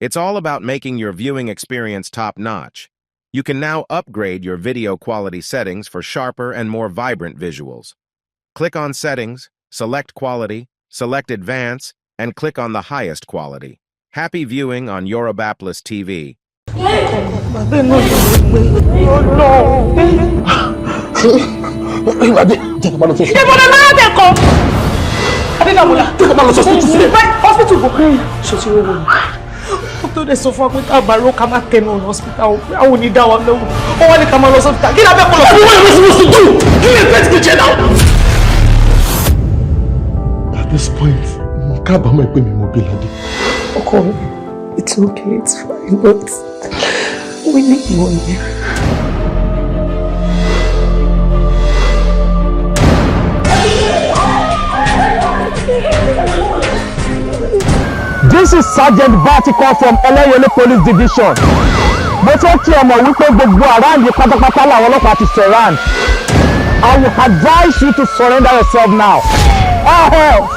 It's all about making your viewing experience top-notch. You can now upgrade your video quality settings for sharper and more vibrant visuals. Click on Settings, select Quality, select Advance, and click on the highest quality. Happy viewing on Yorubapolis TV. Bàbá náà ló gbé Ọlọ́run. Ìwádìí jẹ́ ká máa lọ sí. Ibo ni náà tẹ̀ kọ́? Adédàmọ́lá. Jẹ́ ká máa lọ sí hospital sílẹ̀. Hospital kò kẹ́yìn. Ṣé o ti rówó ni? Dókítà dẹ̀ sọ fún wa pé ká bá ró ká má tẹnu ọ̀nà hospital o, pé àwọn ò ní dá wa lóhùn. Ó wá ní ká máa lọ sí hospital. Kí ni abẹ́ kọ́ lọ? What am I supposed to do? Kí ni ìfẹ́ ti jẹ náà? At this point, mo kábàámọ̀ pé mi mo bí Ládé. Ọkọ mi, it's okay, it's fine, but we need money. This is Sergeant Vertical from Ẹlẹ́yẹlé Police Division. Mo fẹ́ kí ẹ mọ̀ wípé gbogbo around yìí pátápátá làwọn ọlọ́pàá ti surround. I will advise you to surrender yourself now, or else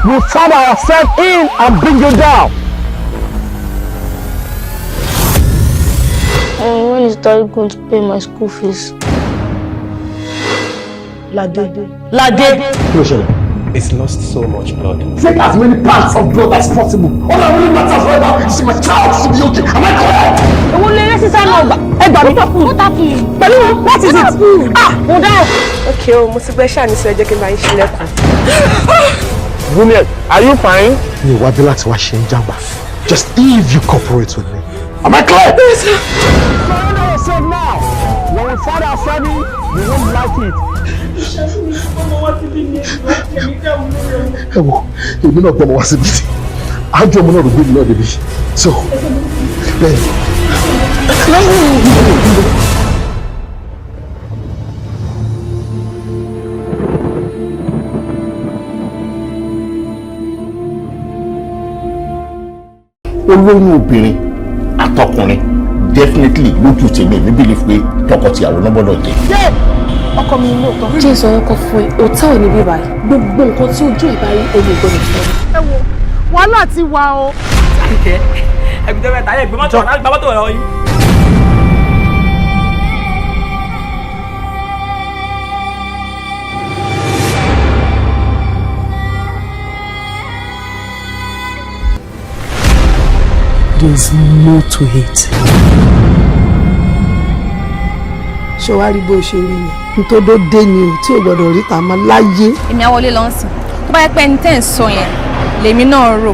we find ourselves in and bring you down. When is Daddy going to pay my school fees? Ládé. Ládé. Kí ló ṣẹlẹ̀? He's lost so much blood. Take as many pints of blood as possible. All that really matters right now is my child to be okay. Am I correct? Òun lè rẹ́ sísá náà gbà. Ẹ gbà mí. What happened? Pẹ̀lú, what is it? Ah, mo dáhùn. Ok o, mo ti gbẹ́ ṣáà ní sọ, ẹ jẹ́ kí n bá yín ṣílẹ̀kùn. Juliet, are you fine? Mi ò wá bí láti wá ṣe ń jàmbá. Just if you cooperate with me. Am I clear? Surrender yourself now. When we find ourselves in, we won't like it. Ẹ wo, èmi náà gbọ́mọ wá síbi tí àjọ ọmọ náà ló gbé mi náà débi, so bẹ́ẹ̀. Olóyún obìnrin àtọkùnrin, definitely, lójú tèmi, èmi believe pé tọkọtìyàwó náà gbọ́dọ̀ jẹ́. Ọkọ mi lóòótọ́. Jẹ́ ìsọ̀rọ̀ kan fún ẹ, hòtẹ́ẹ̀lì ní bíbáyìí, gbogbo nǹkan tí ojú ẹ̀ bá rí, omi ìgbọ́dọ̀ sọ. Ẹ wo, wàhálà ti wà o. Ẹgbẹ́ mẹ́ta yẹ gbé mọ́tò gbá mọ́tò lọ yín. There's no to it. Ṣé wàá rí bó ṣe rí yẹn nítorí ó dé ni o tí ò gbọdọ̀ rí tàmá láyé. Èmi á wọlé lọ́nsìn. Tó bá yẹ pé ẹni tẹ́ ń sọ yẹn lèmi náà rò,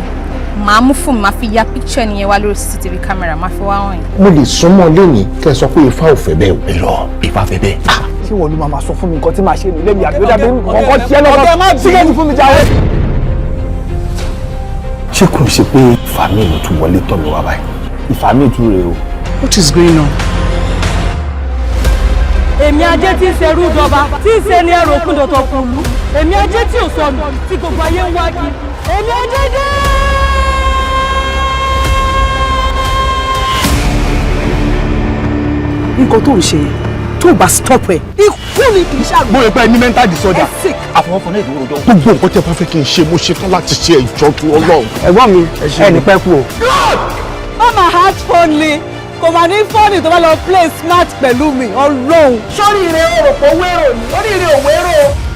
màá mú fún mi, màá fi ya picture nìyẹn wá lórí CCTV camera, màá fi wá hàn yín. Mo lè súnmọ́ lẹ́yìn kẹ́ ẹ sọ pé ifá ò fẹ́ bẹ́ẹ̀ o. Irọ́, ifá fẹ́ bẹ́ẹ̀. Ṣé wọ́n ló máa sọ fún mi nǹkan tí màá ṣe nílé mi, àbí ó dàbí nǹkan ṣẹ́ lọ́kọ̀ sígẹ́ẹ̀tì fún mi jáwé? Ṣé kò ń ṣe pé ìfàmì ló tún wọlé tọ̀ mí wá báyìí? Ìfàmì tún rèé o. What is going on? Èmi ajé tí ń ṣerú dọba, tí ń ṣe ni ẹrù òkun dọ̀tọ̀ kùlú. Èmi ajé tí ò sọnù, tí gbogbo ayé ń wá kí. Èmi ajé dé. Nǹkan tó ń ṣe yẹn, tó o bá stop ẹ, ikú ni, kì í ṣàgbọ́n. Mo rò pé ní mental disorder. Ẹ sick. Àfọwọ́fọ náà ìdúró jọ. Gbogbo nǹkan tí ẹ bá fẹ́ kí n ṣe, mo ṣetán láti ṣe ìjọ tó Ọlọ́run. Ẹ̀gbọ́n mi, ẹ ní pẹ́ kú o. Mama heart phone kò mà ní fọ́ọ̀nì tó bá lọ play smart pẹ̀lú mi, ọlọ́run. Sórí ire o rò pé wérò ni oríire ò wérò.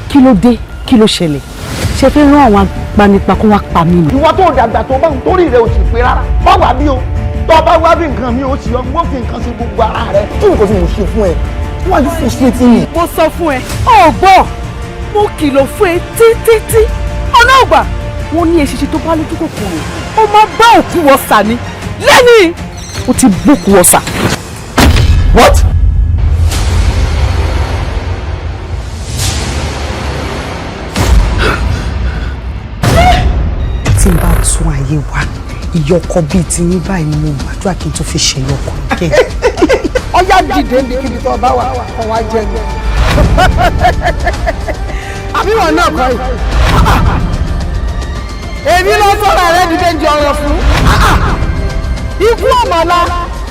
Kí ló dé? Kí ló ṣẹlẹ̀? Ṣe fẹ́ rán àwọn agbanipa kó wá pa mí ni? Ìwọ tó dàgbà tó bá ń torí rẹ ò sì pé rárá, má wà bí o. Tó o bá wá bí nǹkan mi ò sì ọ, wọ́n fi nǹkan sí gbogbo ara rẹ. Kí nǹkan tí mo ṣe fún ẹ? Why you frustrating me? Mo sọ fún ẹ, ọ gbọ́, mo kìlọ̀ fún ẹ títítí ọ̀nà ọgbà wọn ní eṣinṣin tó bá lójú kòkòrò, ó máa bá òkú wọ̀sà ni lẹ́yìn ó ti bókú wọ̀sà. What? Tí n bá tún ayé wa, ìyọkọ bíi tiyín báyìí ni mo gbàdúrà kí n tún fi ṣèyọkọ kẹ. Ọyá, dìde níbikíbi tó bá wà, kó wá jẹ ní. Àbí wọn náà kọ́ yìí? Èmi ló sọ̀rọ̀ rẹ dìde ń jẹ ọ̀rọ̀ fún. Ikú ọ̀mọ̀lá,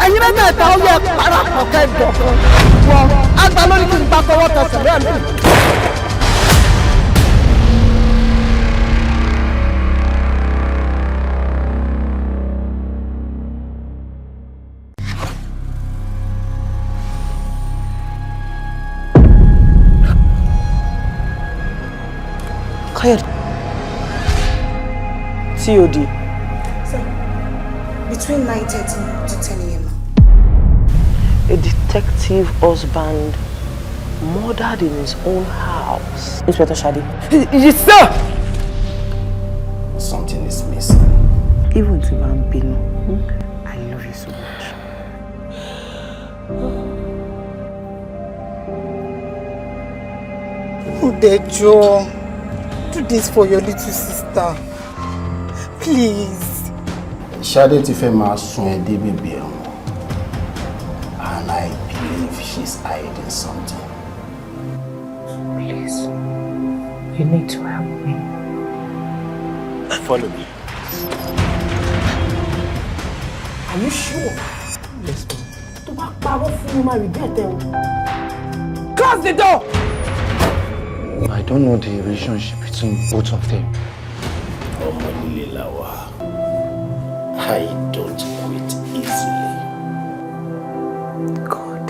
ẹ̀yin mẹ́tẹ̀ẹ̀ta, ó yẹ parapọ̀ kẹ́ dọ̀kan. Wọ́n àgbà lórí kí n gbà tọwọ́ tẹsẹ̀ bẹ́ẹ̀ lónìí. Káyọ̀dé. TOD. Sir, between 9:30 to 10 a.m. A detective husband murdered in his own house. Inspector Shade. Yes, sir! Something is missing. Even tí bá ń bínú, I love you so much. Udejo, do this for your little sister. Please. Ṣadé ti fẹ́ máa sún ẹ dé bèbè ẹ̀wọ̀n, and I believe she's hiding something. Please, you need to help me. Follow me. Are you sure? Yes, ma'am. Tó bá parọ́ fún mi, máa regret ẹ o. Close the door! I don't know the relationship between both of them. Ọmọ líle la wà. I don't quit easily. God,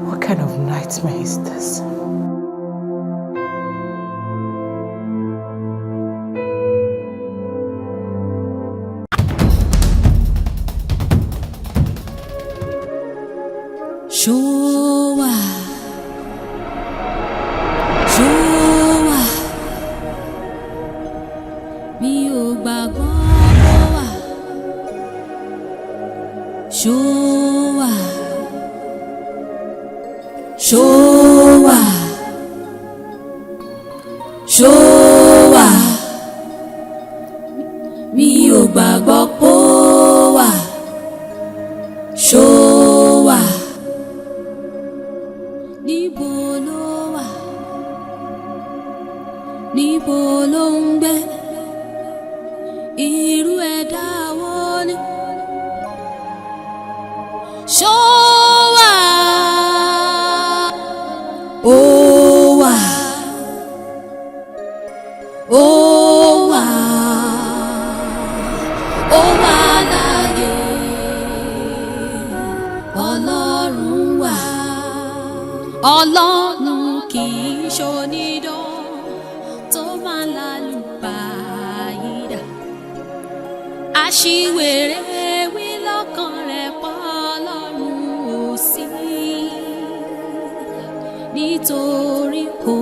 what kind of nightmare is this? Ṣó wà, ṣó wà, mi ò gbàgbọ́ kó wà. Ṣó wà, ṣó wà, ṣó wà, mi ò gbàgbọ́ kó wà. Ṣó wà, níbo ló wà, níbo ló ń gbé, irú ẹ̀dá wo ni? Ṣó wà, ó wà, ó wà, ó wà láàyè, Ọlọ́run wà. Ọlọ́run kì í ṣonídán tó máa lálùbáyídà. Aṣiwèrè wí lọ́kàn rẹ̀ pọ̀ Ọlọ́run ò sí, nítorí kò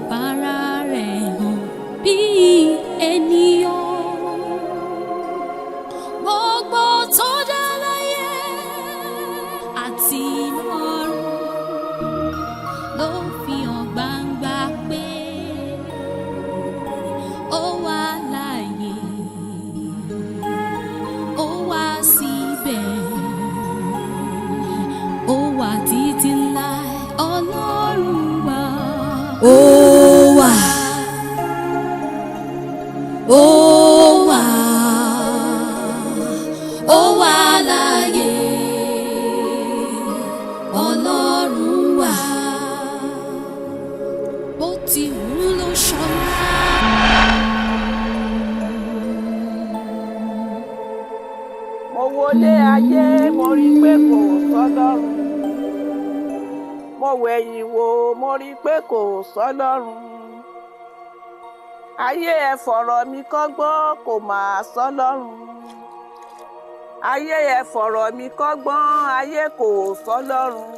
fara rẹ̀ hàn bí ènìyàn. Gbogbo tó dá láyé àti lọ́run ló fi hàn gbangba pé ó wà láàyè, ó wà síbẹ̀, ó wà títí láì. Ọlọ́run wà. Ó wà, ó wà, ó wà láàyè, Ọlọ́run wà. Bó ti wù ú ló ṣọlá. Mo wọlé ayé, mo rí i pé kò sọ́lọ́run. Mo wẹ̀yìn wò, mo rí i pé kò sọ́lọ́run. Ayé, ẹ fọ̀rọ̀ mi kọ́gbọ́n, kò máa sọ́lọ́run. Ayé, ẹ fọ̀rọ̀ mi kọ́gbọ́n, ayé, kò sọ́lọ́run.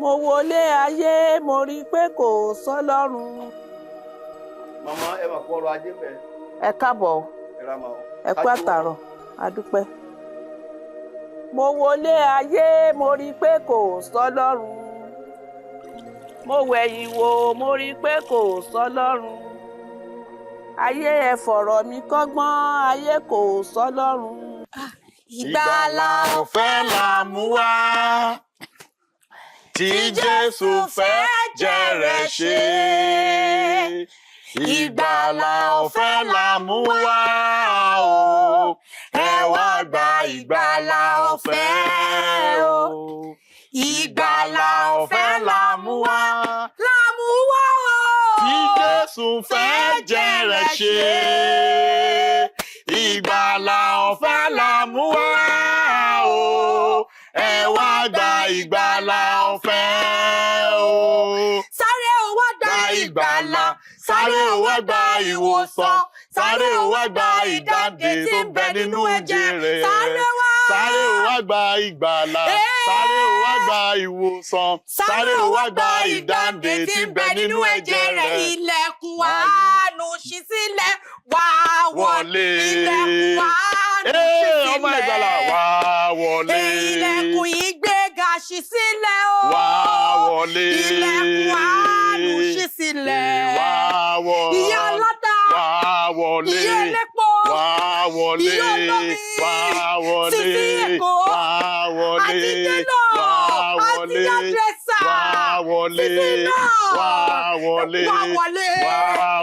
Mo wọlé ayé, mo rí i pé kò sọ́lọ́run. Màmá, ẹ mà kú ọrọ̀ ajé bẹ́ẹ̀. Ẹ káàbọ̀. Ẹ ra màá o. Ẹ kú àtàrọ̀, a dúpẹ́. Mo wọlé ayé, mo rí i pé kò sọ́lọ́run. Mo wẹ̀yìn wò, mo rí i pé kò sọ́lọ́run. Ayé, ẹ fọ̀rọ̀ mi kọ́gbọ́n, ayé, kò sọ́lọ́run. Ìgbàlà ọ̀fẹ́ là mú wá tí Jésù fẹ́ jẹ́rẹ̀ ṣe. Ìgbàlà ọ̀fẹ́ là mú wá o. Ẹ wá gba ìgbàlà ọ̀fẹ́ o. Ìgbàlà ọ̀fẹ́ là mú wá. Là mú wá o. Tí Jésù fẹ́ jẹ́rẹ̀ ṣe. Ìgbàlà ọ̀fẹ́ là mú wá o. Ẹ wá gba ìgbàlà ọ̀fẹ́ o. Sáré. ìgbàlà, sáré o wá gba ìwòsàn, sáré o wá gba ìdáǹdè tó ń bẹ nínú ẹ̀jẹ̀ rẹ̀. Sáré o wá gba ìgbàlà, sáré o wá gba ìwòsàn, sáré o wá gba ìdáǹdè tí ń bẹ nínú ẹ̀jẹ̀ rẹ̀. Ilẹ̀kùn àánú ṣí sílẹ̀ wá wọlé. Ilẹ̀kùn àánú ṣí sílẹ̀. Ọmọ ìgbàlà wá wọlé. Ilẹ̀kùn ìgbéga ṣí sílẹ̀ o. Wá wọlé. Ilẹ̀kùn àánú ṣí sílẹ̀. Wá wọlé. Ìyá aláta. Wá wọlé. Ìyá elépo. Wá wọlé. Ìyá olómi. Wá wọlé. Sisi Èkó. Wá wọlé. Àti télọ̀. Wá Àti wọlé. yádrẹ́sà. Wá wọlé. Sisi náà. Wá wọlé. Wá wọlé. Wá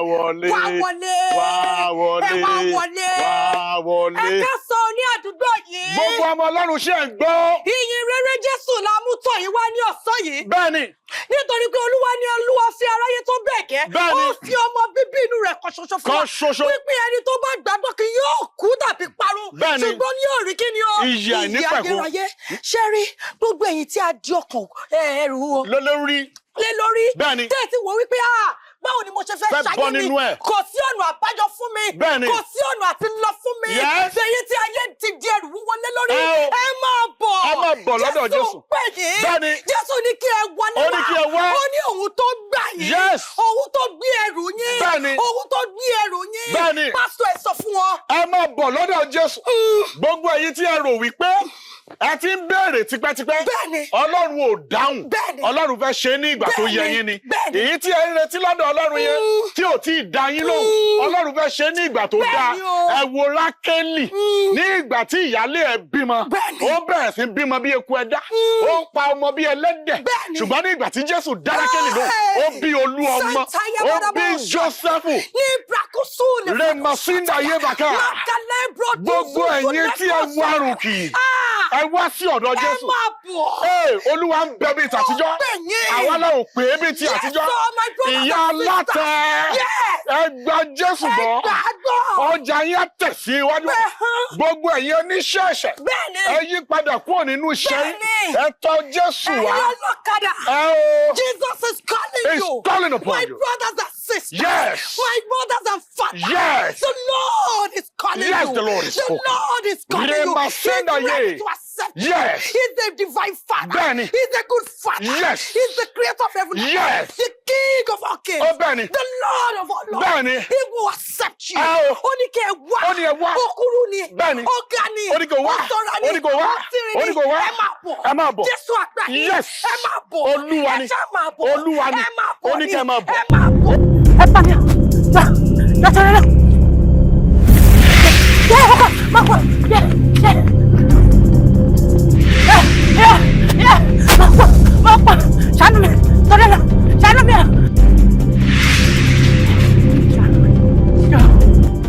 wọlé. Wá wọlé. Wá wọlé. Ẹ wá wọlé. Wá wọlé. Ẹ ká sọ ní àdúgbò yìí. Gbogbo ọmọ Ọlọ́run ṣe ń gbọ́. Ìyìn rere Jésù la mú tọ̀ yín wá ní ọ̀sán yìí. Bẹ́ẹ̀ni. Nítorí pé Olúwa ni Olúwa fi aráyé tó bẹ́ẹ̀ gẹ́. Bẹ́ẹ̀ni. Ó fi ọmọ bíbí inú rẹ̀ kan ṣoṣo fún wa. Kan ṣoṣo. Wípé ẹni tó bá gbàgbọ́ kì yóò kú tàbí parun. Bẹ́ẹ̀ni. Ṣùgbọ́n yóò rí kí ni o? Ìyè àìnípẹ̀kun. Ìyè ayérayé. Ṣé rí gbogbo ẹ̀yin tí a di ọkàn ẹrù wo? Lólórí. Lé lórí. Bẹ́ẹ̀ni. Tẹ́ ẹ ti wò wípé báwo ni mo ṣe fẹ́ Fẹ́ ṣayé bọ́ mi? nínú ẹ̀. Kò sí ọ̀nà àbáyọ fún mi. Bẹ́ẹ̀ni. Kò sí ọ̀nà àti lọ fún mi. Yes. Èyí tí ayé ti di ẹrù wúwo lé lórí. Ẹ o. Ẹ máa bọ̀. Ẹ máa bọ̀ lọ́dọ̀ Jésù. Jésù pè yín. Bẹ́ẹ̀ni. Jésù ní kí ẹ wọlé wá. Ó ní kí ẹ wá. Ó ní òun tó gbà yín. Yes. Òun tó gbé ẹrù yín. Bẹ́ẹ̀ni. Òun tó gbé ẹrù yín. Bẹ́ẹ̀ni. Pásítọ̀ ẹ sọ fún wọn. Ẹ máa bọ̀ lọ́dọ̀ Jésù. Gbogbo ẹ̀yin tí ẹ rò wípé ẹ ti ń béèrè tipẹ́tipẹ́. Bẹ́ẹ̀ni. Ọlọ́run ò dáhùn. Bẹ́ẹ̀ni. Ọlọ́run fẹ́ ṣe é ní ìgbà tó yẹ yín ni. Bẹ́ẹ̀ni. Èyí tí ẹ ń retí lọ́dọ̀ Ọlọ́run yẹn tí ò tí ì dá yín lóhùn. Ọlọ́run fẹ́ ṣe é ní ìgbà tó dáa. Bẹ́ẹ̀ni o. Ẹ wo Rákélì ní ìgbà tí ìyálé ẹ bímọ. Bẹ́ẹ̀ni. Ó bẹ̀rẹ̀ sí bímọ bí eku ẹ̀dá. Ó ń pa ọmọ bí ẹlẹ́dẹ̀. Bẹ́ẹ̀ni. Ṣùgbọ́n ní ìgbà tí Jésù dá Rákélì lóhùn, ó bí olú ọmọ. Ó bí Jósẹ́fù. Ní Brakusu ní Remasinda Yebaka. Gbogbo ẹ̀yin tí ẹ wárùn kì í. Ẹ wá sí ọ̀dọ̀ Ẹ Jésù. máa bọ̀. Ee, Olúwa ń bẹ bíi tàtijọ́. Ó pè yín. Àwa náà ò pè é bíi ti Yes, àtijọ́. oh, my brothers Ìyá and sisters. alátẹ. Yes. Ẹ gba Jésù Ẹ gbọ́. gbà á gbọ́. Ọjà yín á tẹ̀ sí iwájú. Bẹ́ẹ̀ hán. Gbogbo ẹ̀yin oníṣẹ́ ẹ̀ṣẹ̀. Bẹ́ẹ̀ni. Ẹ yí padà kúrò nínú iṣẹ́ yín. Bẹ́ẹ̀ni. Ẹ tọ̀ Jésù wá. Ẹ̀yin ọlọ́kadà. Ẹ o. Jesus is calling He's you. calling upon My you. brothers and sisters. Yes. My mothers and fathers. Yes. The Lord is calling Yes, you. the Lord is The spoken. Lord is calling you. He's Remasinda ye. ready to accept you. Yes. He's the divine father. Bẹ́ẹ̀ni. He's the good father. Yes. He's the creator of heaven. and earth. Yes. The king of all kings. Ó bẹ́ẹ̀ni. The Lord of all lords. Bẹ́ẹ̀ni. He will accept you. Ẹ o. Ó ní kí ẹ wá. Ó ní ẹ wá. Ó kúrú ni. Bẹ́ẹ̀ni. Ó ga ni. Ó ní kó wá. Ó sanra ni. Ó ní kó wá. Ó tírín Ó ní ni. kó wá. Ẹ máa bọ̀. Ẹ máa bọ̀. Jésù àgbà yín. Yes. Ẹ máa bọ̀. Olúwa ni. Ẹ ṣá máa bọ̀. Olúwa ni. Ẹ máa bọ̀ Ó ní kí ẹ máa bọ̀. Ẹ máa bọ̀. Ẹ pa mi. Gbà gbà tẹ̀lé. Yẹ ọkọ má kọ yẹ yẹ. Yẹ yẹ yẹ má kọ má kọ ṣàánú mi tọ́lẹ̀ lọ ṣàánú mi.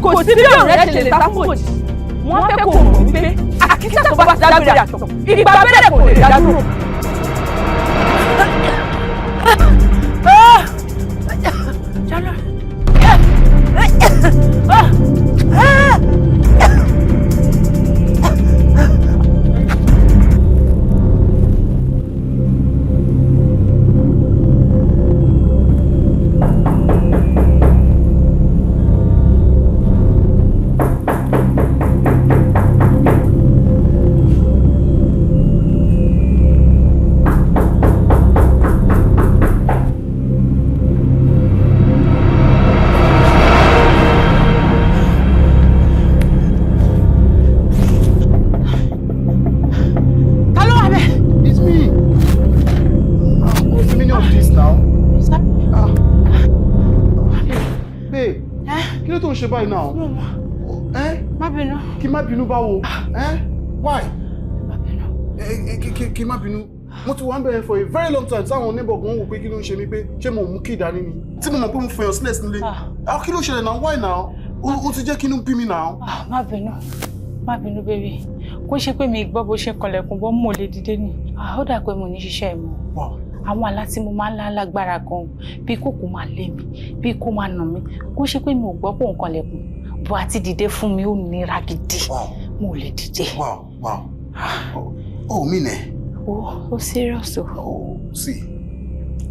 Kò sí bí ọ̀rẹ́ ṣe lè sá fún òjì. Wọ́n fẹ́ kó mọ̀ wípé àkísà tó bá ti dágbére àtọ̀ ìgbà abẹ́rẹ́ kò lè dá dúró. Ṣàánú mi. Ah! Ah! Ta ló wà bẹ́ẹ̀? It's me. Ah, what's the meaning of this now? Ah. Babe, kí ló tó ń ṣe báyìí now? Eh? Má bínú. Kí má bínú báwo? Eh? Why? Kí má bínú. Mo ti wà ń bẹ̀rẹ̀ for a very long time táwọn neighbor gan wò pé kí ló ń ṣe mí pé ṣé mo mú kí ìdání ni? Tí mo mọ̀ pé mo fẹ̀yàn sílẹ̀ sílé. Ah, kí ló ṣẹlẹ̀ now? Why now? Ó ti jẹ́ kí inú bí mi now. Ah, má bínú má bínú bébí kó ṣe pé mi gbọ́ bó ṣe kọlẹ̀kùn bọ́ mò lè dìde ni. Ah, ó dà pé mo ní ṣiṣẹ́ mọ́. Àwọn àlá tí mo máa ń lá lágbára gan bí kòkó máa lé mi bí kò máa nà mí kó ṣe pé mi ò gbọ́ pò ń kọlẹ̀kùn bó àti dìde fún mi ó nira gidi mo ò lè dìde. Wow, wow. Oh, mi nẹ̀. Ó serious o. Oh, see,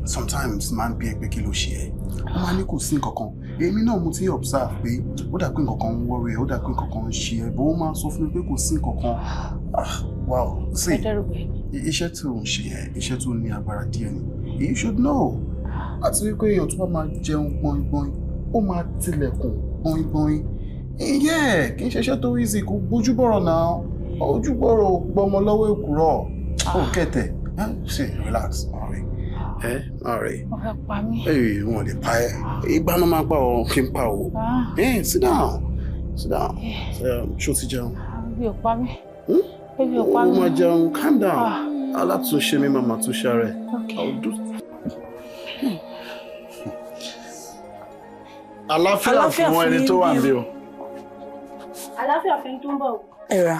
Sometimes máa ń bí ẹ pé kí ló ṣe ẹ́. Wọ́n máa ní kò sí nǹkan kan. Èmi náà mo ti observe pé ó dà pé nǹkan kan ń worry ẹ, ó dà pé nǹkan kan ń ṣe ẹ, bó máa sọ fún mi pé kò sí nǹkan kan. Ah, wow. See, iṣẹ́ tí ò ń ṣe yẹn, iṣẹ́ tó ní agbára díẹ̀ ni. You should know. Àti wípé èèyàn tó bá máa jẹun gbọ̀ngbọ̀n, ó máa tilẹ̀kùn gbọ̀ngbọ̀n. Yeah, kì í ṣe iṣẹ́ tó easy, kò gbójú bọ̀rọ̀ náà. Ojú bọ̀rọ̀ ò gbọmọ lọ́wọ́ èkùrọ́. Ó kẹ̀tẹ̀. See, relax, alright. Eh, alright. Wọ́n fẹ́ pa mí. Hey, wọn lè pa ẹ́. Ìgbà náà máa pa ọ́, kí n pa ọ́. Hey, sit down. Sit down. Ṣó ti jẹun? Ebi ò pa mí. Ebi ò pa mí. Ó máa jẹun, calm down. Alátúnṣe mi máa máa túnṣe ara ẹ̀. Àlàáfíà fún ẹni tó wà níbí o. Àlàáfíà fún ẹni tó ń bọ̀ o. Ẹ ra.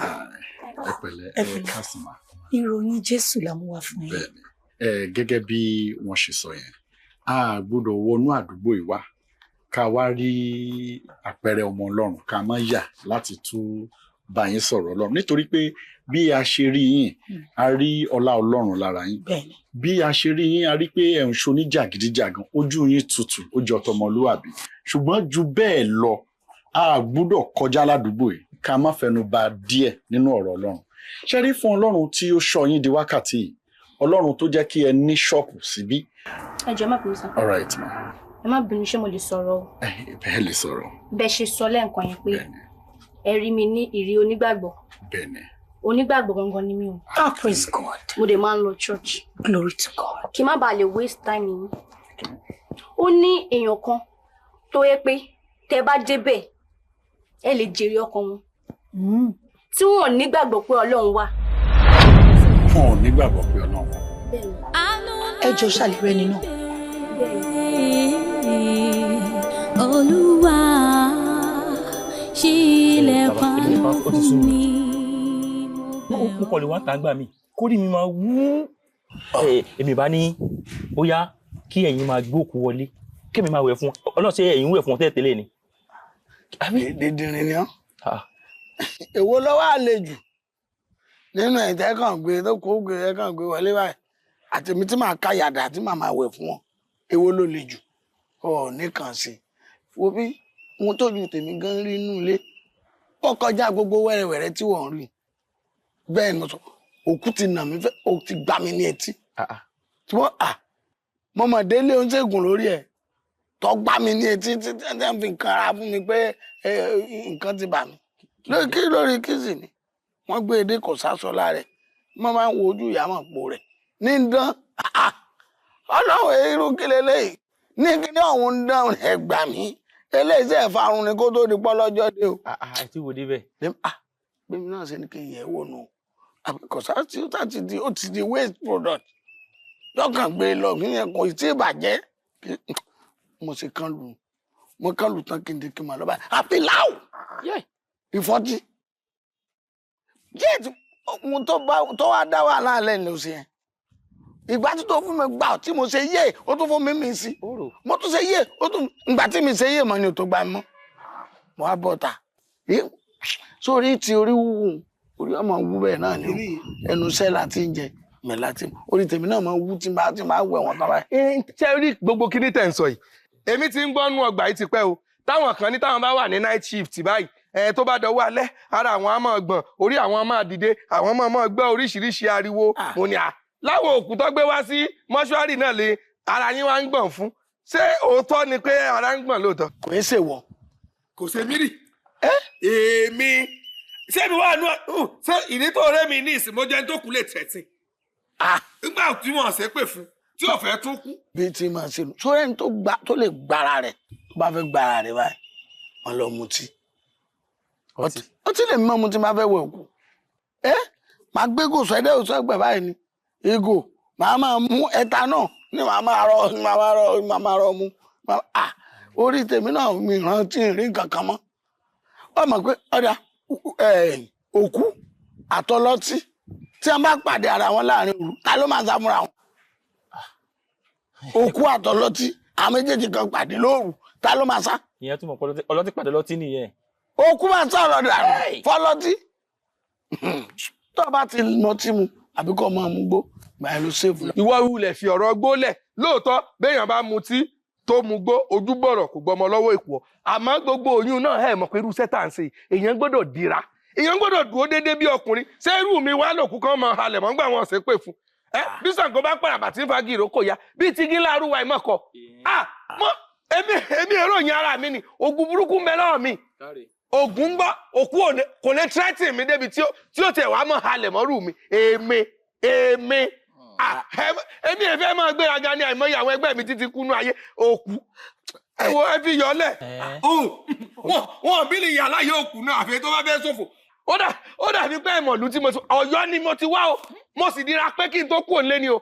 Ẹ pẹ̀lẹ́, ẹ káàsán. Ìròyìn Jésù la mú wá fún yín. Bẹ́ẹ̀ni, gẹ́gẹ́ bí wọ́n ṣe sọ yẹn, a gbọ́dọ̀ wọnú àdúgbò yìí wá ká wá rí àpẹẹrẹ ọmọ Ọlọ́run ká má yà láti tún bá yín sọ̀rọ̀ Ọlọ́run, nítorí pé bí a ṣe rí yín, a rí ọlá Ọlọ́run lára yín. Bí a ṣe rí yín, a rí pé ẹ̀ ń ṣoníjàgídíjàgan, ojú yín tutù, ó jọ tọmọlúwàbí. Ṣùgbọ́n ju bẹ́ẹ̀ lọ, a gbọ́dọ̀ kọjá ládùúgbò yìí ká má fẹnu bà díẹ̀ nínú ọ̀rọ̀ Ọlọ́run. Ṣé rí fún Ọlọ́run tí ó ṣọ́ yín di wákàtí yìí, Ọlọ́run tó jẹ́ kí ẹ ní ṣọ́ọ̀pù síbí. Ẹ jọ̀ọ́, má bínú sá. All right ma. Ẹ má bínú, ṣé mo lè sọ̀rọ̀ o? Bẹ́ẹ̀ lè sọ̀rọ̀. Bẹ́ẹ̀ ṣe sọ lẹ́ǹkan yẹn pé ẹ rí mi ní ìrí onígbàgbọ́. Bẹ́ẹ̀ni. Onígbàgbọ́ gangan ni mí o. Ah, praise God. Mo dẹ̀ máa ń lọ church. Glory to God. Kí má bàa lè waste time yín. Ó ní èèyàn kan tó yẹ pé tẹ bá débẹ̀ ẹ lè jèrè ọkàn wọn. Tí wọn ò nígbàgbọ́ pé Ọlọ́run wà. Wọn ò nígbàgbọ́ pé Ọlọ́run wà. Ẹ jọ ṣàlùrẹ́ ẹni náà. Olúwa ṣí ilẹ̀kùn àánú fún mi. Mo kọ̀ lè wá tàǹgbà mi, kórìí mi máa wú. Èmi bá ní ó yá kí ẹ̀yin máa gbóòkú wọlé, kémi máa wẹ̀ fún Ọlọ́run. Ṣé ẹ̀yin wẹ̀ fún ọ tẹ́lẹ̀ ni? Dídìrín ni ọ́. Èwo ló wá àlejò nínú ẹ̀jẹ̀ kan gbé tó kó gbé ẹ̀ kan gbé wọlé báyìí, àtẹ̀mí tí màá ká yàdà tí màá máa wẹ̀ fún wọn, èwo ló le jù? Ọ̀ nìkan sí wo bí ohun tó ju tèmi gan rí inú ilé ó kọjá gbogbo wẹ́rẹ́wẹ́rẹ́ tí wọ́n ń rí. Bẹ́ẹ̀ ni mo sọ, òkú ti nà mí fẹ́, ó ti gbá mi ní etí tí wọ́n à mọ̀mọ́dé lé oúnjẹ lórí ẹ̀ tó gbá mi ní etí tí tí fi nǹkan ara fún mi pé nǹkan ti bà mí lórí lórí kí sì ni wọ́n gbé edé kò sásọ lára ẹ̀. Wọ́n máa ń wo ojú ìyá mọ̀ po rẹ̀ ní dán. Ọlọ́run irú kí leléyìí ní kíní ọ̀hún ń dán, ẹ gbà mí, eléyìí sẹ́ farun ni kó tó di pọ́ lọ́jọ́ dé o. Àti wo débẹ̀. Bẹ́ẹ̀ náà ṣe ni kí n yẹ̀ wò nù àbíkọ̀sá tí ó ti di ó ti di waste product lọ́kàn gbé lọ kí ni kò tí ì bàjẹ́. Mo ṣe kán lù mo kán lù tán kí n di kí n máa lọ báyìí àfi láwù ìfọ́tí jẹ́ẹ̀tì ohun tó wá dá wàhálà alẹ́ ni ó ṣe yẹn. Ìgbà tí tó fún mi gbà tí mo ṣe yé, ó tún fún mi mi sí, mo tún ṣe yé, ó tún ìgbà tí mi ṣe yé mọ́ ni ò tó gbà mọ́. Mo wá bọ̀ ta sórí ti orí wúwo, orí ọmọ wú bẹ́ẹ̀ náà ni ẹnu iṣẹ́ láti ń jẹ mẹ́ láti orí tèmi náà máa wú tí máa wẹ̀ wọ́n tán báyìí. Ṣé rí gbogbo kíní tẹ̀ ń sọ yìí, èmi ti ń gbọ́ nú ọgbà yìí ti pẹ́ o, táwọn kan ní táwọn bá wà ní night shift báyìí, tó bá dọwọ́ alẹ́ ara àwọn á máa gbọ̀n, orí àwọn á máa dìde, àwọn máa gbọ́ oríṣiríṣi ariwo. Mo ní à láwọn òkú tó gbé wá sí mọ́ṣúárì náà lè ara yín wá ń gbọ̀n fún. Ṣé òótọ́ ni pé ara ń gbọ̀n lóòótọ́? Kò í ṣe wọ. Kò ṣe mí rì. Èmi ṣé mi wà nù ṣé ìní tó rẹ́ mi ní ìsìn mo jẹ́ tó kú lè tẹ̀sí. Nígbà tí wọ́n ṣe pè fún tí ò fẹ́ tún kú. Bí tí màá ṣe nù sórí ẹni tó lè gbára rẹ̀ tó bá fẹ́ gbára rẹ̀ báyìí wọ́n lọ mutí. Ọtí lè mímọ́ mutí máa fẹ́ wẹ̀ òkú. Màá gbé gòsò ẹ̀dẹ́ òsò ẹgbẹ̀ báyìí ni ìgò màá máa mú ẹta náà ní màá máa rọ màá máa rọ màá máa rọ mu. Orí tèmi náà mi rántí rí nǹkan kan mọ́. Ó mọ̀ pé ọ̀dà òkú àtọlọ́tí tí wọ́n bá pàdé ara wọn láàrin òru ta ló máa ń sáfúnra wọn? Òkú àtọlọ́tí àwọn méjèèjì kan pàdé lóru ta ló máa sá? Ìyẹn túmọ̀ pé ọlọ́tí pàdé lọ́tí nìyẹn. Òkú máa sá ọ̀rọ̀ dànù fọlọ́tí. Tó o bá ti mọtí mu àbí kó máa mú gbó Gbà ló sèfù. Ìwọ wulẹ̀ fi ọ̀rọ̀ gbólẹ̀ lóòótọ́, béèyàn bá mutí tó mu gbó ojú bọ̀rọ̀ kò gbọmọ lọ́wọ́ èkó, àmọ́ gbogbo oyún náà, ẹ̀ mọ̀ pé irú iṣẹ́ tá à ń ṣe, èèyàn gbọ́dọ̀ dira, èèyàn gbọ́dọ̀ dúró déédéé bí ọkùnrin. Ṣé irú mi wá lòkù kan mọ halẹ̀ mọ́ gbà wọn ṣe pé fún ẹ bí Ṣàngó bá pàràbà tí ń fa gírò kò yá bí tígí láàrúwà ìmọ̀ kọ. Ah, mọ èmi èrò yẹn ara mi ni ogun burúkú ń bẹ lọ́wọ́ mi, ogun ń gbọ́ òkú kò lè tírẹ́tì mi débi tí ó tiẹ̀ wá mọ́ halẹ̀ mọ́rù mi. Èmi èmi ẹ fẹ́ máa gbéraga ní àìmọye àwọn ẹgbẹ́ mi títí kúnú ayé òkú. Ẹ wo, ẹ fi yọlẹ̀ wọn bí lè yà láyé òkú náà àfi tó bá fẹ́ ṣòfò. Ó dàbí pé ìmọ̀lú tí mo sọ Ọ̀yọ́ ni mo ti wá o, mo sì dira pé kí n tó kúrò lé ni o.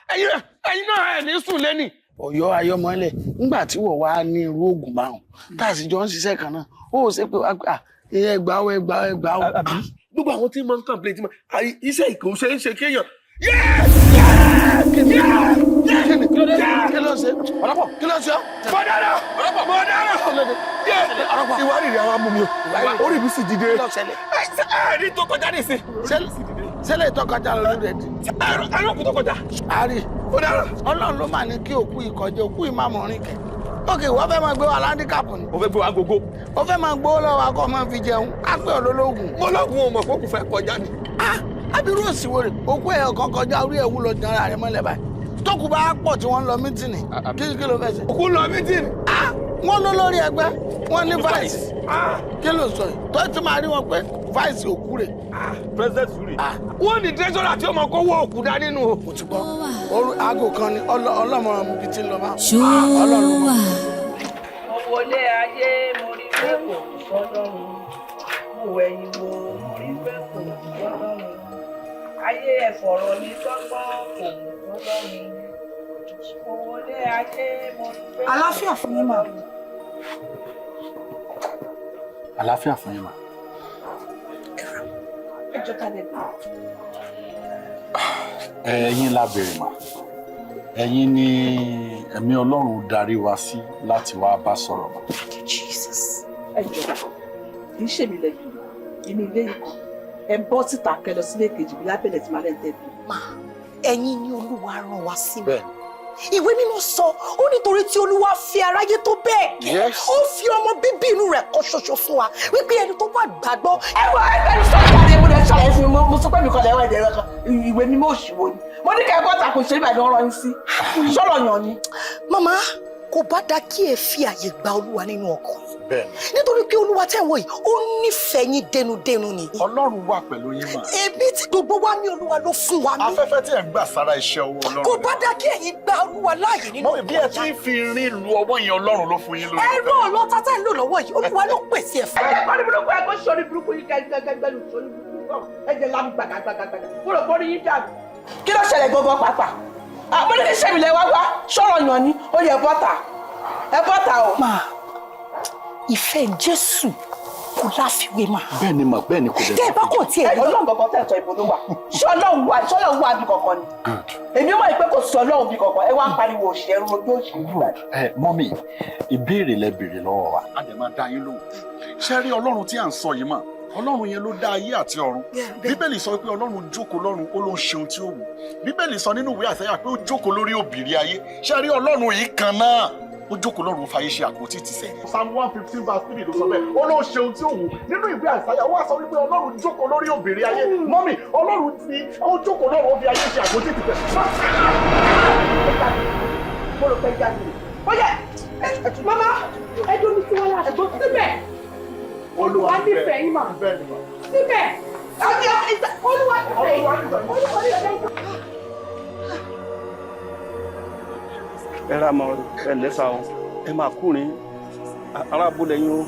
Ẹ̀yin náà ẹ̀ ní sùn lé ni. Ọ̀yọ́ ayọmọlẹ ńgbà tí wọ́n wá ní irú oògùn báwọn tá a sì jọ ń ṣiṣẹ́ kan náà, ó ṣe pé ẹgbàá o, ẹgbàá o, ẹgbàá o. Gbogbo àwọn tí mo ń kàn play tí mo iṣẹ́ ìkó ṣe ń ṣe kéèyàn. Kí ló ṣe? Ọlọ́pọ̀, kí ló ṣe ọ́? Mo dára, mo dára. Ìwárìrì ara mú mi o, orí mi sì dìde. Ẹ̀rí tó kọjá nìsín. Ṣẹlẹ̀ tó kọjá lọ lórí ẹ̀. Ẹ̀rọ kú tó kọjá. Àárí. Mo dára. Ọlọ́run ló máa ní kí òkú ìkọjá òkú ìmáàmù rìn kẹ̀. Ókè, wọ́n fẹ́ máa gbé wa láńdíkàpù ni. O fẹ́ gbé wa gógó. O fẹ́ máa gbówó lọ́wọ́ akọ́ máa fi jẹun, á pè ọ́ lólógùn. Mo lóògùn o mọ̀ pé òkú fẹ́ kọjá ni. Abiru òsìwò rè, òkú ẹ̀ ọ̀kan kọjá orí ẹ̀ wúlò jọra rẹ̀ mọ́lẹ̀ báyìí. Tókù bá pọ̀ tí wọ́n ń lọ mítìnì, kí ló fẹ́ ṣe? Òkú lọ mítìnì. Wọ́n ló lórí ẹgbẹ́, wọ́n ní vice. Kí ló sọ yìí? Tó ti máa rí wọn pé vice òkú rè. President rè. Wọ́n ní treasurer tí ó mọ kó wó òkú dá nínú. Mo ti gbọ́, aago kan ni ọlọ́mọ mi ti ń lọ bá. Ṣúwà. Mo wọlé ayé, mo rí pé kò sọ́lọ́run. Mo wẹ̀yìn wò, mo rí pé kò sọ́lọ́run. Ayé ẹ̀fọ̀rọ̀ ní sọ́gbọ́n kò sọ́lọ́run. Mo wọlé ayé, mo rí pé kò sọ́lọ́run. Àlàáfíà fún yín mà. Àlàáfíà fún yín mà. Ẹ jọ ta lẹ. Ẹ̀yin la béèrè mà. Ẹ̀yin ni ẹ̀mí Ọlọ́run darí wa sí láti wá bá sọ̀rọ̀ mà. Jesus. Ẹ jọ, kì í ṣèmi lẹ́yìn inú ilé yìí kan. Ẹ bọ́ síta kẹ lọ sílé kejì bí lábẹ́lẹ̀ tí màá lẹ́ tẹ̀ bí. Mà, ẹ̀yin ni Olúwa rán wa sí mi. Ìwé mímọ́ sọ, ó nítorí tí Olúwa fi aráyé tó bẹ́ẹ̀ gẹ́, ó fi ọmọ bíbí inú rẹ̀ kan ṣoṣo fún wa, wípé ẹni tó bá gbàgbọ́. Ẹ wọ ẹgbẹ́ mi sọ̀rọ̀ jáde, mo lè ṣàlàyé fún mi, mo sọ pé mi kọ́ lẹ́wọ̀ ẹ̀dẹ̀ rẹ̀ kan, ìwé mímọ́ òṣìwò ni. Mo ní kẹ́ ẹ bọ́ta kò ṣe ìbàdàn ọ̀rọ̀ yín sí. Sọ̀rọ̀ yàn ni. Màmá, kò bá dáa kí ẹ fi àyè gba Olúwa nínú ọkàn yín. Nítorí pé Olúwa tẹ̀ ń wò yìí, ó nífẹ̀ẹ́ yín dénúdénú ni. Ọlọ́run wà pẹ̀lú yín mà. Èmi tí gbogbo wa ní Olúwa ló fún wa ní. Afẹ́fẹ́ tí ẹ̀ ń gbà sára iṣẹ́ ọwọ́ Ọlọ́run. Kò bá dáa kí ẹ̀yin gba Olúwa láàyè nínú ọkàn yín. Bí ẹ ti ń fi irin lu ọwọ́ yẹn, Ọlọ́run ló fún yín lórí. Ẹ̀rọ ọlọ́ta tẹ́ ń lò lọ́wọ́ yìí, Olúwa ló pèsè ẹ̀ fún. Ẹ jẹ́ kọ́ni burúkú, ẹ kó sórí burúkú yín kẹ́gbẹ́gbẹ́lú sórí burúkú. Ẹ jẹ́ lámú gbàgàgbàgàgbà. Mo rò pé orí yín dàrú. Kí ló ṣẹlẹ̀ gbogbo pàápàá? Àbúrò ní sẹ́mi lẹ wá wá, sọ̀rọ̀ yàn ni, ó yẹ bọ́tà. Ẹ bọ́tà o. Máa ìfẹ́ Jésù kò láfiwé mà. Bẹ́ẹ̀ ni mà, bẹ́ẹ̀ ni kò dẹ̀. Tẹ́ ẹ bá kò tiẹ̀ lọ. Ọlọ́run kankan tẹ̀ sọ ìbò ló wà. Ṣé Ọlọ́run wà? Ṣé Ọlọ́run wà bí kankan ni? Èmi mọ̀ pé kò sọ Ọlọ́run bí kankan, ẹ wá ń pariwo òṣì ẹrú ojú òṣì. Ẹ mọ́mì, ìbéèrè lẹ béèrè lọ́wọ́ wa. A dẹ̀ máa dá yín lóhùn. Ṣé rí Ọlọ́run tí à ń sọ yìí mà? Ọlọ́run yẹn ló dá ayé àti ọ̀run. Bíbélì sọ pé Ọlọ́run jókòó lọ́run, ó ló ń ṣe ohun tí ó wù. Bíbélì sọ nínú ìwé Àìsáyà pé ó jókòó lórí òbìrí ayé. Ṣé rí Ọlọ́run yìí kan náà? Ó jókòó lọ́run, fàyè ṣe àpótí ìtìsẹ̀. Psalm 115 verse 3 ló sọ bẹ́ẹ̀. Ó ló ń ṣe ohun tí ó wù. Nínú ìwé Àìsáyà, ó wá sọ wípé Ọlọ́run jókòó lórí òbìrí ayé. Mọ́mì, Ọlọ́run ti ó jókòó lọ́run, ó fi ayé ṣe àpótí ìtìsẹ̀. Mo rò pé jáde. Ó yẹ mama, ẹ domi sí wọn láti síbẹ̀. Olúwa nífẹ̀ẹ́ yín mà. Síbẹ̀. Olúwa nífẹ̀ẹ́ yín. Olúwa nífẹ̀ẹ́ yín. Ẹ ra mọ ẹ lẹ́sà o, ẹ máa kúrin arábúlẹ̀ yín o.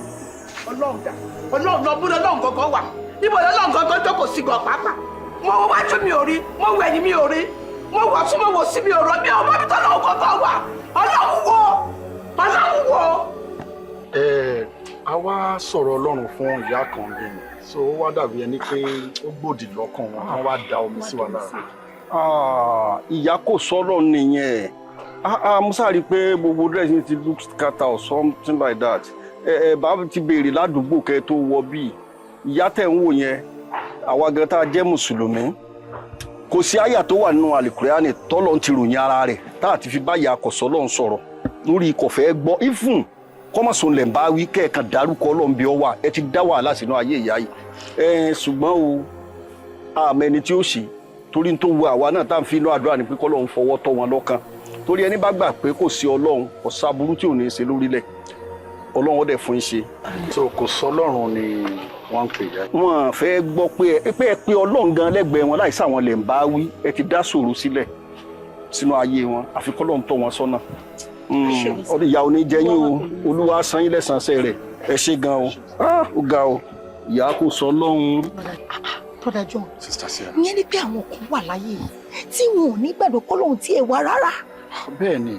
Ọlọ́run dà, Ọlọ́run lọ búrọ́, Ọlọ́run kankan wà. Níbo lọ́lọ́run kankan jókòó sí gan pàápàá? Mo wo wájú mi ò rí, mo wo ẹ̀yìn mi ò rí, mo wọ̀ tún mo wò sí mi ò rọ, mi ò mọ ibi tọ́lọ́run kankan wà. Ọlọ́run wo, Ọlọ́run wo. Ẹ a wá sọ̀rọ̀ Ọlọ́run fún ìyá kan bí mi, so ó wá dàbí ẹni pé ó gbòdì lọ́kàn wọn, wọ́n wá da omi sí wa lára. Ìyá kò sọ̀rọ̀ nìyẹn. Mo sáré rí i pé gbogbo dress ní ti look scatter or something like that. Ẹ bá ti béèrè ládùúgbò kẹ́ tó wọ bíi ìyá tẹ̀ ń wò yẹn, àwa gan tá a jẹ́ mùsùlùmí, Kò sí àyà tó wà nínú Àlùkùránì tọ́lọ́ ti ròyìn ara rẹ̀ tá àti fi báyà kọ̀sọ́ lọ́n sọ̀rọ̀ lórí kọ̀fẹ́ gbọ́ ifun kọ́mọ̀sùn lẹ̀ ń bá wí kẹ́ẹ̀kan dárúkọ Ọlọ́run bí ọ wà, ẹ ti dá wàhálà sínú ayé ìyá yìí. Ẹ ṣùgbọ́n o, àmọ́ ẹni tí ó ṣe torí tó wu àwa náà tá à ń fi inú àdúrà ni pé kọ́lọ́run fọwọ́ tọ́ wọn lọ́kàn, torí ẹni bá gbà pé kò sí Ọlọ́run, kò sáburú tí ò ní í ṣe lórílẹ̀, Ọlọ́run ó dẹ̀ fún yín ṣe. So kò sọ́lọ́run ni wọ́n ń pè yá. Wọn fẹ́ gbọ́ pé ẹ pé Ọlọ́run gan lẹ́gbẹ̀ẹ́ wọn láì sáwọn lè ń bá wí, ẹ ti dá sòrò sílẹ̀ sínú ayé wọn, àfi kọ́lọ́run tọ́ wọn sọ́nà. Ọdún ìyá oníjẹyìn o, Olúwa san yín lẹ́san ṣẹ́ rẹ̀, ẹ ṣé gan o, ó ga o, ìyá kò sọ Ọlọ́run. Brother John, ìyẹn ni pé àwọn kan wà láyé yìí tí wọn ò ní gbàgbọ́ kọ́lọ́hún tí ẹ wá rárá. Bẹ́ẹ̀ ni,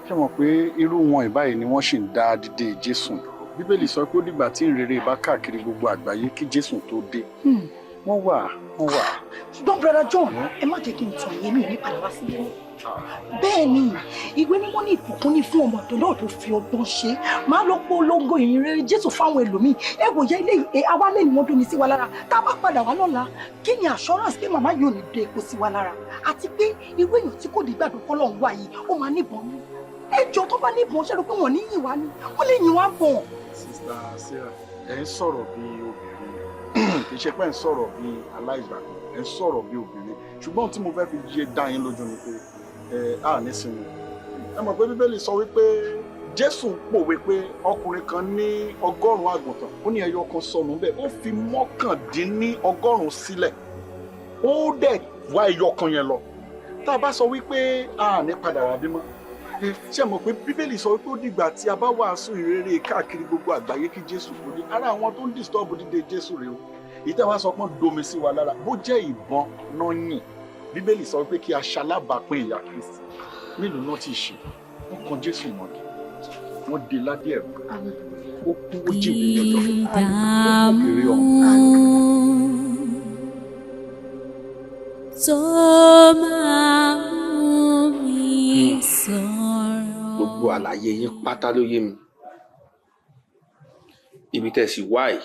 ṣé mọ̀ pé irú wọn ìbáyìí ni wọ́n sì ń dá dídé Jésù dúró. Bíbélì sọ pé ó dìgbà tí ìrere bá káàkiri gbogbo àgbáyé kí Jésù tó dé. Wọ́n wà, wọ́n wà. Ṣùgbọ́n Brother John, ẹ má jẹ́ kí n tàn yín, mi ò ní padà wá síbí mọ́. Bẹ́ẹ̀ ni, ìwé mímọ́ ní ìbùkún ní fún ọmọ ọ̀dọ́ náà tó fi ọgbọ́n ṣe. Máa lọ polongo ìyìnrere Jésù fáwọn ẹlòmíì. Ẹ wò yẹ ilé awálẹ̀ ni wọ́n dún ní sí wa lára. Tá a bá padà wá lọ́la, kí ni assurance pé màmá yóò ní dé epo sí wa lára? Àti pé irú èèyàn tí kò ní gbàgbọ́ kọ́lọ́run wà yìí, ó máa níbọn ní. Ẹjọ́ tó bá níbọn ṣe ló pé wọ́n ní yìn wá ni, wọ́n lè yìn wá bọ̀. Sister Sarah, ẹ ń sọ̀rọ̀ bí obìnrin, kì í ṣe pé ẹ ń sọ̀rọ̀ bí aláìgbàgbọ́, ẹ ń sọ̀rọ̀ bí obìnrin. Ṣùgbọ́n tí mo fẹ́ fi yé dá yín lójú ni pé ẹ á ní sinmi. Ẹ mọ̀ pé Bíbélì sọ wípé Jésù pòwe pé ọkùnrin kan ní 100 àgùntàn, ó ní ẹyọ kan sọnù bẹ́ẹ̀, ó fi 99 sílẹ̀, ó dẹ̀ wá ẹyọ kan yẹn lọ. Tá a bá sọ wípé a ní padà wá bímọ, ṣé mọ̀ pé Bíbélì sọ wípé ó dìgbà tí a bá wàásù ìrere káàkiri gbogbo àgbáyé kí Jésù kó dé. Ara àwọn tó ń disturb dídé Jésù rèé o. Èyí tá a wá sọ pé domi sí wa lára, bó jẹ́ ìbọn náà yìn. Bíbélì sọ wípé kí a ṣalábàápín ìyà Kristi. Mélòó náà ti ṣe? Wọ́n kan Jésù mọ́gi, wọ́n dé ládé ẹ̀rù, ó kú, ó jìnnì ní ọjọ́ kẹta, ó kú kéré ọ̀hún. Tó máa mú mi sọ̀rọ̀. Gbogbo àlàyé yín pátá ló yé mi. Ibi tẹ́ sì wá yìí,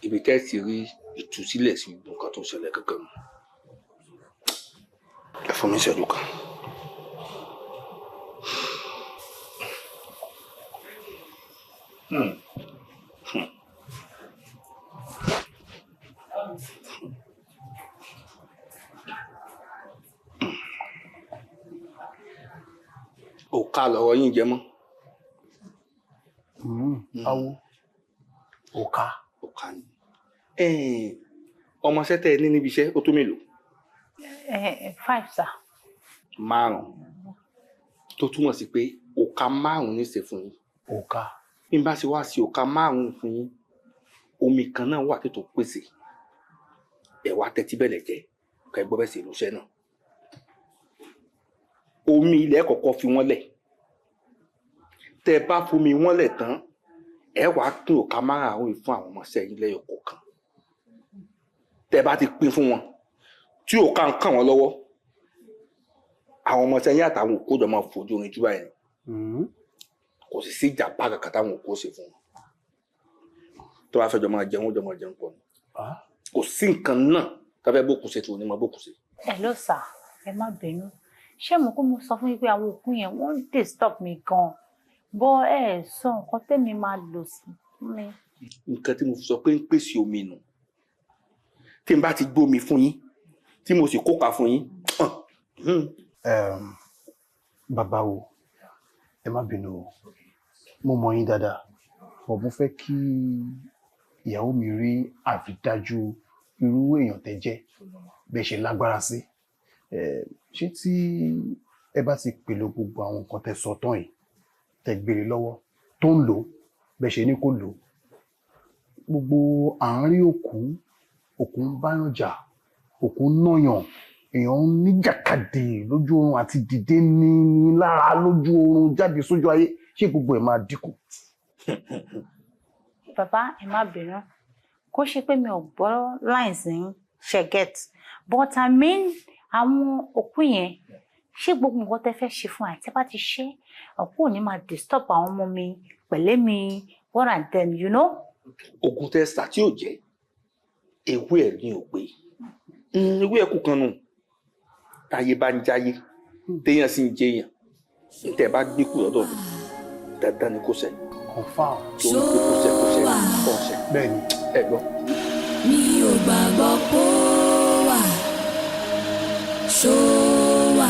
ibi tẹ́ sì rí ìtúsílẹ̀ sí gbogbo nǹkan tó ń ṣẹlẹ̀ kankan. Ẹ fún mi ìṣẹ́jú kan. Òka lọ̀rọ̀ yín jẹ mọ́. Awo, òka. Òka ni. Ọmọọṣẹ́ tẹ́ ẹ ní níbi iṣẹ́ ó tó mélòó? 5 sir. 5. Tó túmọ̀ sí pé òka 5 ní í ṣe fún yín. Òka. Bí n bá ṣe wá sí òka 5 fún yín, omi kan náà wà tó pèsè. Ẹ wá tẹ́tí bẹ̀lẹ̀ jẹ́, kẹ́ gbọ́ bẹ́ẹ̀ sí ìlúṣẹ́ náà. Omi ilẹ̀ kọ̀ọ̀kan fi wọ́n lẹ̀. Tẹ́ bá fomi wọ́n lẹ̀ tán, ẹ wá pín òka 5 yìí fún àwọn ọmọọṣẹ́ yín lẹ́yọ kọ̀ọ̀kan. Tẹ́ bá ti pín fún wọn, tí òka ń kàn wọ́n lọ́wọ́, àwọn ọmọọṣẹ́ yín àtàwọn òkú jọ máa fojú rin jù báyìí. Kò sì sí ìjàmbá kankan táwọn òkú ṣe fún wọn. Tó bá fẹ́ jọ máa jẹun, jọ máa jẹun pọ̀ ni. Kò sí nǹkan náà tá fẹ́ bókun ṣe tí ò ní máa bókun ṣe. Hello sir, ẹ má bínú. Ṣé mo kó mo sọ fún yín pé àwọn òkú yẹn wọ́n ń disturb mi gan-an, bọ́ ẹ sọ nǹkan tẹ́mi máa lò sí mi. Nǹkan tí mo sọ pé ń pèsè omi nù. Tí n bá ti gbómi fún yín, tí mo sì kóka fún yín. Bàbá wo, ẹ má bínú o, mo mọ̀ yín dáadáa, but mo fẹ́ kí ìyàwó mi rí àrídájú irú èèyàn tẹ́ jẹ́, bẹ́ẹ̀ ṣe lágbára sí. Ṣé tí ẹ bá ti pèlò gbogbo àwọn nǹkan tẹ́ sọ tán yìí, tẹ́ gbére lọ́wọ́ tó ń lò, bẹ́ẹ̀ ṣe ní kó lò, gbogbo àárín òkú, òkú ń báyàn jà, òkú ń nàyàn, èèyàn ń níjàkadì lójú oorun àti dìde ní lára lójú oorun jáde sójú ayé, ṣé gbogbo ẹ̀ máa dínkù? Bàbá ẹ má bínú, kó ṣe pé mi ò gbọ́ lines yín ṣe get, but I mean àwọn òkú yẹn, ṣé gbogbo nǹkan tẹ́ fẹ́ ṣe fún àti bá ti ṣe, òkú ò ní máa disturb àwọn ọmọ mi pẹ̀lẹ́ mi what and them, you know. Oògùn tẹ sà tí ò jẹ́, ewé ẹ̀ ní ò pé, ewé ẹ̀ kù kan nù. Táyé bá ń jáyé, téèyàn sì ń jẹyàn, tẹ́ bá gbé kù lọ́dọ̀ mi, dandan ni kò ṣẹ. Confam. Torí pé kò ṣẹ kò ṣẹ kò ṣẹ. Bẹ́ẹ̀ni. Ẹ gbọ́. Mi ò gbàgbọ́ pó wà, ṣó wà,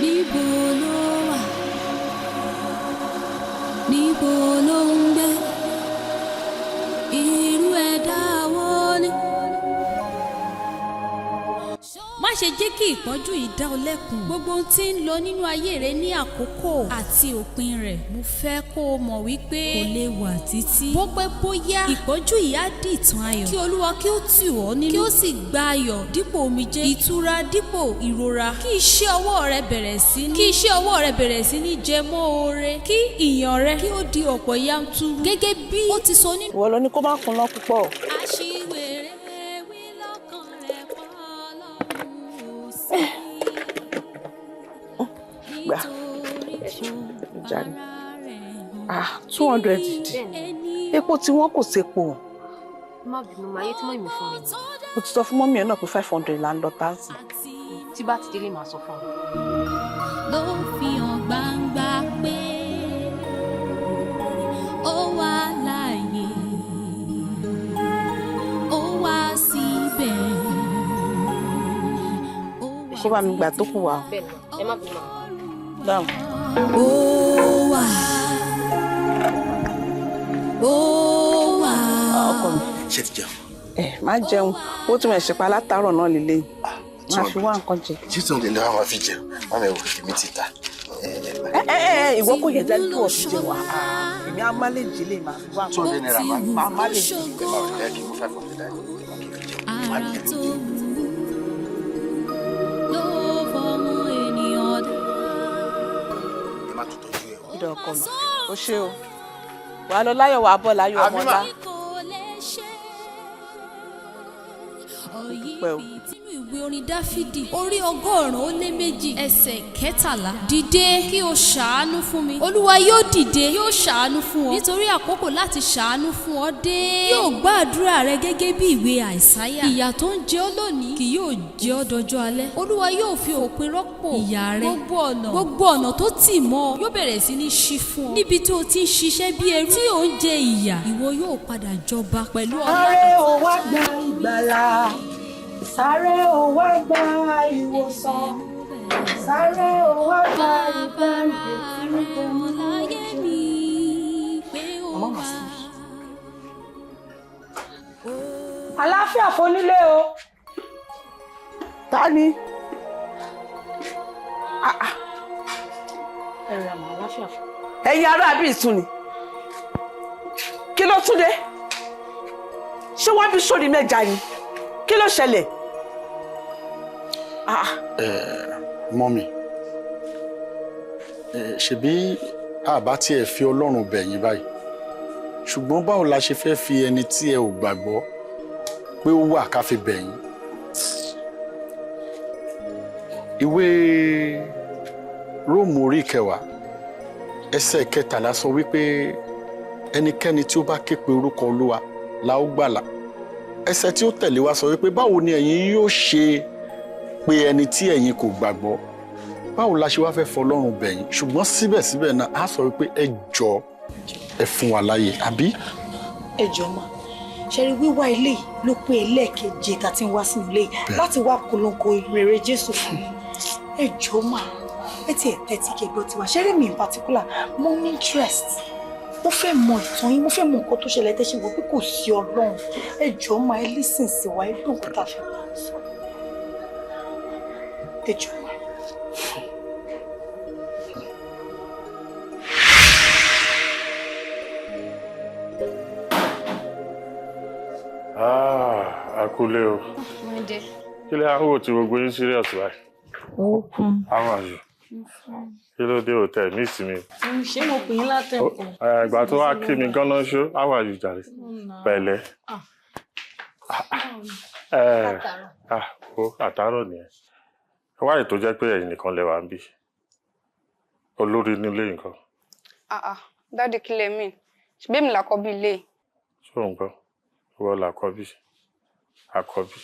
níbo ló wà, níbo ló ń gbé, irú ẹ̀dá wo ni? Má ṣe jẹ́ kí ìpọ́njú yìí dá ọ lẹ́kun. Gbogbo ohun tí ń lọ nínú ayé rẹ ní àkókò àti òpin rẹ̀. Mo fẹ́ kó o mọ̀ wípé kò lè wà títí. Bó pẹ́ bóyá ìpọ́njú yìí á di ìtàn ayọ̀. Kí Olúwa kí ó tù ọ́ nínú. Kí ó sì gba ayọ̀ dípò omijé. Ìtura dípò ìrora. Kí iṣẹ́ ọwọ́ rẹ bẹ̀rẹ̀ sí ní. Kí iṣẹ́ ọwọ́ rẹ bẹ̀rẹ̀ sí ní jẹ mọ́ oore. Kí ìyàn rẹ kí ó di ọ̀pọ̀ yanturu. Gẹ́gẹ́ bí ó ti sọ nínú. Ìwọ ló ní kó má kúnná púpọ̀. Aṣiwèrè wí lọ́kàn rẹ̀ pọ̀ Ọlọ́run ò sí. Gbà jàre, ah, 200 dì epo tí wọ́n kò sépo. Má bínú, máa yé tí mọ́ ìmì fún mi. Mo ti sọ fún mọ́mí ẹ̀ náà pé 500 là ń lọ táǹsì. Tí bá ti délé, màá sọ fún ọ. Ló fi hàn gbangba pé ó wà láàyè, ó wà síbẹ̀. Kó bá mi gbà tó kù wá. Bẹ́ẹ̀ni, ẹ má bínú. Dáhùn. Ó wà, ó wà. Ọkọ mi. Ṣé ti jẹun? Ẹ má jẹun, ó tún ẹ̀ ṣèpá látàárọ̀ náà lélẹ̀ máa fi wá nǹkan jẹ. Ṣé tí wọn lè lọ́wọ́ máa fi jẹun? Wọn mi ò èmi ti ta. Ẹ ẹ ẹ, ìwọ kò yẹ jáde kí wọ́n fi jẹun wá, èmi á má lè jí lè máa fi wá nǹkan. ₦200 máa máa má lè jí. Ẹ máa rí kí n mú 500 dání. Ẹ máa kí n fi jẹun. Má Ara jẹ tó wù ló fọmọ ènìyàn dá. Ẹ má tó tọ́jú ẹ. Ìdọ̀ ọkọ mi, ó ṣe o, wàá lọ láyọ̀, wàá bọ̀ láyọ̀, ọmọ ọlá. Kò lè ṣe Dúpẹ́ o. Nínú ìwé orin Dáfídì orí 102 ẹsẹ̀ 13, dìde kí o ṣàánú fún mi. Olúwa yóò dìde, yóò ṣàánú fún ọ, nítorí àkókò láti ṣàánú fún ọ dé. Yóò gbàdúrà rẹ gẹ́gẹ́ bí ìwé Àìsáyà. Ìyà tó ń jẹ ọ́ lónìí kì yóò jẹ ọ́ dọjọ́ alẹ́. Olúwa yóò fi òpin rọ́pò ìyà rẹ. Gbogbo ọ̀nà tó tì mọ́ ọ yóò bẹ̀rẹ̀ sí ní ṣí fún ọ. Níbi tí o ti ń ṣiṣẹ́ bí ẹrú tí ò ń jẹ ìyà, ìwọ yóò padà jọba pẹ̀lú ọlá. Sáré o wá gba ìgbàlà, sáré o wá gba ìwòsàn, sáré o wá gba ìdáǹdè tí ń bẹ nínú ẹ̀jẹ̀. Àlàáfíà fónílé o. Ta ni? Ẹ rẹ̀ àmọ́ àlàáfíà fún. Ẹ̀yin ará bí ìtún ni, kí ló tún dé? Ṣé wọ́n bí sórí mẹ́ja ni? Kí ló ṣẹlẹ̀? Ah, Mọ́mì, ṣebí àbá tí ẹ fi Ọlọ́run bẹ̀ yín báyìí, ṣùgbọ́n báwo la ṣe fẹ́ fi ẹni tí ẹ ò gbàgbọ́ pé ó wà ká fi bẹ̀ yín? Ìwé Róòmù orí 10 ẹsẹ̀ 13 sọ wípé ẹnikẹ́ni tí ó bá ké pe orúkọ Olúwa la ó gbàlà. Ẹsẹ̀ tí ó tẹ̀lé wa sọ wípé báwo ni ẹ̀yin yóò ṣe pe ẹni tí ẹ̀yin kò gbàgbọ́? Báwo la ṣe wá fẹ́ fọlọ́run bẹ̀ yín? Ṣùgbọ́n síbẹ̀síbẹ̀ náà, á sọ wípé ẹ jọ̀ọ́, ẹ fún wa láyè, àbí? Ẹ jọ̀ọ́ mà, ṣe rí wíwá ilé yìí ló pé ẹlẹ́ẹ̀keje tá a ti ń wá sínú ilé yìí láti wá polongo ìrere Jésù fún mi. Ẹ jọ̀ọ́ mà, ẹ tiẹ̀ tẹ́tí kẹgbọ́ tiwa. Ṣe rí mi in particular, mo ní interest, mo fẹ́ mọ ìtàn yín, mo fẹ́ mọ nǹkan tó ṣẹlẹ̀ tẹ́ ṣe wò pé kò sí Ọlọ́run. Ẹ jọ̀ọ́ mà, ẹ listen sí wa, ẹ gbọ́ nǹkan tá a fẹ́ bá a sọ. Ẹ jọ̀ọ́ mà. Ah, akúlé o. Mọ́dé. Kí ló ń wò tí gbogbo yín serious báyìí? Okun. How are you? Kí ló dé hotel miss mi? Ṣé mo pè yín látẹ̀kọ̀? Ìgbà tó wá kí mi gánà ṣó, how are you jàre? Pẹ̀lẹ́. Ah, o àtàárọ̀ nìyẹn. Wáyé tó jẹ́ pé ẹ̀yin nìkan lẹ wà ń bí. Olórí nílé nǹkan. Ah ah, daddy, kí lẹ mean? Ṣebí èmi làkọ́bí ilé yìí. Ṣé ò ń gbọ́? Ìwọ làkọ́bí. Àkọ́bí.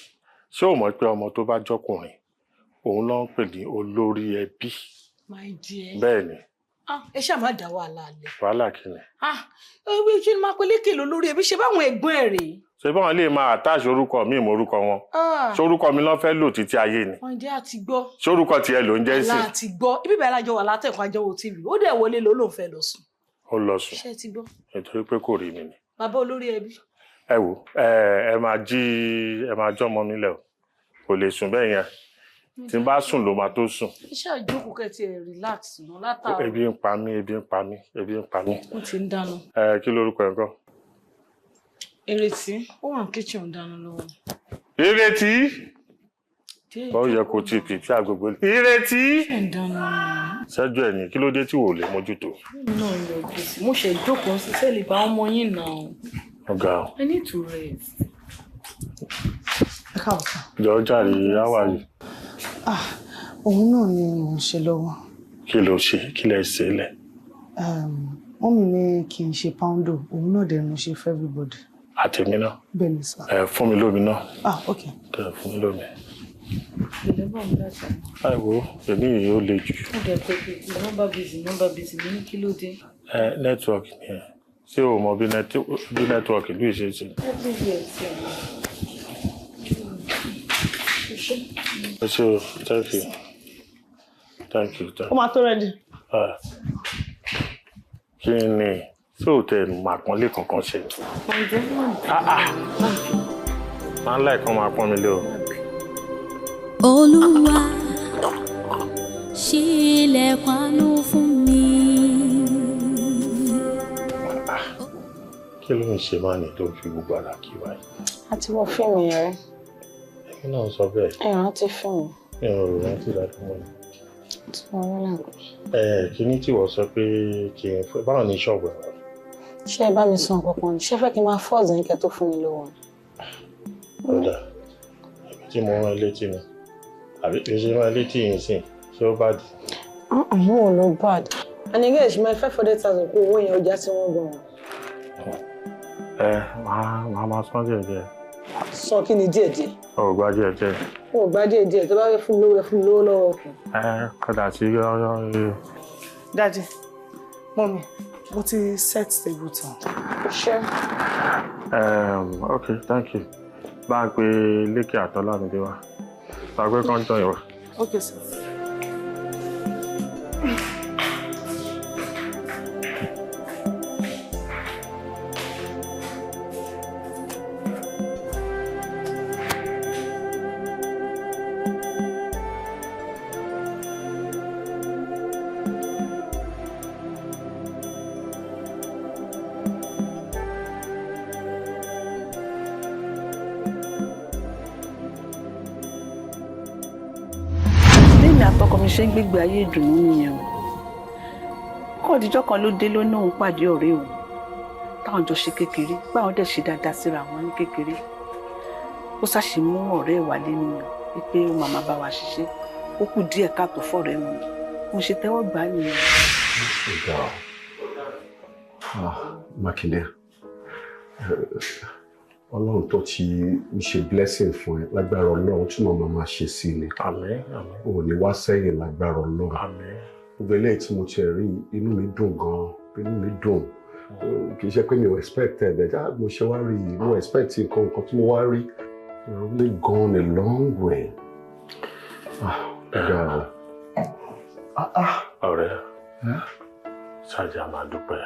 Ṣé o mọ̀ pé ọmọ tó bá jọkùnrin òun ló ń pè ní olórí ẹbí? My dear. Bẹ́ẹ̀ ni. Ah, ẹ ṣáà má dá wàhálà lẹ̀. Wàhálà kí ni? Ah, ewé kí ni máa pe Lékè lólórí ẹbí ṣe báwọn ẹ̀gbọ́n ẹ̀ rèé. Ṣé báwọn lè máa attach orúkọ mi mọ́ orúkọ wọn? Ah. Ṣé orúkọ mi ló fẹ́ lò títí ayé ni? My dear, àti gbọ́. Ṣé orúkọ tiẹ̀ ló ń jẹ́ sí? Àlá àti gbọ́. Ibi ìbẹ̀rẹ̀ alájọ wà látẹ̀kọ́ àjọwò TV. Ó dẹ̀ wọlé ló lóun fẹ́ lọ sùn. Ó lọ sùn. Ṣé ẹ ti gbọ́? Nítorí pé kò rí mi ni. Bàbá olórí ẹbí. Ẹ wò, ẹ máa jí, ẹ máa jọ́mọ mi lẹ̀ o. Kò lè sùn bẹ́ẹ̀ yẹn. Tí n bá sùn ló máa tó sùn. Ẹ ṣáà jókòó kẹ́ ti ẹ̀ relax nù látàárọ̀. Ebi ń pa mí, ebi ń pa mí, ebi ń pa mí. Ó ti ń dáná. Ẹ kí lorúkọ ẹ̀ kọ́? Ìrètí, ó wà ní kitchen ń dáná lọ́wọ́. Ìrètí! Ó yẹ kó ti pìpì àgbègbè. Ìrètí! Ṣé ń dáná? Ṣẹ́jú ẹ̀ ní kí ló dé tí wò lè mójútó? Èmi náà yọjú sí. Mo ṣe jókòó sí sẹ́ẹ̀lì bá ọmọ yín náà. Ọ̀gá o. I need to rest. Ẹ káàbọ̀ sá. Jọ̀ọ́ jàre, how are you? Ah, òun náà ni mò ń ṣe lọ́wọ́. Kí ló ṣe? Kí lẹ ṣe lẹ̀? Mọ́mì ní kí n ṣe poundo, òun náà dẹ̀ mo ṣe for everybody. Àtẹ̀mí náà. Bẹ́ẹ̀ ni sá. Ẹ fún mi lómi náà. Ah, ok. Ẹ fún mi lómi. Ìlẹ́ bọ̀ ń dáta. Ẹ wo, èmi yìí ó le jù. Ó dẹ̀ pé pé nọ́mbà busy, nọ́mbà busy, mo ní kí ló dé? Ẹ nẹ́tíwọ̀kì ni ẹ. Ṣé o mọ bí nẹ́tíwọ̀kì ìlú ìṣe ṣe? Everywhere ti ẹ̀. Ẹ ṣé o, thank you. Thank you. Ó máa tó ready. Kí ni? Ṣé o tẹ màpọ́nlé kankan ṣe? Máa ń láìkan máa pọ́n mi lé o. Olúwa, ṣí ilẹ̀kùn àánú fún mi. Kí ló ń ṣe máa ní tó fi gbogbo ara kí wáyé? A ti wọ fíìmù yẹn rí. Èmi náà sọ bẹ́ẹ̀. Ẹ rántí fíìmù. Mi ò rántí dáadáa mọ́ ni. Tí wọ́n rí làgbo. Ẹ kíní tí wọ́n sọ pé kí n fẹ́ báwo ni ṣọ́ọ̀bù ẹ̀ wá? Ṣé ẹ bá mi sọ nǹkan kan ni? Ṣé fẹ́ kí n máa fọ́ọ̀sì ní kẹ́ tó fún mi lówó ni? Ọ̀dà, àbí tí mo rán létí ni. Àbí kí n ṣe rán létí yìí sìn, ṣé ó bá dì? Àwọn ò lọ bad. And again, ṣe máa 500,000 kó owó yẹn ọjà tí wọ́n gan. Ẹ máa sán díẹ̀ díẹ̀. Sọ kí ni díẹ̀ díẹ̀? O ò gbá díẹ̀ díẹ̀. O ò gbá díẹ̀ díẹ̀, tó bá fẹ́ fún mi lówó, ẹ fún mi lówó lọ́wọ́ ọkùn. Ẹ kọ́dà sí yọ́yọ́. Daddy, mọ́mì, mo ti set table tán. Ṣé. Okay, thank you. Bá a pe Lékè àtọ́lámídé wá. Bá a pé kán jọ ìwà. Okay, sir. Ṣe ń gbégbé ayé ìdùnnú nìyẹn o. Kọ́ òdìjọ́ kan ló dé ló ní òun pàdé ọ̀rẹ́ òun táwọn jọ ṣe kékeré, báwọn dẹ̀ ṣe dáadáa síra wọn ní kékeré. Ó ṣàṣì mú ọ̀rẹ́ ẹ̀ wálé nìyẹn wípé ó máa bá wa ṣiṣẹ́. Ó kù díẹ̀ káàtó fọ̀rẹ́ òun. Mo ṣe tẹ́wọ́ gbà á nìyẹn. Ọ̀gá o, Mákindé, Ọlọ́run tó ti ń ṣe blessing fún ẹ lágbára Ọlọ́run tí màmá máa ṣe sí ni. Àmín, àmín. O ò ní wá sẹ́yìn lágbára Ọlọ́run. Àmín. Gbogbo eléyìí tí mo ti rí, inú mi dùn gan-an, inú mi dùn. Kì í ṣe pé mi ò expect ẹ̀ bẹ́ẹ̀, mo ṣe wá rí i, mo expect nǹkan tí mo wá rí. Really gone a long way. Ọ̀gá o. Ọ̀rẹ́, ṣáàjà máa dúpẹ́.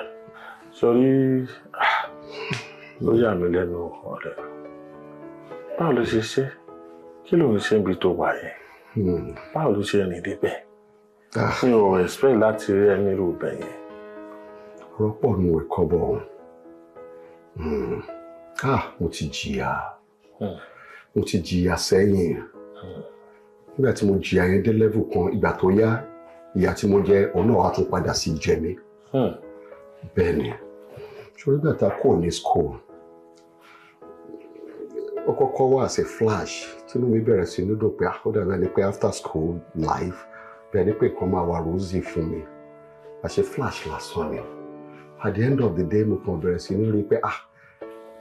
Sọrí ló yà mí lẹ́nu ọ̀rẹ́. Báwo ló ṣe ṣe? Kí ló ń ṣe níbi tó wà yẹn? Báwo ló ṣe rìn débẹ̀? Mi ò expect láti rí ẹni irú ibẹ̀ yẹn. Rọ́pọ̀ nu ẹ̀kọ́ bọ̀. Mo ti jìyà. Mo ti jìyà sẹ́yìn. Nígbà tí mo jìyà yẹn dé level kan, ìgbà tó yá, ìyà tí mo jẹ, òun náà wá tún padà sí jẹ mí. Bẹ́ẹ̀ ni. Ṣorí ìgbà tá a kúrò ní school, ó kọ́kọ́ wá as a flash, tínú mi bẹ̀rẹ̀ sí ní dùn pé ó dàbí ẹni pé after school life, bẹ́ẹ̀ ni pé nǹkan máa wà rosy fún mi. Àṣé flash lásán ni. At the end of the day, mo kàn bẹ̀rẹ̀ sí ní rí i pé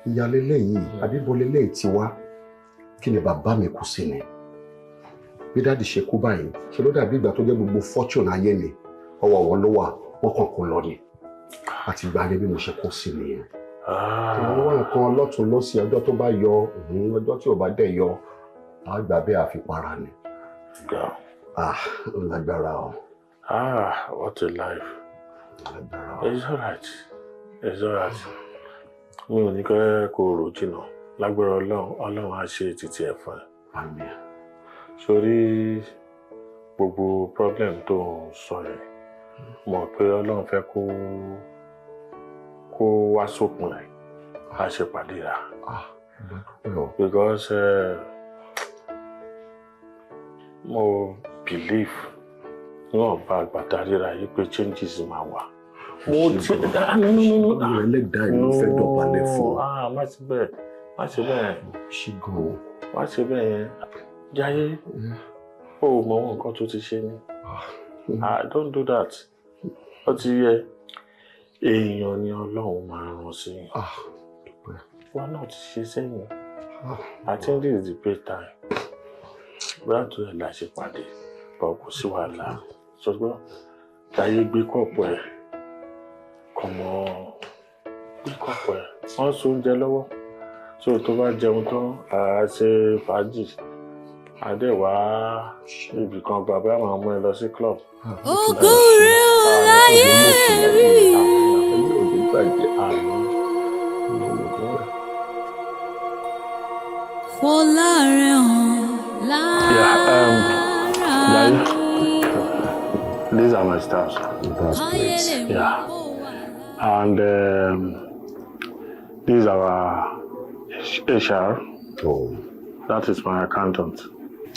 ìyá leléyìí, àbí bo leléyìí ti wá. Kí ni bàbá mi kú sí ni? Bí daddy ṣe kú báyìí, ṣe ló dàbí ìgbà tó jẹ́ gbogbo fortune ayé mi, ọwọ́ wọn ló wà, wọ́n kàn kó lọ ni. Àti ìgbà yẹn bí mo ṣe kó sí nìyẹn. Àwọn wá nǹkan lọ́tún lọ́sì, ọjọ́ tó bá yọ, ọjọ́ tí ò bá dẹ̀ yọ, àgbà bẹ́ẹ̀ àfipara ni. Ah, ó lágbára o. Ah, what a life. It's alright. It's alright. Mi ò ní kẹ́ kó rò jìnnà. Lágbára Ọlọ́run, Ọlọ́run á ṣe títí ẹ̀ fún ẹ. Àmín. Sórí gbogbo problem tó ń sọ yẹn, mọ̀ pé Ọlọ́run fẹ́ kó wá sópin ẹ̀, á ṣe pàdé rà. Because mo believe níwọ̀n bá àgbàdá ríra yìí pé changes máa wà. Mo ti no. Ẹlẹ́dàá ìlú fẹ́ dọ̀bálẹ̀ fún. Ah, má ṣe bẹ́ẹ̀, má ṣe bẹ́ẹ̀. Ṣé gan-an? Má ṣe bẹ́ẹ̀ yẹn. Jaiye, o ò mọ nǹkan tó ti ṣe ni. Ah, don't do that. Ó ti yẹ, èèyàn ni Ọlọ́run máa rán sí. Wọn náà ti ṣe sẹ́yìn. I think this is the great time. Bóyá tó yẹ la ṣe pàdé, bọ̀ kò sí wàhálà. Ṣùgbọ́n Jaiye, gbé kọ̀ọ̀pù ẹ̀, kọ̀mọ́ gbé kọ̀ọ̀pù ẹ̀. Wọ́n so oúnjẹ lọ́wọ́. So tó bá jẹun tán, à á ṣe fàájì. Adé wá ibì kan bàbá àwọn ọmọ ẹ lọ sí club. Ògo rẹ̀ ò láyé rí. Fọlá rẹ̀ hàn lára Yeah, these are my staffs. That's great. Yeah. And this is our HR. Oh. That is my accountant.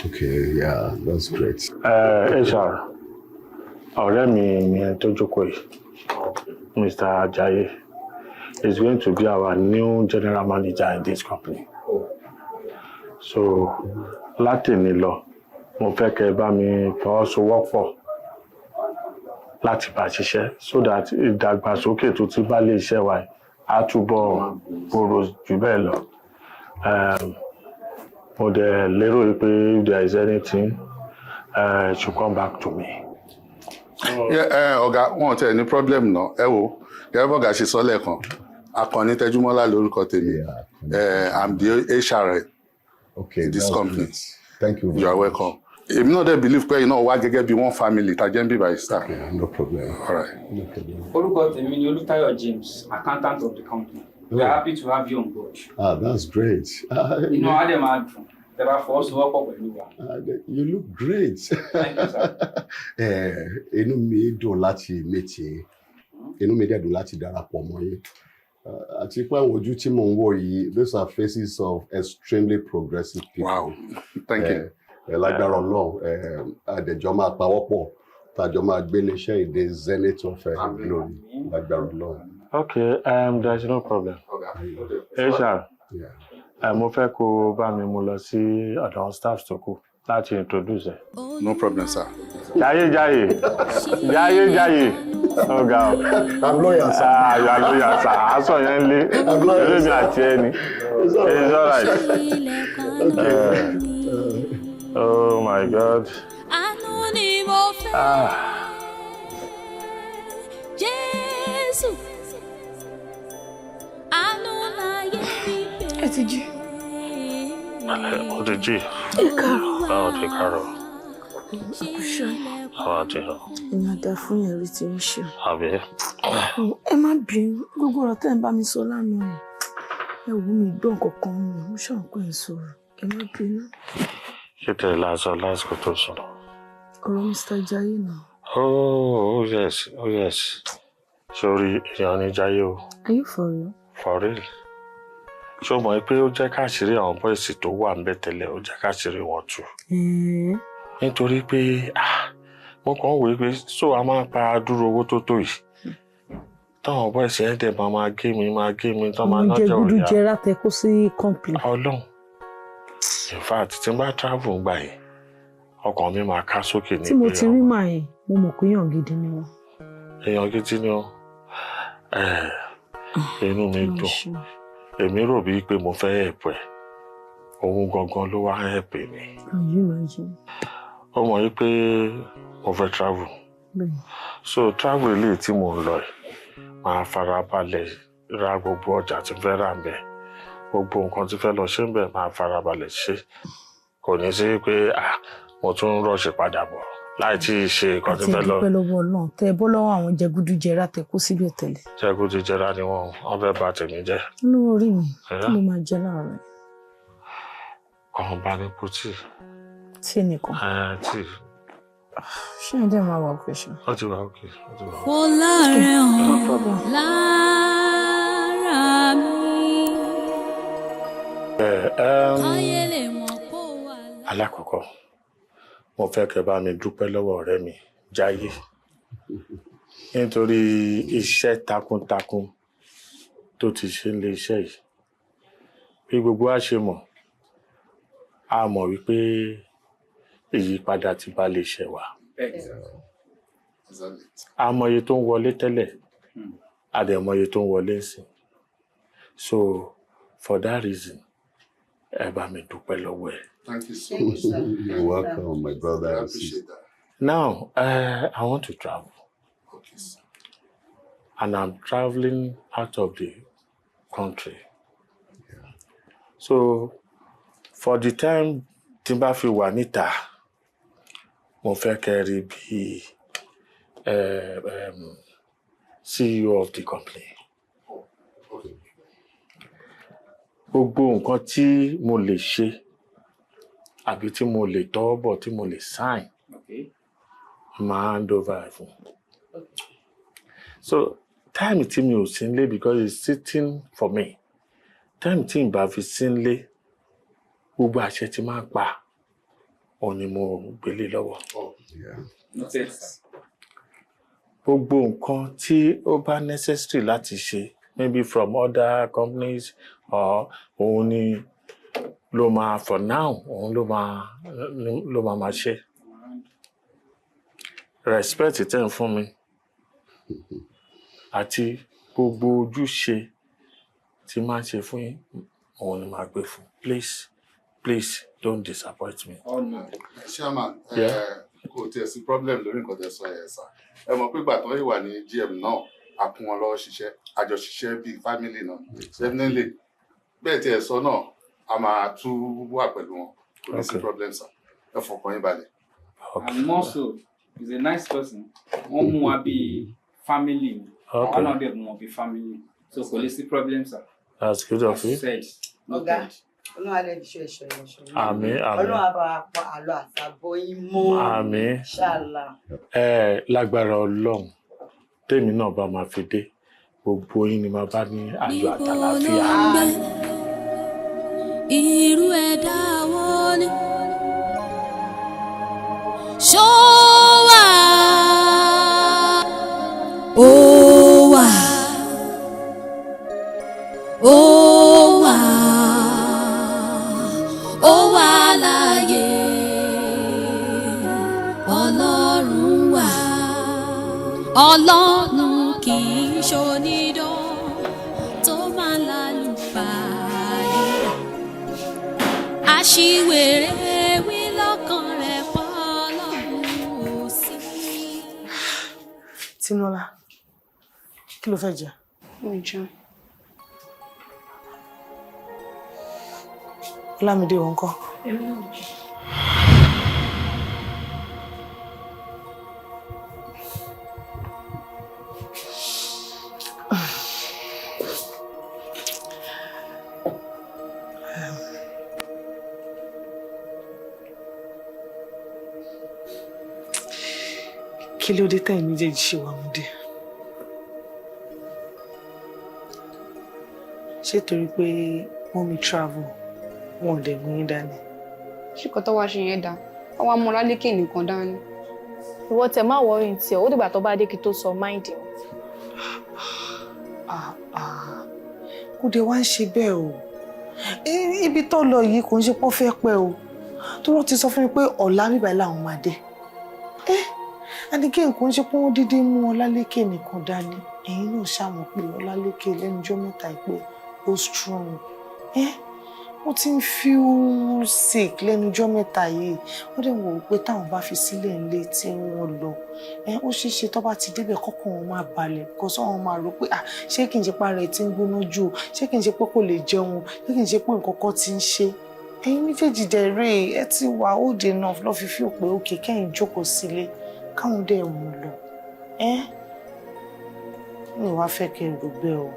Okay, yeah, that's great. HR, ọ̀rẹ́ mi ni ẹni tó jókòó yìí, Mr. Ajayi, is going to be our new general manager in this company. So, látèmi lọ, mo fẹ́ kẹ́ ẹ bá mi fọwọ́sowọ́pọ̀ láti bá ṣiṣẹ́ so that ìdàgbàsókè tó ti bá lè iṣẹ́ wa yìí á túbọ̀ gbòòrò jù bẹ́ẹ̀ lọ. Mo dẹ̀ lérò pé if there is anything, it should come back to me. Ọ̀gá, wọn ò tẹ̀ ní problem náà. Ẹ wo, gẹ́gẹ́ bọ́gà ṣe sọ lẹ́ẹ̀kan, Akànní Tẹjúmọ́lá lórúkọ tèmi. I'm the HR Okay, in this that's company. great. Thank you. You are welcome. Èmi náà dẹ̀ believe pé iná wá gẹ́gẹ́ bí one family tá jẹ́ ń bí by star. No problem. All right. No problem. Orúkọ tèmi ni Olútáyọ̀ James, accountant of the company. We are happy to have you on board. Ah, that's great. Inú wa dẹ̀ máa dùn tẹ́ bá fọwọ́sowọ́pọ̀ pẹ̀lú wa. You look great. Thank you, sir. Inú mi dùn láti meet yín. Inú mi dẹ̀ dùn láti darapọ̀ mọ́ yín. Àti pé àwọn ojú tí mò ń wò yìí, those are faces of extremely progressive people. Wow, thank you. Lágbára Ọlọ́run, àdẹ̀jọ́ máa pawọ́pọ̀, tàjọ máa gbé iléeṣẹ́ ìdè zenith of glory. Lágbára Ọlọ́run. Okay, there is no problem. HR, mo fẹ́ kó o bá mi mú lọ sí ọ̀dọ̀ àwọn staff tó kù láti introduce ẹ. No problem, sir. Jaiye, Jaiye, Jaiye, Jaiye, ọ̀gá o. I'm loyal, sir. Ah, you are loyal, sir. Aṣọ yẹn ń lé. I'm loyal, Eré mi sir. àti ẹni. It's all right. It's all right. Okay. Oh my God. Àánú ni mo fẹ́. Ah. Jésù. Àánú láyé mi bẹ̀rẹ̀. Ẹ ti jí. Ó ti jí. Ẹ káàárọ̀. Báwo ti káàárọ̀? Àkùṣe. Báwo ti hàn? Ìyẹn àdá fún yẹn rí ti ń ṣe. Àbí? Ẹ má bínú, gbogbo ọ̀rọ̀ tẹ́ ń bá mi sọ lánàá yẹn. Ẹ wò mí gbọ́ nǹkan kan mi, mo ṣàn pé ń sọ̀rọ̀. Ẹ má bínú. Ṣé tẹ̀lé lásán lásìkò tó sùn? Ọ̀rọ̀ Mr. Jaiye náà. Oh, oh yes, oh yes. Sorry, èèyàn ní Jaiye o. Are you for real? For real. Ṣé o mọ̀ pé ó jẹ́ káàṣírí àwọn boys tó wà ń bẹ̀ tẹ́lẹ̀, ó jẹ́ káàṣírí wọn tú? Nítorí pé mo kàn ń wòye pé so a máa pa dúró owó tó tó yìí. Táwọn boys yẹn dẹ̀ máa gé mi, máa gé mi, tán máa Àwọn nájà jẹgúdú òyà. jẹrá tẹ kó sí company. Ọlọ́run. In fact, tí n bá travel ń gbà yẹn, ọkàn mi máa ká sókè ní Tí mo pé ti rí màá yẹn, mo mọ̀ pé èèyàn gidi ni wọ́n. Èèyàn gidi ni ó. Inú mi dùn. Èmi rò bíi pé mo fẹ́ ẹ̀pọ̀ ẹ̀. Òun gangan ló wá help mi. Can you imagine? Ó mọ̀ yí pé mo fẹ́ travel. Bẹ́ẹ̀ni. So travel eléyìí tí mò ń lọ yìí, màá farabalẹ̀ ra gbogbo ọjà tí fẹ́ rà ń bẹ̀. Gbogbo nǹkan tí fẹ́ lọ ṣe ń bẹ̀, màá farabalẹ̀ ṣe. Kò ní sí pé ah, mo tún ń rọ̀ṣẹ̀ padà bọ̀ láì tí ì ṣe nǹkan tí Àti fẹ́ lọ. ìdúpẹ́ lọ́wọ́ Ọlọ́run tẹ́ ẹ bọ́ lọ́wọ́ àwọn jẹgúdújẹrá tẹ kó síbẹ̀ tẹ́lẹ̀. Jẹgúdújẹrá ni wọ́n, wọ́n fẹ́ bà tèmi jẹ́. Olówó orí mi, Yeah. kí ló máa jẹ láàárọ̀ yìí? Kàn bá ní kú tíì. Tí nìkan. Ẹ tíì. Ṣé ẹ dẹ̀ máa wà òkè ṣe? Ó ti wà òkè. Ó ti wà òkè. Fọlá rẹ̀ hàn lára mi. Káyé lè mọ̀ kó wà. Alákọ̀ọ́kọ́, mo fẹ́ kẹ́ bá mi dúpẹ́ lọ́wọ́ ọ̀rẹ́ mi, Jaiye, nítorí iṣẹ́ takuntakun tó ti ṣe nílé iṣẹ́ yìí. Bí gbogbo wa ṣe mọ̀, a mọ̀ wípé ìyípadà ti bá lè ṣe wá. A mọ iye tó ń wọlé tẹ́lẹ̀, a dẹ̀ mọ iye tó ń wọlé nísìn. So for that reason, ẹ bá mi dúpẹ́ lọ́wọ́ ẹ̀. Thank you so much, sir. You're welcome, my brother I and appreciate sister. that. Now, I want to travel. Okay, sir. And I'm traveling out of the country. So, for the time tí n bá fi wà níta, mo fẹ́ kẹ́ rí bí CEO of the company. Gbogbo nǹkan tí mo lè ṣe àbí tí mo lè tọwọ́ bọ̀, tí mo lè sign, máa hand over ẹ̀ fún. So time tí mi ò sí nílé, because it's sitting for me. Time tí n bá fi sí nílé, gbogbo àṣẹ tí máa ń pa, òun ni mo gbélé lọ́wọ́. Noted, sir. Gbogbo nǹkan tí ó bá necessary láti ṣe, maybe from other companies or òun ni ló máa, for now, òun ló máa ṣe. Respect tẹ́ ń fún mi àti gbogbo ojúṣe tí máa ń ṣe fún yín, òun ni màá gbé fún. Please, please don't disappoint me. Oh, no. Chairman, Yeah. kò tiẹ̀ sí problem lórí nǹkan tẹ́ sọ yẹn, sir. Ẹ mọ̀ pé ìgbà tó ń wà ní GM náà, a kún wọn lọ́wọ́ ṣiṣẹ́, a jọ ṣiṣẹ́ bíi family náà. Definitely, bẹ́ẹ̀ tí ẹ sọ náà, a máa tún wà pẹ̀lú wọn. Kò ní sí problem, sir. Ẹ fọkàn yín balẹ̀. And more so, he's a nice person. Wọ́n mú wa bíi family ni. Àwa náà dẹ̀ mú wọn bíi family. So kò lè sí problem, sir. That's good of you. Said. Ọ̀gá, Ọlọ́run alẹ́ fi ṣe ẹ̀ṣọ́ ẹ̀ṣọ́ yín. Àmín, àmín. Ọlọ́run á bá wa pa àlọ́ àtàbọ̀ yín mọ́. Àmín. Ṣáàlà. Ẹ lágbára Ọlọ́run, tèmi náà bá máa fi dé, gbogbo yín ni máa bá ní ayọ̀ àtàlàáfíà. Irú ẹ̀dá wo ni ṣó wà? Ó wà, ó wà, ó wà láàyè. Ọlọ́run wà, Ọlọ́run kì í ṣonídán tó máa lálùfààyè. Aṣiwèrè wí lọ́kàn rẹ̀ pọ̀ Ọlọ́run ò sí. Tinúọlá, kí ló fẹ́ jẹ? Mi jẹun. Ọlámídé, òun kọ́? Èmi náà jẹun. Kí ló dé tẹ̀yin méjèèjì ṣe wà múdé? Ṣé torí pé mummy travel, wọn ò dẹ̀ mú yín dání? Ṣé kò tó wá ṣe yẹn dáa? Wọ́n wá mú Ọlálékè nìkan dání. Ìwọ tẹ má worry ní tiẹ̀, ó dìgbà tó bá dé kí tó sọ mind wọn. Ah, ah. Kò dé wá ń ṣe bẹ́ẹ̀ o. Ibi tó lọ yìí kò ń ṣe pọ́n fẹ́ pẹ́ o. Tó wọ́n ti sọ fún mi pé ọ̀la bíbá làwọn máa dé. And again, kò ń ṣe pé wọ́n dídé mú Ọlálékè nìkan dání. Ẹ̀yin náà ṣàmọ̀ pé Ọlálékè lẹ́nu ọjọ́ mẹ́ta yìí pé ó strong. Ó ti ń feel sick lẹ́nu ọjọ́ mẹ́ta yìí. Wọ́n dẹ̀ wò ó pé táwọn bá fi sílẹ̀ nílé tí wọ́n lọ, ó ṣeé ṣe tó bá ti débẹ̀ kọ́kàn wọn máa balẹ̀, because wọ́n máa rò pé, ah, ṣé kì í ṣe pé ara ẹ̀ ti ń gbóná jù o, ṣé kì í ṣe pé kò lè jẹun, ṣé kì í ṣe pé nǹkan kan ti ń ṣe. Ẹ̀yin méjèèjì dẹ̀ rèé, ẹ ti wà old enough lọ́ fi feel pé okay, kẹ́yìn jókòó sílé káwọn dẹ̀ mú lọ. Ẹ́ mi wá fẹ́ kẹ́ ẹ rò bẹ́ẹ̀ o.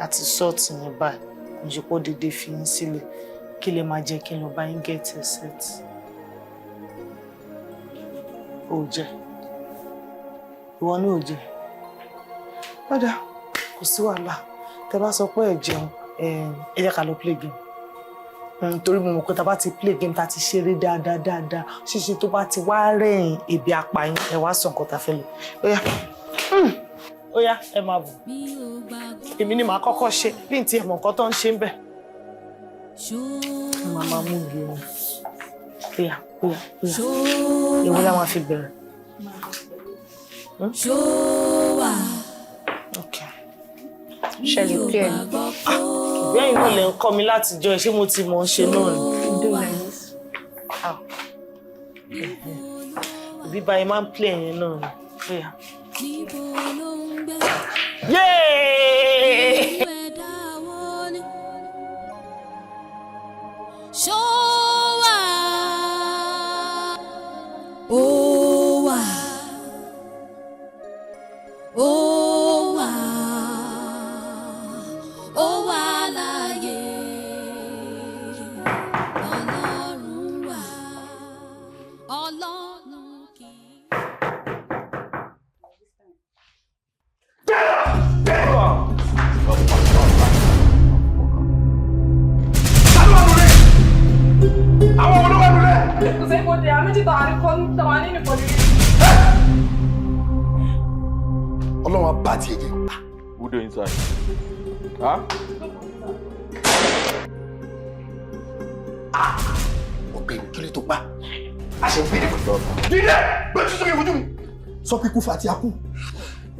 Àti sọ́ọ̀tì yẹn báyìí, kò ṣe pé ó dédé fi yín sílẹ̀. Kí lè máa jẹ́ kí n lọ bá yín get ẹ set? Ó jẹ́ ìwọ ní ò jẹ́ lọ́dà, kò sí wàhálà. Tẹ bá sọ pé ẹ jẹun, ẹ jẹ́ ká lọ play game, torí mo mọ̀ pé tá a bá ti play game, tá a ti ṣeré dáadáa dáadáa, ṣíṣe tó bá ti wá rẹ̀yìn, ebi apààyàn, ẹ wá sọ nǹkan tá a fẹ́ lò. Ó yá, ó yá, ẹ máa bọ̀. Èmi ni màá kọ́kọ́ ṣe bí n tiẹ̀ mọ̀ nǹkan tó ń ṣe ń bẹ̀. Màá máa mú ibi wọn. Ó yá, ó yá, ó yá. Èwo la máa fi bẹ̀rẹ̀? Ṣó wà. Ṣe lè play ẹ̀? Ìgbẹ́yìn náà lè ń kọ́ mi láti jọ ẹ. Ṣé mo ti mọ̀ ọ́n ṣe náà ni? Ah. Ìbí báyìí máa ń play ẹ̀yẹn náà ni. Ó yá. Níbo ló ń gbé? Yay! Ẹ̀dá wo ni? Ṣó wà? Ó wà. Ó wà. Ó wà láàyè. Ọlọ́run wà. Ọlọ́run kì í. Àwọn olówó nulẹ̀. Kò sẹ́yìn kò dé, àmì títà àríkọ́ ní tàwa nínú ìkọ̀lù. Ọlọ́run á bá tiẹ̀ jẹ́. Who dey inside? Huh? Ọ̀gbẹ́ni, kí ló tó pa a ṣe ń gbé nípa. Dídé gbé tuntun mi fojú mi. Sọ pé kú fati akú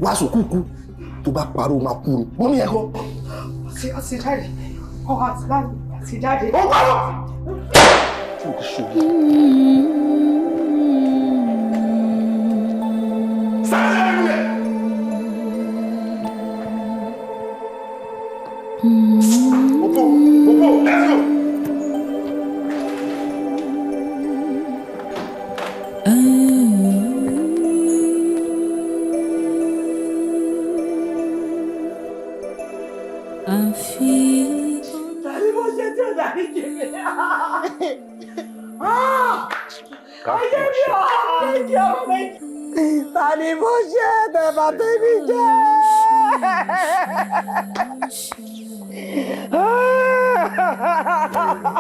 wàá sọ kúkú tó bá parọ́ máa kú ni mọ́mí ẹ̀ kọ́. Àti jáde, ọkọ̀ àti jáde, àti jáde. Ó parọ́. Tí o ti ṣòwò. Sáré lẹ́nu rẹ̀. Popo, Popo, let's go. Àfi. Tàbí mo ṣe tí ò dárí jì mí. Ayé mi ò méjì ọmọ méjì. Tàbí mo ṣe tẹ̀bà tèmi jẹ́.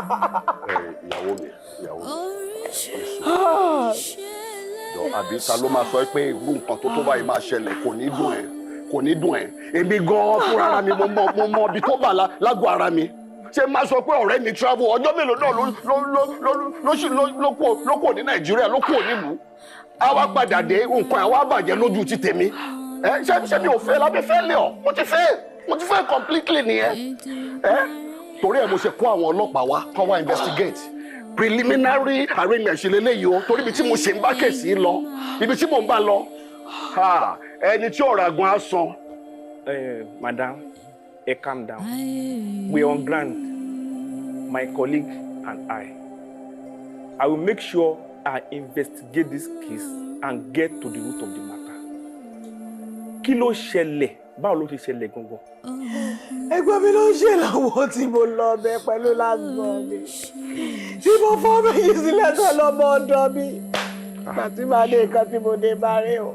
Ìyàwó mi, ìyàwó mi, jọ, àbí ta ló máa sọ pé irú nǹkan tó tó báyìí máa ṣẹlẹ̀? Kò ní dùn ẹ́, kò ní dùn ẹ́. Èmi gan-an fúnra mi, mo mọ ibi tó bà lágọ̀ọ́ ara mi. Ṣé máa sọ pé ọ̀rẹ́ mi travel, ọjọ́ mélòó náà ló kúrò ní Nàìjíríà, ló kúrò nílùú, á wá padà dé, nǹkan ẹ̀ wá bàjẹ́ lójú ti tèmi. Ẹ ṣé mi ò fẹ́ lábẹ́ fẹ́ lé ọ? Mo ti fẹ́ completely nìyẹn. Ẹ torí ẹ mo ṣe kó àwọn ọlọ́pàá wá kó wá investigate. Preliminary arraignment ṣe lélẹ́yìí o, torí ibi tí mo ṣe ń bá case lọ, ibi tí mò ń bá lọ, ẹni tí ọ̀rọ̀ àgùn á san. Madam, calm down. We are on ground, my colleague and I. I will make sure I investigate this case and get to the root of the matter. Kí ló ṣẹlẹ̀? Báwo ló ṣe ṣẹlẹ̀ gangan? Ẹ̀gbọ́n mi ló ń ṣe lọ́wọ́ tí mo lọ bẹ pẹ̀lú lásán mi, tí mo fọ́ méjì sílẹ̀ tó lọ́mọ ọ̀dọ́ mi. Pàtí máa dé, nǹkan tí mo dé bá rí o.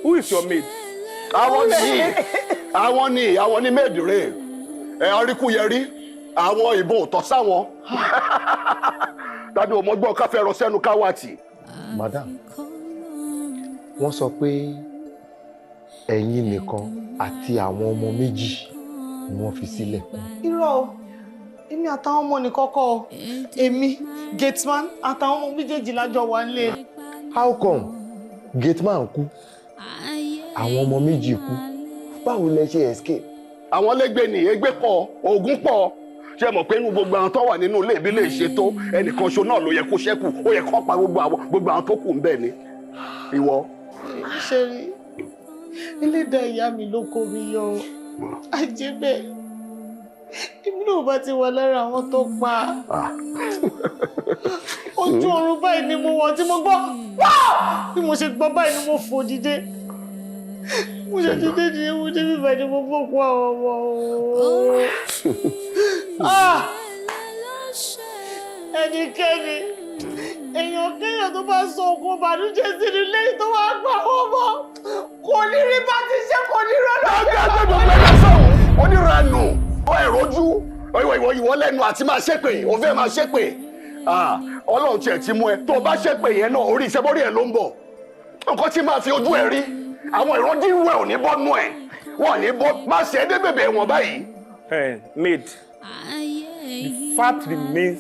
Who is your maid? Àwọn ní maid rè ẹ, aríkúyẹrí, àwọn ìbọn ò tọ́ sáwọn tàbí òmọgbọ́n káfẹ́ rọ sẹ́nu káwàtì. Madam, wọ́n sọ pé ẹ̀yin nìkan àti àwọn ọmọ méjì ni wọ́n fi sílẹ̀. Irọ́ o, èmi àtàwọn ọmọ nìkan kọ́ o. Èmi, gateman àtàwọn ọmọ méjèèjì lájọ wà nílé. How come gateman kú, àwọn ọmọ méjì kú, Báwo lẹ ṣe escape? Àwọn lẹ́gbẹ̀ẹ́ ni ẹgbẹ́ kọ ogun pọ̀. Ṣé mọ̀ pé inú gbogbo àwọn tó wà nínú ilé ìbí lè ṣe tó, ẹnìkan ṣo náà ló yẹ kó ṣẹ́kù, ó yẹ kó pa gbogbo àwọn tó kù ń bẹ̀ ni. Ìwọ. Ṣé rí ẹlẹ́dàá ìyá mi ló kó mi yọ ọ́, àjẹ́ bẹ́ẹ̀ èmi náà bá ti wà lára àwọn tó pa. Ojú ọ̀run báyìí ni mo wọ̀ tí mo gbọ́ bí mo ṣe gbọ́ báyìí ni mo fò dìde. Mo ṣe dìde dìde mo dé bíbá ni mo bọ̀ kó àwọn ọmọ ooo. Ẹnikẹ́ni èèyàn kéèyàn tó bá sọ òkú ìbànújẹ́ sínú ilé tó wá gbà wọ́n mọ́ kò ní rí bá ti ṣe, kò ní rọ́nà. Oníranù ọ ẹ̀rọjú ìwọ lẹ́nu àti máa ṣépè, o fẹ́ máa ṣépè. Ọlọ́run tiẹ̀ ti mú ẹ, tó o bá ṣépè yẹn náà orí iṣẹ́ bórí ẹ̀ ló ń bọ̀. Nǹkan tí máa fi ojú ẹ rí, àwọn ìrandíwẹ̀ ò ní bọ́ nú ẹ̀, wọ́n ò ní bọ́, má ṣe é dé bèbè wọn báyìí. Maid, the fact remains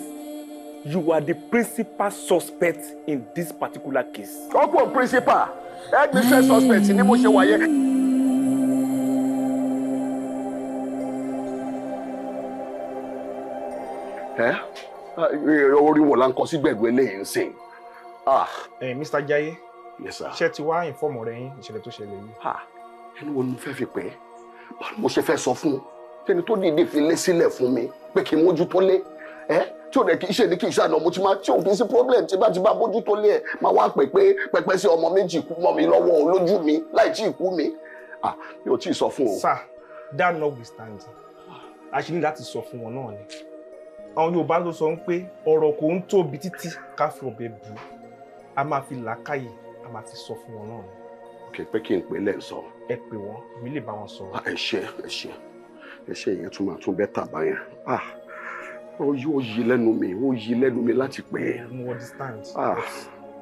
you are the principal suspect in this particular case. Ọ̀pọ̀ principal, headmistress suspect ni mo ṣe wáyé. Orí wo la ń kọ sí gbẹ̀gbẹ́ eléyìí ń sìn? Mr. Jaiye. Yes, sir. Ṣé ti wá inform ọ̀rẹ́ yín ìṣẹ̀lẹ̀ tó ṣẹlẹ̀ yìí? Ẹni wo ni mo fẹ́ fi pè é? Báwo ni mo ṣe fẹ́ sọ fún un? Tẹ́ni tó dìde fi lé sílẹ̀ fún mi pé kí n mójútó lé. Tí ò dẹ̀ kì í ṣe ní kì í ṣàná mo ti máa tí ò kì í sí problem tí bá ti bá mójútó lé ẹ̀ máa wá pè pé pẹpẹ sí ọmọ méjì kú mọ́ mi lọ́wọ́ olójú mi láì tí ì kú mi. Mi ò tí ì sọ fún o. Sir, that notwithstanding, a ṣe ní láti sọ fún wọn náà ni. Àwọn Yorùbá ló sọ pé ọ̀rọ̀ kò ń tóbi títí ká fi ọ̀bẹ bù ú, a máa fi làákàyè, a máa fi sọ fún wọn náà ni. Ok, pé kí n pè lẹ́ ń sọ. Ẹ pè wọ́n, èmi lè bá wọn sọ̀rọ̀. Ẹ ṣé, ẹ ṣé, ẹ ṣé, ìyẹn tún máa tún bẹ́tà báyẹn. Ó yí lẹ́nu mi, ó yí lẹ́nu mi láti pè é. Mo understand.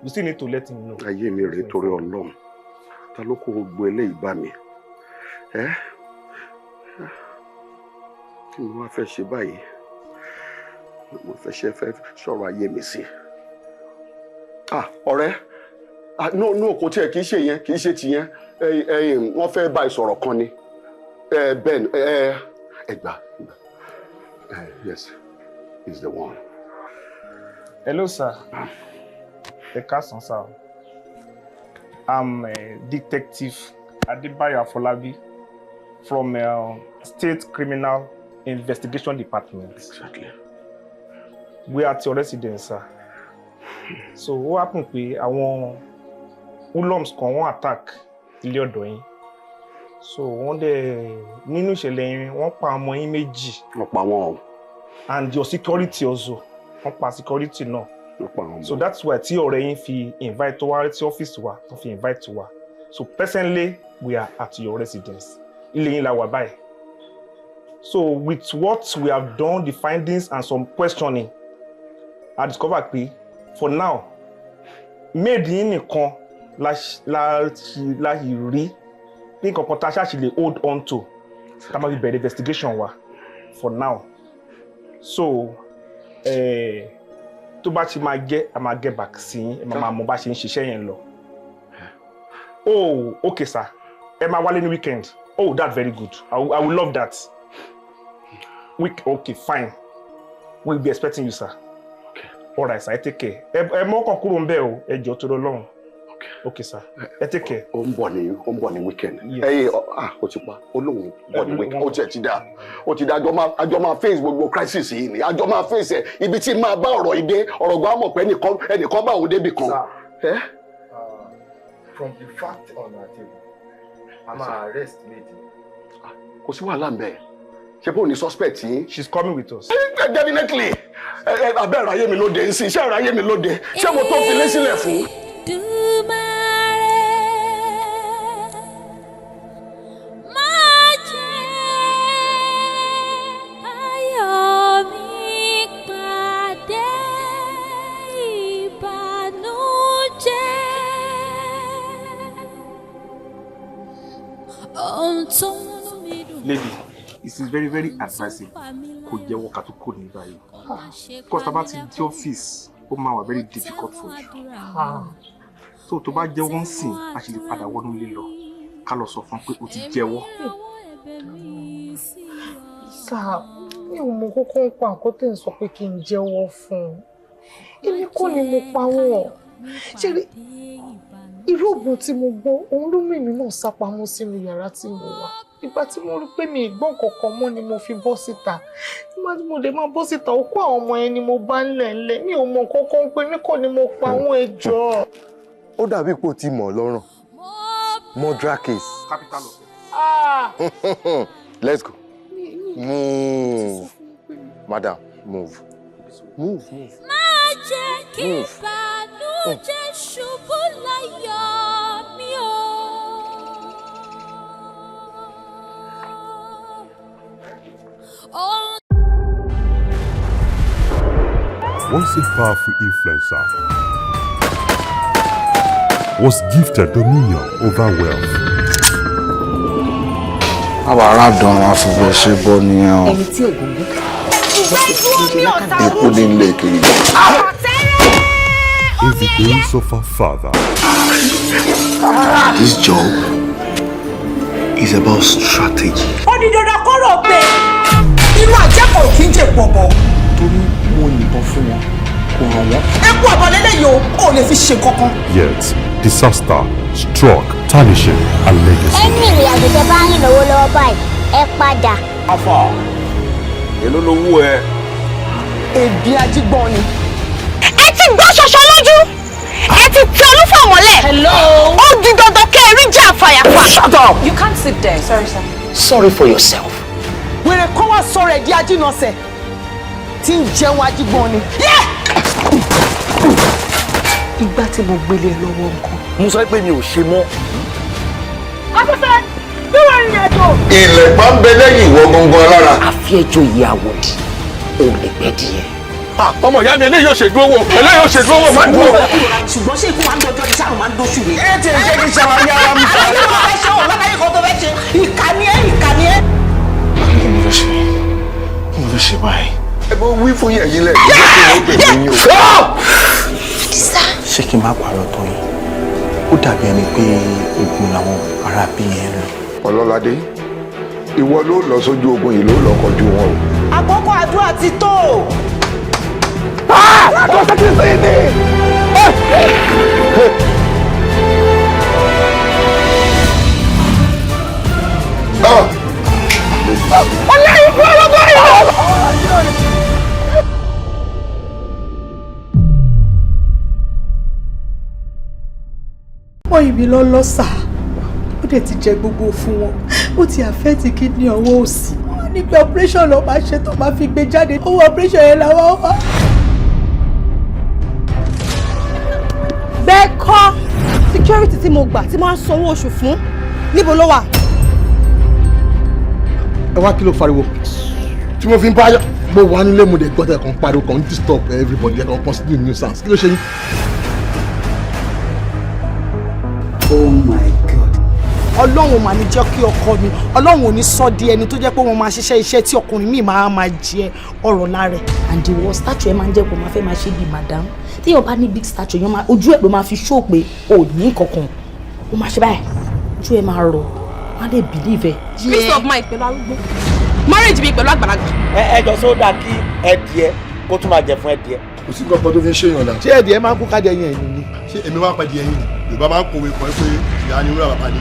You still need to let him know. Ayé mi rèé torí Ọlọ́run, ta ló kó gbogbo eléyìí bá mi? Kí ni wọ́n fẹ́ ṣe báyìí? Mo fẹ́ ṣe fẹ́ sọ̀rọ̀ ayé mi sí. Ọ̀rẹ́, no, kò tiẹ̀ kì í ṣe yẹn, kì í ṣe tìyẹn. Wọ́n fẹ́ bá ìsọ̀rọ̀ kan ni. Ben, ẹ gbà. Yes, he's the one. Hello, sir. Ẹ káàsán, sir. I'm Detective Adebayo Afolabi from State Criminal Investigation Department. Exactly. We are at your residence, sir. So what happened pé àwọn hoodlums kan wọ́n attack ilé ọ̀dọ̀ yín. So wọ́n dẹ̀ nínú ìṣẹ̀lẹ̀ yẹn wọ́n pa ọmọ yín méjì. Wọ́n pa wọ́n o. And your security also. Wọ́n pa security náà. Wọ́n pa wọ́n. So that's why tí ọ̀rẹ́ yín fi invite wá sí ọ́fíìsì wa, tó fi invite wa. So presently we are at your residence. Ilé yín la wà báyìí. So with what we have done, the findings and some questioning, I discovered pé for now, maid yín nìkan la rí ní kankan tá a ṣáà ṣì lè hold on to tá a máa fi bẹ̀rẹ̀ investigation wa for now. So tó bá ti máa jẹ́, a máa get back sí yín, ẹ máa mọ bá ṣe ń ṣiṣẹ́ yẹn lọ. Oh, okay sir, ẹ máa wálé ní weekend. Oh, that's very good. I will love that. Okay, fine. We'll be expecting you, sir. Okay. All right, sir. I take care. Ẹ mọ́ kàn kúrò ńbẹ̀ o, ẹ jọ̀ọ́ torí Ọlọ́run. Okay, sir. Ẹ take care. Ó ń bọ̀ ní weekend. Ẹ ó ti pa, ó lóun bọ̀ ní weekend. Ó tiẹ̀ ti dá. Ó ti dá, àjọ máa face gbogbo crisis yìí ni. Àjọ máa face ẹ̀. Ibi tí máa bá ọ̀rọ̀ yìí dé, ọ̀rọ̀ gbọ́ àmọ̀ pé ẹnìkan bá òun débì kan. Sir, from the fact on our table, a máa arrest lady. Kò sí wàhálà ń bẹ̀. Ṣé bó ni suspect yín? She's coming with us. Definitely. Abẹ́ ẹ̀rọ ayé mi lóde ń sìn, ṣé ẹ̀rọ ayé mi lóde? Ṣé mo tó fi lé sílẹ̀ fún? Lady, it is very, very advisable kó jẹ́wọ́ ká tó kúrò ní báyìí. Because tá bá ti dé ọ́fíìsì, ó máa wà very difficult for you. So tó bá jẹ́wọ́ ń sìn, a ṣì lè padà wọnú ilé lọ. Ká lọ sọ fún pé o ti jẹ́wọ́. Sir, mi ò mọ kókó ń pa nǹkan tẹ̀ ń sọ pé kí n jẹ́wọ́ fún un. Èmi kọ́ ni mo pa wọ́n. Ṣé rí irú oògùn tí mo gbọ́, òun ló mú èmi náà sá pamọ́ sínú yàrá tí mo wà. Ìgbà tí mo rí pé mi ì gbọ́ nǹkan kan mọ́ ni mo fi bọ́ síta. Nígbà tí mo dé máa bọ́ síta, òkú àwọn ọmọ yẹn ni mo bá ń lẹ̀ ńlẹ̀. Mi ò mọ kókó ń pé mi kọ́ ni mo pa wọ́n, ẹ jọ̀ọ́. Ó dàbí pé o ti mọ̀ lọ́rùn. Murder case. Capital offence. Ah! Let's go. Move. Madam, move. Move, move. Má jẹ́ kí ìbànújẹ́ ṣubú láyọ̀ mi o. Ohun Once a powerful influencer was gifted dominion over wealth. Àwa aládùn àfọwọ́ ṣe bọ́ nìyẹn o. Ẹni tí ògùn Ikú ní ilé kiri. In the days of her father, This job is about strategy. Ó di dandan kọ́rọ̀ pé irú àjẹkọ̀ọ́ kì í jẹ pọ̀bọ̀. Torí mo yìnbọn fún wọn, kò ràn wọ́n. Epo ọ̀bọ̀ lélẹ́yìí o, ò lè fi ṣe kankan. Yet disaster struck, tarnishing her legacy. Ẹni ìrìn àjò tẹ bá ń rìn lọ́wọ́lọ́wọ́ báyìí, ẹ padà. Afa, èló lowó ẹ? Èdè ajígbọ́n ni. Ẹ ti gbọ́ ṣoṣo lójú, ẹ ti tẹ olúfọ̀ mọ́lẹ̀. Ó di dandan kẹ́ ẹ rí jà fàyàfà. Shut up! You can't sit there. Sorry, sir. Sorry for yourself. Wèrè kan wá sọ̀rọ̀ ẹ̀ di ajínasẹ̀ tí ń jẹun ajígbọ́n ni. Ìgbà tí mo gbélé lọ́wọ́ nǹkan. Mo sọ pé mi ò ṣe mọ́. Afẹ́fẹ́ bí wọ́n rìnrìn àjò. Ilẹ̀ pa ń bẹ lẹ́yìn ìwọ gangan lára. Àfi ẹjọ́ ìyá àwòdì, òun lè gbẹ́ díẹ̀. Ọmọ ìyá mi, eléyìí ò ṣèdúró wò, eléyìí ò ṣèdúró wò, má dúró. Ṣùgbọ́n ṣé ikú máa ń dọjọ́ ni sáà máa ń dóṣù ni? Ẹ ti ṣe kí ṣàlàyé ara mi sọ. Àwọn ọmọ fẹ́ ṣe ọ̀ lábẹ́yẹ kan tó fẹ́ ṣe. Ìkà ni ẹ́, ìkà ni ẹ́. Kí mo fẹ́ ṣe? Kí mo fẹ́ ṣe báyìí? Ẹ bó wí fún yẹn yín lẹ̀ jẹ́ kí wọ́n pè mí yín o. Ṣé kí n má parọ́ tán yìí? Ó dàbí ẹni pé ogun làwọn ará bí yẹn ń lò. Ọlọ́ládé, ìwọ ló lọ sójú ogun yìí, ló lọ kọjú wọn o. Àkókò àdúrà ti tó. Ọlọ́run fún ọlọ́gbọ́n yìí. Wọ́n ìbí lọ lọ́sà, ó dẹ̀ ti jẹ gbogbo fún wọn, ó ti àfẹ́tì kidney ọwọ́ òsì. Wọ́n ní pé operation ló máa ṣe tó máa fi gbé jáde, owó operation yẹn làwọn wá. Bẹ́ẹ̀ kọ́, security tí mo gbà tí mo ń sanwó oṣù fún, níbo ló wà? Ẹ wá, kí ló fariwo tí mo fi ń bá mo wà nílé? Mo dẹ̀ gbọ́dọ̀ kan pariwo kan disturb everybody, ẹ̀ kan consider nuisance. Kí ló ṣe yín? Oh my God. Ọlọ́run mà ní jẹ́ kí ọkọ mi, Ọlọ́run ò ní sọ di ẹni tó jẹ́ pé wọ́n máa ṣiṣẹ́ iṣẹ́ tí ọkùnrin míì máa máa jẹ ọ̀rọ̀ lára ẹ̀. And the worst, stature ẹ máa ń jẹ́ kó máa fẹ́ máa ṣe bíi madam. Tí yóò bá ní big stature yẹn, máa ojú ẹ̀ ló máa fi show pé o ò ní kankan. Ó máa ṣe báyìí, ojú ẹ̀ máa rọ̀, wọ́n á lè believe ẹ. Peace of mind pẹ̀lú arúgbó, marriage mi pẹ̀lú àgbàlagbà. Ẹ jọ, sódà kí ẹdìẹ kó tún máa jẹ fún ẹdìẹ. Kò sí nǹkan kan tó fi ń ṣèyàn náà. Ṣé ẹ̀dìẹ máa ń kú kájẹ yẹn ni? Ṣé èmi wá pàdé ẹyin ni? Yorùbá máa ń kòwé kan pé ìyá ni wúrà, bàbá ni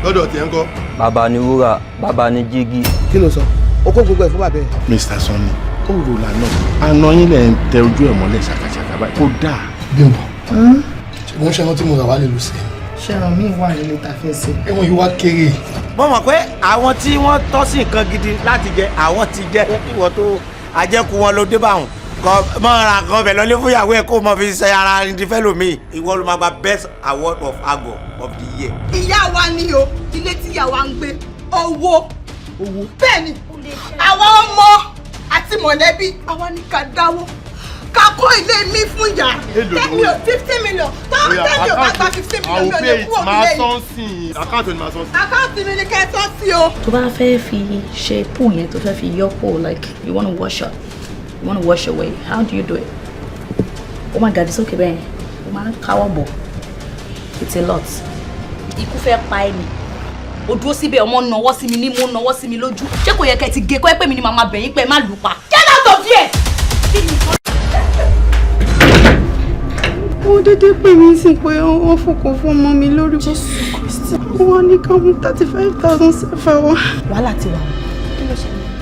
lọ́dọ̀ tiẹ̀ ń kọ́. Bàbá ni wúrà, bàbá ni jígí. Kí ló sọ? O kó gbogbo ẹ̀ fún bàbá ẹ̀. Mr. Sanni, ó rò lànà àná yín lẹ̀ ń tẹ ojú ẹ̀ mọ́lẹ̀ ṣàkàṣàkà báyìí, kó dáa. Bímbọ́, ṣé mo ń ṣe ẹran tí mo rà wá lè lù sí? Ṣẹ̀ràn míì wà nílé tá a fẹ́ ṣe. Ẹ̀wọ̀n yìí wá kéré. Mo mọ̀ pé àwọn tí wọ́n tọ́ sí nǹkan gidi láti jẹ, àwọn ti jẹ ìwọ tó àjẹkù wọn ló dé bá wọn kọ mọ ra kan bẹ lọlé fún ìyàwó ẹ, kó mọ fi ṣe ara ní fẹlòmíì. Ìwọ ló máa gba best award of ago of the year. Ìyá wa ni o, ilé tí ìyá wa ń gbé, owó. Owó. Bẹ́ẹ̀ ni, àwa ọmọ àti mọ̀lẹ́bí àwa ní ká dáwó ká kó ilé mi fún ìyá. Tẹ́mi ò 50 million tó tẹ́mi ò bá gba 50 million, mi ò lè kúrò nílé yìí. Sí account ni màá sọ sí. Account mi ni kẹ́ ẹ tọ́ sí o. Tó bá fẹ́ fi ṣe pool yẹn, tó fẹ́ fi yọ pool, like you wanna wash up, you wanna wash away, how do you do it? Ó máa gàdí sókè bẹ́ẹ̀, ó máa ń káwọ́ bọ̀. It's a lot. Ikú fẹ́ pa ẹ́ ni. O dúró síbẹ̀, ọmọ nawọ́ sí mi ní mo nawọ́ sí mi lójú. Ṣé kò yẹ kẹ́ ti gé kọ́ ẹ pé mi ni màmá bẹ̀yìn pé ẹ má lù pa? Get out of here! Wọ́n dédé pè mí sí pé wọ́n fọkàn fún ọmọ mi lórí. Jésù Kristi. Wọ́n ní ká mú 35,000 sẹ́fà wá. Wàhálà ti wà.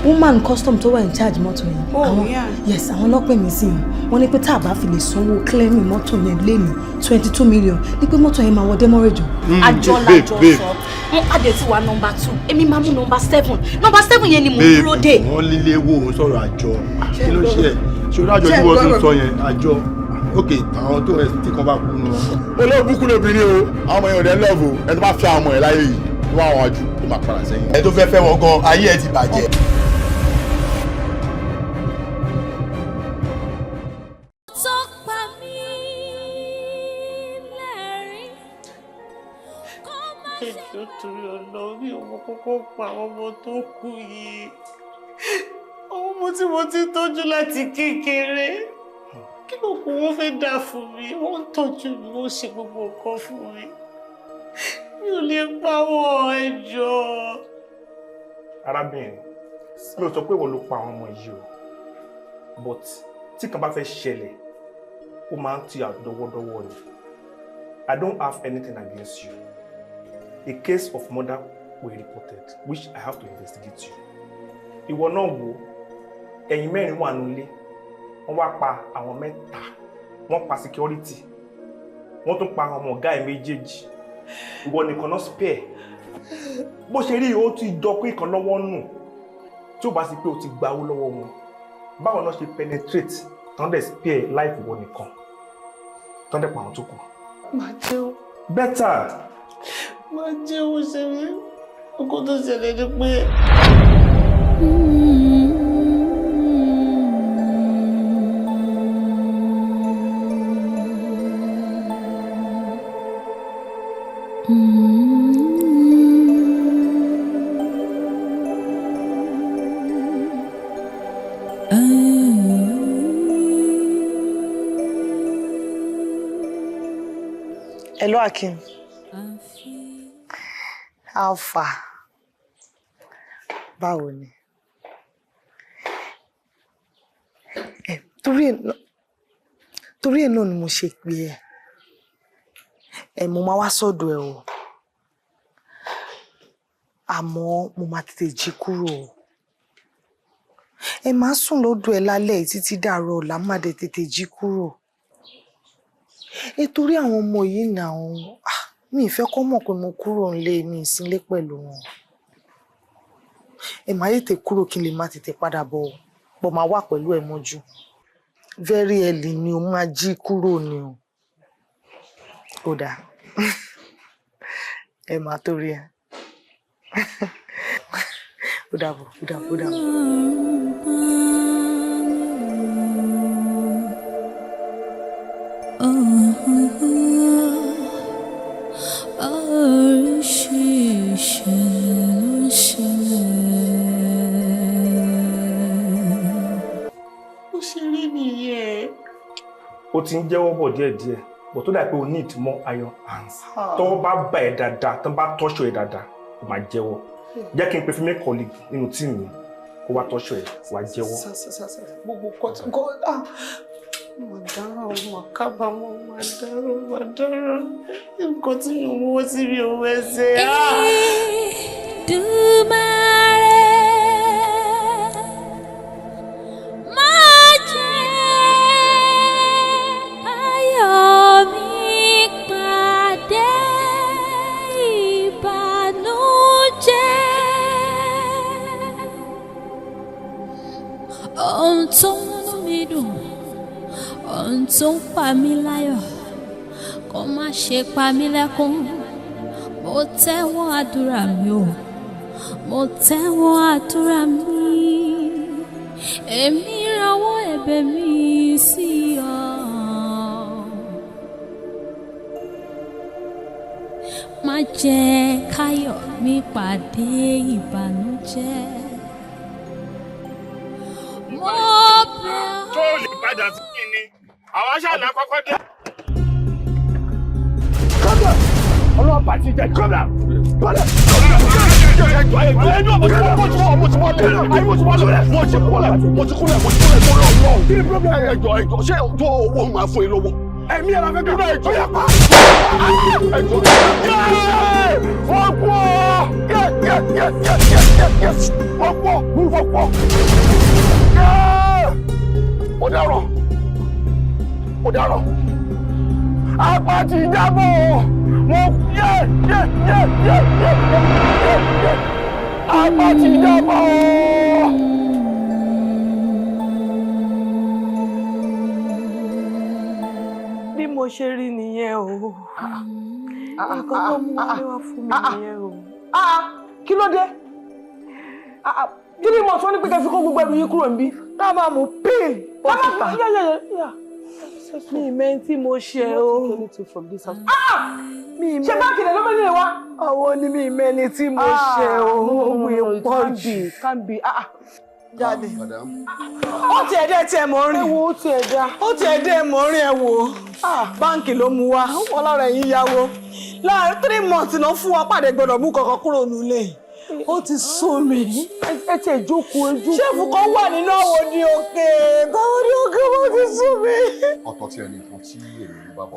Woman custom tó wà in charge mọ́tò yẹn. Oh, yeah. Yes, àwọn ọlọ́pàá mi sí wọn. Wọ́n ní pé tá a bá fi lè sanwó clearing mọ́tò yẹn léni 22 million ní pé mọ́tò yẹn máa wọ demurrage o. Àjọ làjọ sọ. Wọ́n pàdé tí wà number two. Èmi máa mú number seven. Number seven yẹn ni mò ń dúró dè. Wọ́n lílé wo òun sọ̀rọ̀ àjọ. Kí ló ṣe ẹ̀? Ṣé orí àjọ tí wọ́n tún sọ yẹn? Àjọ. Ok, àwọn tó ẹ̀ tí kan bá kú nù wọn. Olóògùn kúlò obìnrin o, àwọn ọmọ yẹn ò dẹ́ love o, ẹni tó bá fẹ́ àwọn ọmọ yẹn láyé yìí, tó wà wọn jù, ó máa padà sẹ́yìn. Ẹni tó fẹ́ fẹ́ wọn gan, ayé ẹ ti bàjẹ́. Tó pa mí lẹ́rìn. Ẹjọ́, torí ọ̀nà mi ò mọ kókó pa àwọn ọmọ tó kú yìí. Àwọn ọmọ tí mo ti tọ́jú láti kékeré. Kí ló kù wọ́n fẹ́ dà fún mi? Wọ́n ń tọ́jú mi, wọ́n ṣe gbogbo nǹkan fún mi. Mi ò lè pa wọ́n, ẹjọ́. Arábìnrin, mi ò sọ pé ìwọ ló pa àwọn ọmọ yìí o, but tí kan bá fẹ́ ṣẹlẹ̀, ó máa ń ti àdọwọ́dọwọ́ ni. I don't have anything against you. A case of murder were reported, which I have to investigate you. Ìwọ náà wo, ẹ̀yin mẹ́rin wà nílé, wọ́n wá pa àwọn mẹ́ta, wọ́n pa security, wọ́n tún pa àwọn ọmọ ọ̀gá ẹ̀ méjèèjì. Ìwọ nìkan náà spare. Bó ṣe rí, ó ti jọ pé ìkan lọ́wọ́ nù, tí ó bá sì pé o ti gba owó lọ́wọ́ wọn. Báwo náà ṣe penetrate tán dẹ̀ spare life ìwọ nìkan, tán dẹ̀ pa àwọn tó kù? Màá jẹ́wọ́. Better. Máa jẹ́wọ́ ṣe mí. Nǹkan tó ṣẹlẹ̀ ni pé. Hello, Akim. Alpha. Báwo ni? Ẹ torí ẹ̀ náà ni mo ṣe pè ẹ́. Ẹ mo máa wá sọ́dọ̀ ẹ o. Àmọ́ mo máa tètè jí kúrò o. Ẹ máa sùn lọ́dọ̀ ẹ lálẹ́ yìí títí dàárọ̀ ọ̀la, má dẹ̀ tètè jí kúrò. Ẹ torí àwọn ọmọ yìí nà ó, mi ì fẹ́ kó mọ̀ pé mo kúrò nílé mi ì sínlé pẹ̀lú wọn. Ẹ máa tètè kúrò kí n lè máa tètè padà bọ̀ o, bọ̀ máa wà pẹ̀lú ẹ mọ́jú. Very early ni o máa jí kúrò ni o. Ó dáa. Ẹ máa torí ẹ. Ó dàbọ̀, ó dàbọ̀, ó dàbọ̀. Oríṣiríṣi ló ń ṣẹlẹ̀. Bó ṣe rí nìyẹn. O ti ń jẹ́wọ́ bọ̀ díẹ̀díẹ̀, but tó dà pé o need more iron hands. Tọ́wọ́ bá bà ẹ́ dáadáa, tán bá tọ́ṣọ ẹ̀ dáadáa, o máa jẹ́wọ́. Jẹ́ kí n pe female colleague nínú team mi kó wá tọ́ṣọ ẹ̀, wá jẹ́wọ́. Sá sá sá sá, gbogbo nǹkan tí nǹkan, ah, mà dáràn, mà kábàámọ̀, mà dáràn, mà dáràn, nǹkan tí mi ò mọ́wọ́ tí mi ò wẹsẹ̀, ah. Èdùmàrè, má jẹ́ ayọ̀ mi pàdé ìbànújẹ́. Ohun tó ń múnú mi dùn, ohun tó ń pa mí láyọ̀, kó má ṣe pa mí lẹ́kún. Mo tẹ́wọ́ àdúrà mi o, mo tẹ́wọ́ àdúrà mi, èmi rawọ́ ẹ̀bẹ̀ mi sí ọ. Má jẹ́ káyọ̀ mi pàdé ìbànújẹ́. Mo bẹ̀ ọ́. Tó o lè padà sí kí ni àwọn aṣáàlà kọ́kọ́ dé. Ọlọ́pàá ti jẹ kọ́mà bọ́lá. Ṣé tó owó máa fún yín lówó? Ẹ̀mí ẹ̀ la fẹ́ gbà. Ó yá pa. Ẹjọ́ wọ́n kú ọ́. Yes. Wọ́n kú ọ́. Wọ́n kú ọ́. Ó dárọ̀. Ó dárọ̀. Apá ti jábọ̀. Mo yé yé yé yé yé yé yé. Apá ti jábọ̀. Bí mo ṣe rí nìyẹn o, nǹkan tó mú wọlé wá fún mi nìyẹn o. Kí ló dé? Kí ni mo sọ ní pé kẹ́ fi kó gbogbo ẹrù yín kúrò níbí? Ká máa mú pín pọ́sítà. Mi ìmẹ́ tí mo ṣe o. Ṣé báńkì lè ló mẹ́lẹ̀ lè wá? Ọwọ́ ni mi ìmẹ́ ni tí mo ṣe o. Ogun ìpọ́jù. Jáde. Ó ti ẹ̀dẹ́ tiẹ̀ mọ̀ rin. Ẹ wo ó ti ẹ̀dá. Ó ti ẹ̀dẹ́ mọ̀ rin ẹ wò. Báńkì ló mú wa, wọ́n lọ́rọ̀ ẹ̀yìn yáwó. Láàárín 3 months náà fún wa pàdé gbọ́dọ̀ mú kankan kúrò nílé. Ó ti sú mi. Ẹ ti ẹ̀ jókòó ẹ jókòó. Ṣéèfù kan wà nínú àwọ̀ ní òkè. Báwo ní òkè wọ́n ti sú mi. Ọ̀tọ̀ tí ẹnì kan tí èmi ń bá bọ̀.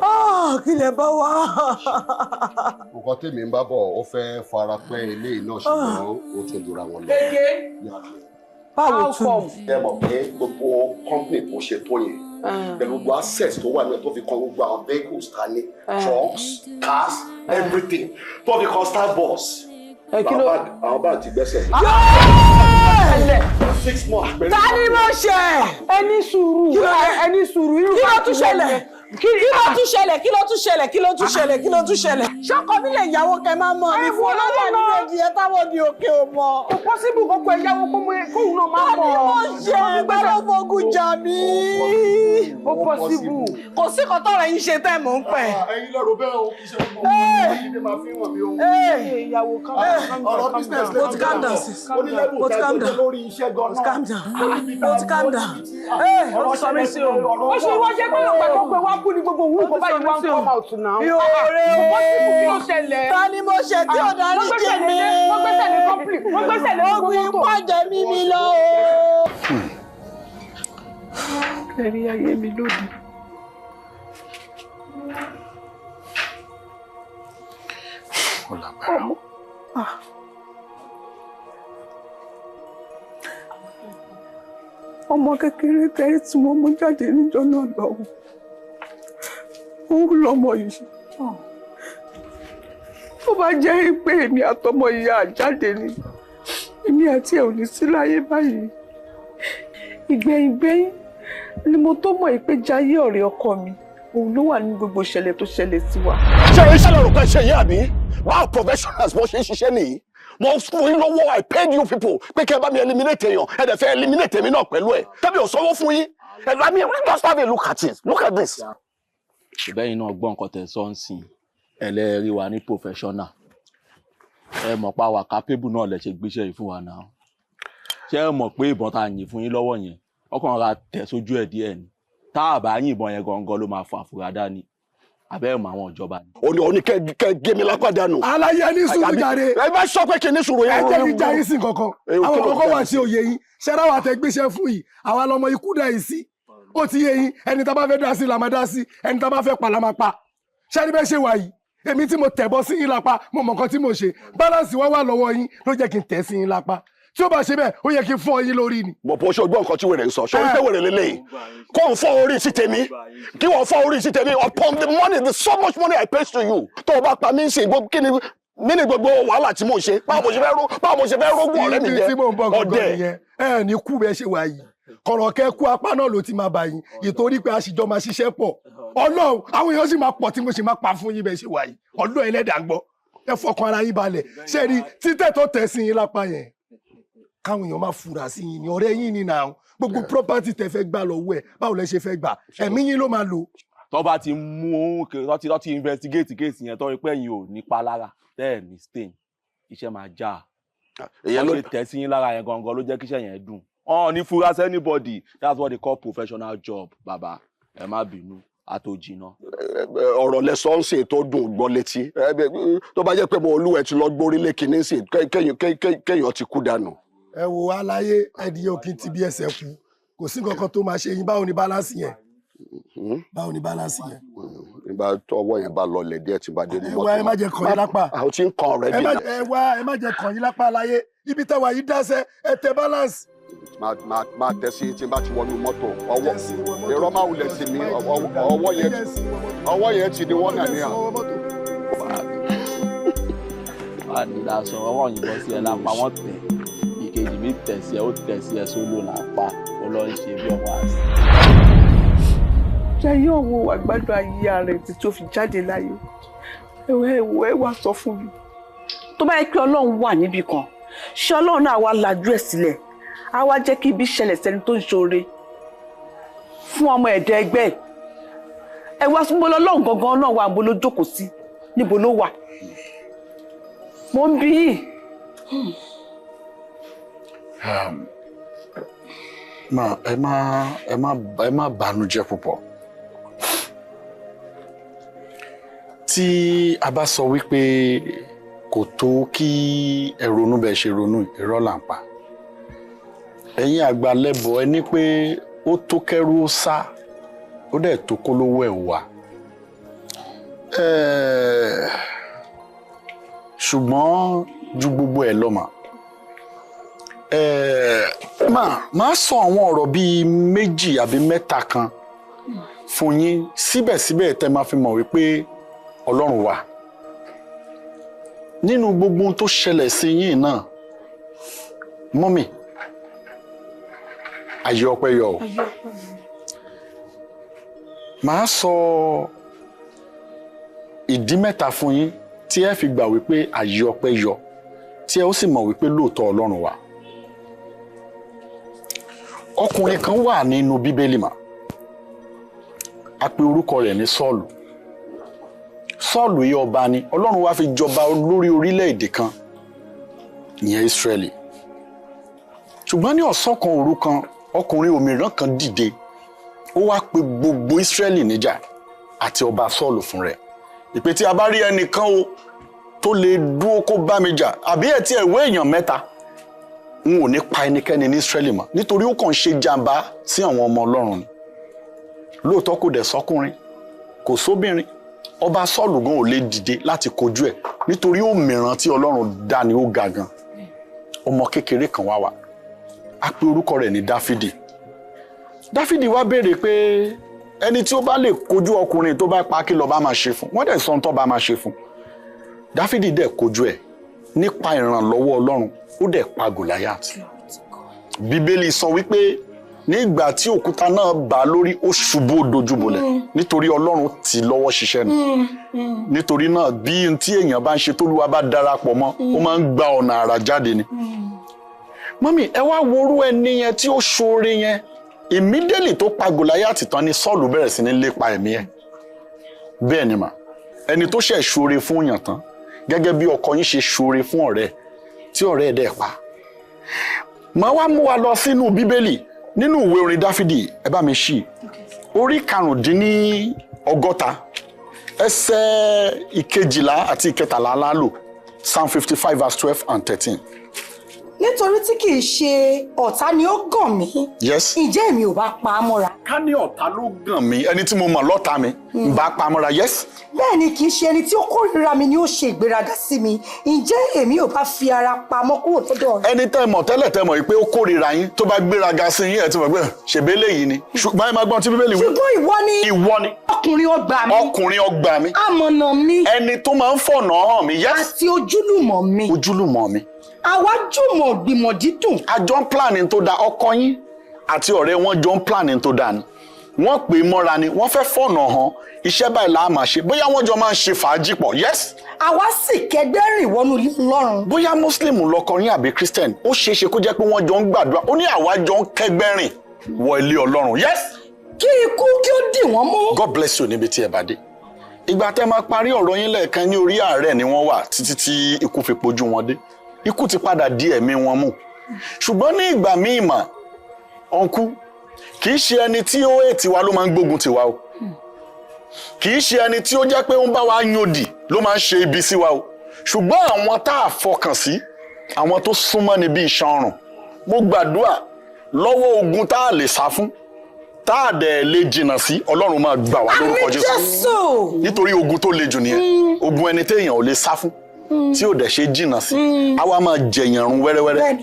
Kí lẹ bá wá. Nǹkan tèmi ń bá bọ̀ ó fẹ́ fara pẹ́ eléyìí náà ṣùgbọ́n ó tún jura wọn lọ. Kéèké. Báwo tún ni? Ẹ mọ̀ pé gbogbo company bó ṣe tó yẹn pẹ̀lú gbogbo access tó wà ní ẹ̀ tó fi kan gbogbo àwọn vehicles ta ní trucks, cars, everything tó fi kan star bus. Àwọn báńkì ti gbẹ́sẹ̀. 6 months pẹ̀lú. Ta ni mo ṣe? Ẹ ní sùúrù. Ẹ ní sùúrù. Kí ló tún ṣẹlẹ̀? Kí ló tún ṣẹlẹ̀? Kí ló tún ṣẹlẹ̀? Kí ló tún ṣẹlẹ̀? Kí ló tún ṣẹlẹ̀? Ṣọ́kọ mi lè yàwó kẹ máa mọ̀ mi fún ọlọ́wọ́ nínú ẹ̀dìyẹ táwọn ní òkè ò mọ̀. Kò pọ́síbù kókó ẹ yáwó kóun náà máa mọ̀. Ta ni mo ṣe? Gbọ́dọ̀ fogun jà mí. Ó pọ́síbù. Kò sí kan tọ̀rọ̀ yín ṣe tẹ́ mò ń pẹ̀. Ẹ̀yin lọ́rọ̀ bẹ́ẹ̀ o, kì í ṣe gbogbo ọmọ yìí máa fi hàn mí o. Ìyàwó ọ̀rọ̀ business Mo ti calm down sis. Mo ti calm down. Lórí iṣẹ́ gan-an. Mo ti calm down. Mo ti calm down. Ó sọ mí sí o. Ó ṣe wọ́n jẹ́ pé ọ̀pẹ̀ tó pé wá kú ní gbogbo òwúrò kó báyìí wá ń come out now. Ìhòòrè o. Kò pọ́síbù kí ló ṣẹlẹ̀. Ta ni mo ṣe tí ò dárí jì mí? Wọ́n gbẹ́sẹ̀ lé company. Wọ́n gbẹ́sẹ̀ lé gbogbo Ogun mọ́tò. ìpàjẹ́ mi mi lọ o. Ẹ̀rí ayé mi lóde. Ó lágbára. Ọmọ kékeré tẹ́rí tí wọ́n mú jáde níjọ́ náà lọ́hùn. Òun lọmọ yìí. Tó bá jẹ́ pé èmi àtọmọ ìyá àjáde ni, èmi àti ẹ̀ ò ní sí láyé báyìí. Ìgbẹ̀yìngbẹ́yìn ni mo tó mọ̀ pé Jayé ọ̀rẹ́ ọkọ mi, òun ló wà ní gbogbo ìṣẹ̀lẹ̀ tó ṣẹlẹ̀ sí wa. Ṣé iṣẹ́ lọ́rùn kan ṣe yín àbí? Wow, professionals bó ṣe ń ṣiṣẹ́ nìyí. Mo fún yín lọ́wọ́, I paid you people pé kí ẹ bá mi eliminate èèyàn, ẹ dẹ̀ fẹ́ eliminate èmi náà pẹ̀lú ẹ̀. Tẹ́bi ò sanwó fún yín. I mean, just have a look at it. Look at this. Ìbẹ́yìn náà gbọ́ nǹkan tẹ̀ sọ ń sìn ẹlẹ́rìí wa ní professional. Ẹ mọ̀ pa wà capable náà lẹ ṣe gbéṣẹ́ yìí fún wa náà. Ṣé ẹ mọ̀ pé ìbọn tá a yìn fún yín lọ́wọ́ yẹn ọkàn ra tẹ̀ sójú ẹ̀ díẹ̀ ni. Tá a bá yìnbọn yẹn gangan ló máa fà fúra dání. Abẹ́ ẹ̀ mọ àwọn ìjọba ni. Ó ní ó ní kẹ gé mi lápá dànù. Aláyé ní sùúrù jàre. Ẹ bá sọ pé kí ní sùúrù yẹn. Ẹ jẹ́ kí jayé sí kankan. Àwọn kọ́kọ́ wà sí òye yín. Ṣẹ́ra wà tẹ gbéṣẹ́ fún yìí. Àwa lọmọ ikú dà yìí sí. Ó ti yé yín. Ẹni tá bá fẹ́ dá sí la máa dá sí. Ẹni tá bá fẹ́ pa la máa pa. Ṣé ní bẹ́ẹ̀ ṣe wà yìí? Èmi tí mo tẹ̀bọ́ sí yín lápá, mo mọ̀ nǹkan tí mo ṣe. Balance wá wà lọ́wọ́ yín ló jẹ́ kí n tẹ̀ sí yín lápá. Tí ó bá ṣe bẹ́ẹ̀, ó yẹ kí n fọ́ yín lórí ni. Bọ̀bọ̀ ṣe gbọ́ nǹkan tí wèrè ń sọ, ṣé orí pé wèrè lélẹ́yìí? Kó n fọ́ orí sí tèmi, kí wọ́n fọ́ orí sí tèmi upon the money, the so much money I pay to you. Tó o bá pa mí sí kí ni mí ni gbogbo wàhálà tí mò ń ṣe? Báwo mo ṣe fẹ́ rógùn ọ̀rẹ́ mi jẹ? Ibi tí mò ń bọ̀ gangan nìyẹn. Ẹ ní kú bẹ́ẹ̀ ṣe wà yìí. Kọ̀rọ̀ kẹ́ kú apá náà ló ti máa bà yín. Ìtorí pé a sì jọ máa ṣiṣẹ́ pọ̀. Ọlọ́run, àwọn èèyàn sì máa pọ̀ tí mo sì máa pa fún yín bẹ́ẹ̀ ṣe wà yìí. Ọlọ́run ẹlẹ́dàá ń gbọ́. Ẹ fọkàn ara yín balẹ̀. Ṣé rí títẹ̀ tó tẹ̀ sí yín lápá yẹn? Káwọn èèyàn máa fura sí yín ni ọ̀rẹ́ yín ni náà gbogbo property tẹ́ fẹ́ gbà lọ́wọ́ ẹ̀ báwo lẹ ṣe fẹ́ gbà ẹ̀mí yín ló máa lò. Tó bá ti mú tó ti investigate case yẹn tó rí pé ẹ̀yin ò nípa lára tẹ́ ẹ̀ ní stain iṣẹ́ máa já. Èyàn ló ṣe tẹ̀ sí yín lára yẹn gangan ló jẹ́ kíṣẹ́ yẹn dùn. Ọ̀n ní fura sí anybody, that's what they call professional job bàbá ẹ má bínú. Àtòjìnà. Ọ̀rọ̀ lẹ sọ ń sè tó dùn gbọ́ létí. Tó bá jẹ́ pé mo olúwẹ̀ ti lọ gbórí lé kinní sè, kéèyàn ti kú dànù. Ẹ wo aláyé, ẹdìyẹ òkín ti bí ẹsẹ̀ kú, kò sí nǹkan kan tó máa ṣe yín. Báwo ni balance yẹn? Báwo ni balance yẹn? Nígbà tó ọwọ́ yẹn bá lọlẹ̀ díẹ̀ tí bá dé ní Ẹ wá, ẹ má jẹ́ kàn yín lápá. Àwọn tí ń kan ọ̀rẹ́ Ẹ bí má, ẹ wá, ẹ má jẹ́ kàn yín lápá. Aláyé, ibi táwa yìí dáṣẹ, ẹ tẹ balance. Máa tẹ sí tí n bá ti wọnú mọ́tò. Ọwọ́ èrò máa wulẹ̀ sí mi, ọwọ́ yẹn ti di wọ́n nà ní à. Wà ní lásán, ọwọ́ yìnbọn sí ẹ lápá, wọ́n tẹ̀ ìkejì mi, tẹ̀ sí ẹ, ó tẹ̀ sí ẹ sólò lápá, ó lọ ń ṣe bí ọmọ àṣì. Jayé ọ̀wọ́ àgbàdo ayé ara ẹ̀ tí tó fi jáde láyé. Ẹ̀wẹ̀ ẹ̀wọ̀ ẹ̀ wá sọ fún mi. Tó bá yẹ pé Ọlọ́run wà níbì kan, ṣé Ọlọ́run náà wá lajú ẹ̀ sílẹ̀, á wá jẹ́ kí ibi ṣẹlẹ̀ sẹ́ni tó ń ṣoore fún ọmọ ẹ̀dá ẹgbẹ́ ẹ̀? Ẹ wá súnmọ́, Ọlọ́run gangan náà wà, níbo ló jókòó sí? Níbo ló wà? Mo ń bí yìí. Ma, ẹ má bànújẹ́ púpọ̀. Tí a bá sọ wípé kò tó kí ẹ ronú bẹ́ẹ̀ ṣe ronú, irọ́ là ń pa. Ẹ̀yin àgbà lẹ́bọ̀, ẹ ní pé ó tó kẹ́rú ó sá, ó dẹ̀ tó kólówó ẹ̀ wà. Ṣùgbọ́n ju gbogbo ẹ̀ lọ mà, máa sọ àwọn ọ̀rọ̀ bíi méjì àbí mẹ́ta kan fún yín, síbẹ̀síbẹ̀ tẹ́ máa fi mọ̀ wípé Ọlọ́run wà nínú gbogbo ohun tó ṣẹlẹ̀ sí yín náà. Mummy, ayé ọpẹ́ yọ o. Màá sọ ìdí mẹ́ta fún yín tí ẹ fi gbà wípé ayé ọpẹ́ yọ, tí ẹ ó sì mọ̀ wípé lóòótọ́ Ọlọ́run wà. Ọkùnrin kan wà nínú Bíbélì mà, a pe orúkọ rẹ̀ ní Sọ́ọ̀lù. Sọ́ọ̀lù yìí, ọba ni Ọlọ́run wá fi jọba lórí orílẹ̀-èdè kan, ìyẹn Ísírẹ́lì. Ṣùgbọ́n ní ọ̀sán kan, òru kan, ọkùnrin òmíràn kan dìde, ó wá pe gbogbo Ísírẹ́lì níjà àti ọba Sọ́ọ̀lù fún rẹ̀, ìpè tí a bá rí ẹnìkan o tó lè dúró kó bá mi jà, àbí ẹ̀ tí ẹ̀ wé èèyàn mẹ́ta, n ò ní pa ẹnikẹ́ni ní Ísírẹ́lì mọ́, nítorí ó kàn ń ṣe jàǹbá sí àwọn ọmọ Ọlọ́run ni. Lóòótọ́, kò dẹ̀ sọ́kùnrin, kò sóbìnrin, ọba Sọ́ọ̀lù gan ò lè dìde láti kojú ẹ̀, nítorí òmìrán tí Ọlọ́run dá ni ó ga gan. Ọmọ kékeré kan wá wà, a pe orúkọ rẹ̀ ní Dáfídì. Dáfídì wá béèrè pé ẹni tí ó bá lè kojú ọkùnrin tó bá pa, kí ló bá máa ṣe fún? Wọ́n dẹ̀ sọ ohun tó bá máa ṣe fún. Dáfídì dẹ̀ kojú ẹ̀, nípa ìrànlọ́wọ́ Ọlọ́run, ó dẹ̀ pa Gòláyàtì. Bíbélì sọ wípé nígbà tí òkúta náà bà á lórí, ó ṣubú, ó dojúbolẹ̀, nítorí Ọlọ́run tì í lọ́wọ́ ṣiṣẹ́ nù. Nítorí náà, bí n tí èèyàn bá ń ṣe, tólúwa bá darapọ̀ mọ́, ó máa ń gba ọ̀nà àrà jáde ni. Mummy, ẹ wá worú ẹni yẹn tí ó ṣoore yẹn. Immediately tó pa Gòláyàtì tán ni Sọ́ọ̀lù bẹ̀rẹ̀ sí ní lépa ẹ̀mí ẹ̀. Bẹ́ẹ̀ ni mà, ẹni tó ṣẹ̀ ṣoore fún yàn tán, gẹ́gẹ́ bí ọkọ yín ṣe ṣoore fún ọ̀rẹ́ tí ọ̀rẹ́ ẹ̀ dẹ̀ pa. Màá wá mú wa lọ sínú Bíbélì, nínú ìwé orin Dáfídì. Ẹ bá mi ṣí orí 65, ẹsẹ̀ 12 àti 13 lálò, Psalm 55 verse 12 and 13. Nítorí tí kì í ṣe ọ̀tá ni ó gàn mí, ǹjẹ́ èmi ò bá pa á mọ́ra. Ká ní ọ̀tá ló gàn mí, ẹni tí mo mọ̀ lọ́tá mi, ń bá pa á mọ́ra, yes. Bẹ́ẹ̀ ni kì í ṣe ẹni tí ó kórìíra mi ni ó ṣe ìgbéraga sí mi, ǹjẹ́ èmi ò bá fi ara pamọ́ kúrò lọ́dọ̀ rẹ̀. Ẹni tẹ́ mọ̀ tẹ́lẹ̀, tẹ́ mọ̀ yìí pé ó kórìíra yín, tó bá gbéraga sí yín, ẹ̀ tí mọ̀ pé ṣèbélé yìí ni. Ṣùgbọ́n ẹ máa gbọ́n tí Bíbélì wí. Ṣùgbọ́n ìwọ ni Ìwọ ni ọkùnrin ọgbà mi, ọkùnrin ọgbà mi, amọ̀nà mi, ẹni tó máa ń fọ̀nà hàn mi, yes. Àti ojúlùmọ̀ mi. Ojúlùmọ̀ mi. Àwa jùmọ̀ gbìmọ̀ dídùn. A jọ ń plan tó da. Ọkọ yín àti ọ̀rẹ́ wọn jọ ń plan tó da ni. Wọ́n pè é mọ́ra ni, wọ́n fẹ́ fọ̀nà hàn, iṣẹ́ báyìí là á máa ṣe. Bóyá wọ́n jọ máa ń ṣe fàájì pọ̀, yes. Àwa sì kẹgbẹ́ rìn wọnú ilé Ọlọ́run. Bóyá Muslim lọkọ yín àbí Christian, ó ṣeé ṣe kó jẹ́ pé wọ́n jọ ń gbàdúrà. Ó ní àwa jọ ń kẹgbẹ́ rìn wọ ilé Ọlọ́run, yes. Kí ikú kí ó dì wọ́n mú. God bless you níbi tí ẹ bá dé. Ìgbà tẹ́ máa parí ọ̀rọ̀ yín lẹ́ẹ̀kan, ní orí àárẹ̀ ni wọ́n wà títí tí ikú fi pojú wọn dé. Ikú ti padà di ẹ̀mí wọn mú. Ṣùgbọ́n ní ìgbà míì mà, uncle, kì í ṣe ẹni tí ó ètì wa ló máa ń gbógun tiwa o. Kì í ṣe ẹni tí ó jẹ́ pé ó ń bá wa yòdì ló máa ń ṣe ibi sí wa o, ṣùgbọ́n àwọn tá a fọkàn sí, àwọn tó súnmọ́ ni bí iṣan ọrùn. Mo gbàdúrà lọ́wọ́ ogun tá a lè sá fún, tá a dẹ̀ lè jìnnà sí, Ọlọ́run máa gbà wá lórúkọ Jésù. Nítorí ogun tó le jù nìyẹn, ogun ẹni téèyàn ò lè sá fún, tí ò dẹ̀ ṣe jìnnà sí, á wá máa jẹ̀yàn run wẹ́rẹ́wẹ́rẹ́.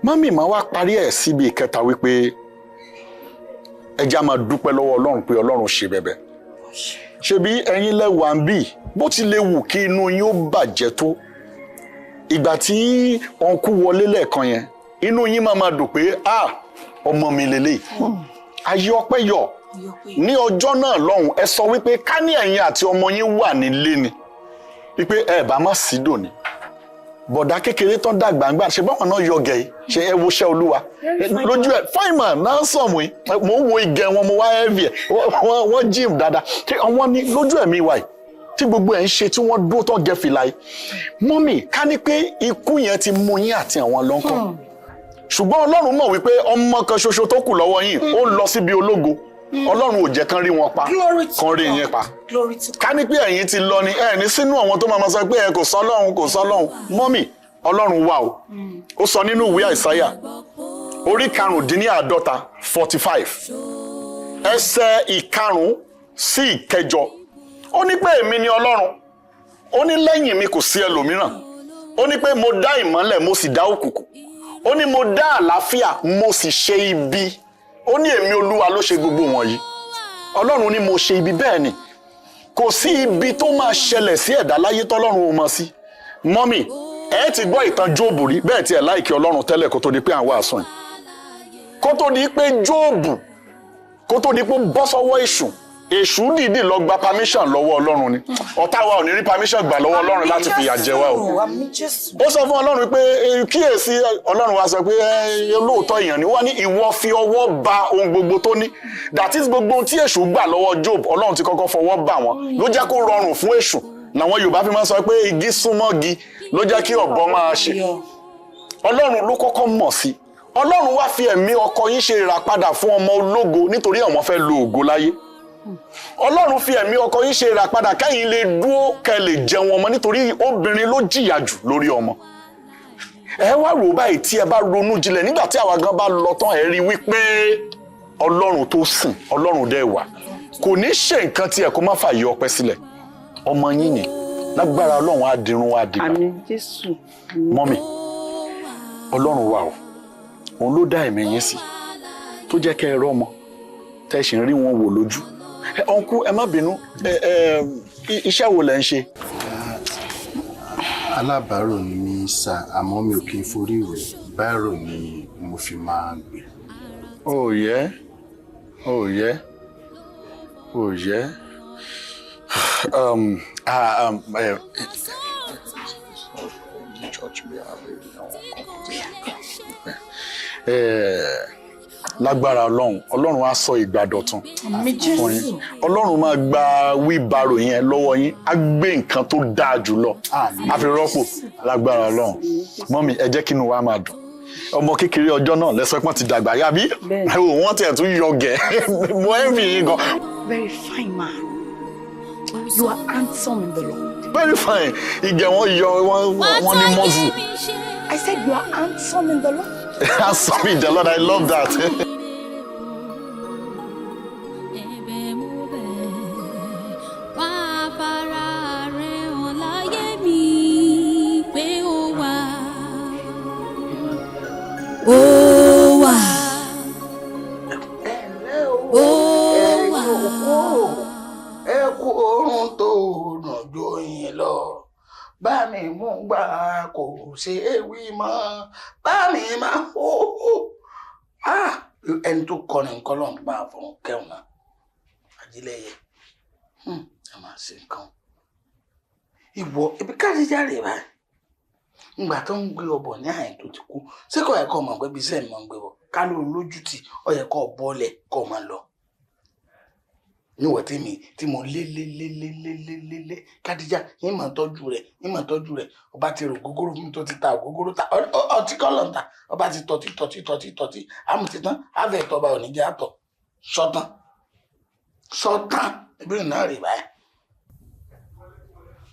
Mọ́mì, máa wá parí ẹ̀ síbi ìkẹta wípé ẹ jẹ́ á máa dúpẹ́ lọ́wọ́ Ọlọ́run pé Ọlọ́run ṣe bẹ̀bẹ̀. Ṣebí ẹ̀yin lẹ́wà ń bì, bó ti lè wù kí inú yín ó bàjẹ́ tó, ìgbà tí ọ̀nkú wọlé lẹ́ẹ̀kan yẹn, inú yín máa máa dùn pé ah, ọmọ mi lélẹ̀. Ayé ọpẹ́ yọ ní ọjọ́ náà lọ́hùn. Ẹ sọ wípé ká ní ẹ̀yin àti ọmọ yín wà nílé ni, wípé ẹ bá má sí dòní. Bọ̀dá kékeré tán dàgbà ń gbà ṣe báwọn náà yọ gẹ̀ yìí, ṣe ẹ wo iṣẹ́ Olúwa lójú ẹ. Fine man náà sọ̀mù yìí, mò ń wo igẹ̀ wọn, mo wá ẹ̀fì ẹ̀, wọ́n gym dáadáa. Tí wọ́n ní lójú ẹ̀mí wa yìí tí gbogbo ẹ̀ ń ṣe, tí wọ́n dúró tán gẹ fìlà yìí. Mọ́mì, ká ní pé ikú yẹn ti mú yín àti àwọn lọ́ńkọ́, ṣùgbọ́n Ọlọ́run mọ̀ wípé ọmọ kan ṣoṣo tó kù lọ́wọ́ yín ó ń lọ síbi ológo. Ọlọ́run ò jẹ́ kán rí wọn pa, kán rí yín pa. Ká ní pé ẹ̀yin ti lọ ni, ẹ̀ ní sínú àwọn tó máa ma sọ pé ẹ kò sọ Ọlọ́run, kò sọ Ọlọ́run. Mọ́mì, Ọlọ́run wà o. Ó sọ nínú ìwé Àìsáyà orí 55, 45, ẹsẹ̀ 5 sí 8, ó ní pé èmi ni Ọlọ́run, ó ní lẹ́yìn mi kò sí ẹlòmíràn. Ó ní pé mo dá ìmọ́lẹ̀, mo sì dá òkùnkùn. Ó ní mo dá àlàáfíà, mo sì ṣe ibi. Ó ní èmi Olúwa ló ṣe gbogbo wọ̀nyí. Ọlọ́run ní mo ṣe ibi. Bẹ́ẹ̀ ni, kò sí ibi tó máa ṣẹlẹ̀ sí ẹ̀dá láyé tọ́lọ́run ò mọ̀ sí. Mọ́mì, ẹ ti gbọ́ ìtàn Jóòbù rí bẹ́ẹ̀ tí ẹ̀ láìkí Ọlọ́run tẹ́lẹ̀ kó tó di pé àwọn àsùn yìí, kó tó di pé Jóòbù, kó tó di pé bọ́ sọ́wọ́ èṣù, èṣù dìídì lọ gba permission lọ́wọ́ Ọlọ́run ni. Ọ̀tá wa ò ní rí permission gbà lọ́wọ́ Ọlọ́run láti fìyà jẹ wá o. Ó sọ fún Ọlọ́run pé kíyèsí. Ọlọ́run wa sọ pé olóòótọ́ èèyàn ni. Wọ́n ní ìwọ fi ọwọ́ ba ohun gbogbo tó ní. That is, gbogbo ohun tí èṣù gbà lọ́wọ́ Job, Ọlọ́run ti kọ́kọ́ fọwọ́ bà wọ́n, ló jẹ́ kó rọrùn fún èṣù. Làwọn Yorùbá fi máa ń sọ pé igi súnmọ́gi ló jẹ́ kí ọ̀bọ máa ṣe. Ọlọ́run ló kọ́kọ́ mọ̀ sí. Ọlọ́run wá fi ẹ̀mí ọkọ yín ṣe ìràpadà fún ọmọ ológo, nítorí àwọn fẹ́ lo ògo láyé. Ọlọ́run fi ẹ̀mí ọkọ yín ṣe ìràpadà kẹ́yìn lè dúró, kẹ́ lè jẹun ọmọ, nítorí obìnrin ló jìyà jù lórí ọmọ. Ẹ wá rò báyìí, tí ẹ bá ronú jinlẹ̀, nígbà tí àwa gan bá lọ tán, ẹ rí wípé Ọlọ́run tó sìn, Ọlọ́run dẹ̀ wà, kò ní ṣe nǹkan tí ẹ kó má fààyè ọpẹ́ sílẹ̀. Ọmọ yín ni, lágbára Ọlọ́run, á dirun, á dìgbà. Àmín Jésù. Mọ́mì, Ọlọ́run wà o. Òun ló dá ẹ̀mí yín sí, tó jẹ́ kẹ́ ẹ rọ́mọ tẹ́ ẹ sì ń rí wọn wò lójú. Ẹ ọ̀nkú, ẹ má bínú, ẹ ẹ iṣẹ́ wo lẹ̀ ń ṣe? Alábàárò ni mí sà, àmọ́ mi ò kí ń forí rò, báírò ni mo fi máa ń gbé. Oh yeah, oh yeah, oh yeah. Church mi, lágbára Ọlọ́run, Ọlọ́run á sọ ìgbà dọ̀tun fún yín. Ọlọ́run máa gba wheelbarrow yẹn lọ́wọ́ yín, á gbé nǹkan tó dáa jù lọ, á fi rọ́pò lágbára Ọlọ́run. Mọ́mì, ẹ jẹ́ kí inú wa máa dùn. Ọmọ kékeré ọjọ́ náà lẹ́sọ̀pọ̀n ti dàgbà yàbí wọ́n tiẹ̀ tún yọ gẹ̀. Mo envy yín gan. Very fine man. You are handsome in the Lord. Very fine. Ìgẹ̀ wọn yọ, wọn ní muscle. I said you are handsome in the Lord. Handsome in the Lord, I love that. Wá fara rẹ̀ hàn láyé mi pé ó wà. Ó wà. Ó wà. Ẹ kú oorun tó nàjọ yín lọ, bá mi mú gbà kò ṣe é wí mọ́, bá mi máa hó hó. Ẹni tó kọrin nǹkan lọ́n bá fún kẹwọn náà, Ajílẹ̀yẹ, ẹ máa ṣe nǹkan ìwọ ibi káàdì jáde báyìí. Ngbà tó ń gbé ọbọ ní àyìn tó ti kú, ṣé kò yẹ kó mọ̀ pé bísẹ̀ mi máa ń gbé bọ̀ ká ló lójútì, ó yẹ kó bọ́ọ̀lẹ̀ kó máa lọ níwọ̀ tèmi tí mo lé lé lé lé lé lé lé lé Kádíjà, yín máa tọ́jú rẹ̀, yín máa tọ́jú rẹ̀. Ọba ti rò gógóró fún mi tó ti ta ògógóró ta ọtí kọ́ ló ń ta. Ọba ti tọ́tí tọ́tí tọ́tí tọ́tí àmì ti tán, àfẹ́ ìtọ́ba ò ní jẹ́ àtọ̀ sọ́tán sọ́tán. Ìbéèrè náà rí báyìí.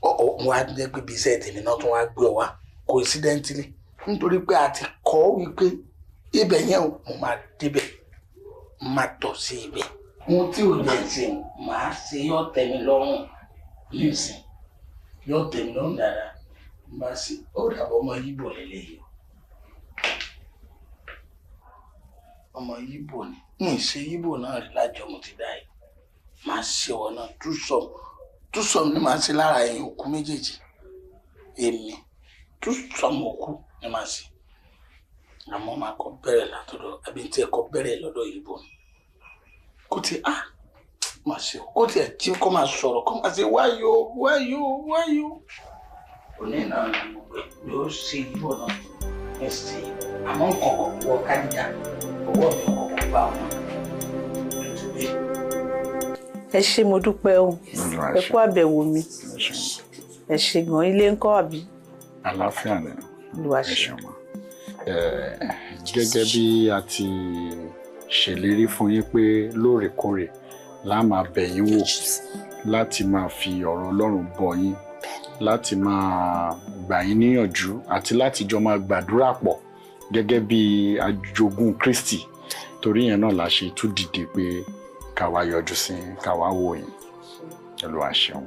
Ó wá jẹ́ pé bí iṣẹ́ tèmi náà tún wá gbé ọ wá coincidentally nítorí pé a ti kọ́ wípé ibẹ̀ yẹn mo máa débẹ̀, máa tọ̀ sí ibẹ̀. Ohun tí ò yẹ ṣe máa ṣe yóò tẹ́ mi lọ́rùn nísìn, yóò tẹ́ mi lọ́rùn dáadáa. Máa ṣe ó dàbọ̀ ọmọ Yíbò lélẹ́yìí o. Ọmọ Yíbò ni, n ṣe Yíbò náà rí lájọ mo ti dá yìí. Máa ṣe ọ̀ náà túsọ̀m ni màá ṣe lára ẹ̀yìn òkú méjèèjì. Èmi túsọ̀m òkú ni màá ṣe. Àmọ́ màá kọ́ bẹ̀rẹ̀ látọ̀dọ̀ àbí tí ẹ kọ́ bẹ̀rẹ̀ lọ́dọ̀ Yíbò ni. Kó ti á máa ṣe kó tiẹ̀ tí kó máa sọ̀rọ̀ kó máa ṣe wáyò wáyò wáyò. Òní náà ni gbogbo ẹ̀ yóò ṣe Yíbò náà ẹ̀ ṣe àmọ́ nǹkan kọ̀ wọ kájíjà owó mi kọ̀ọ̀kan bá wọn. Ẹ ṣé mo dúpẹ́ o, ẹ kú àbẹ̀wò mi, ẹ ṣé gan, ilé ń kọ́ àbí. Àlàáfíà ni, ẹ ṣeun ma. Gẹ́gẹ́ bí a ti ṣèlérí fún yín pé lóòrèkóòrè la máa bẹ̀ yín wò láti máa fi ọ̀rọ̀ Ọlọ́run bọ̀ yín, láti máa gbà yín níyànjú àti láti jọ máa gbàdúrà pọ̀ gẹ́gẹ́ bí ajogún Kristi. Torí yẹn náà la ṣe tún dìde pé ká wá yọjú sí ká wá wò yín. Olúwa ṣeun.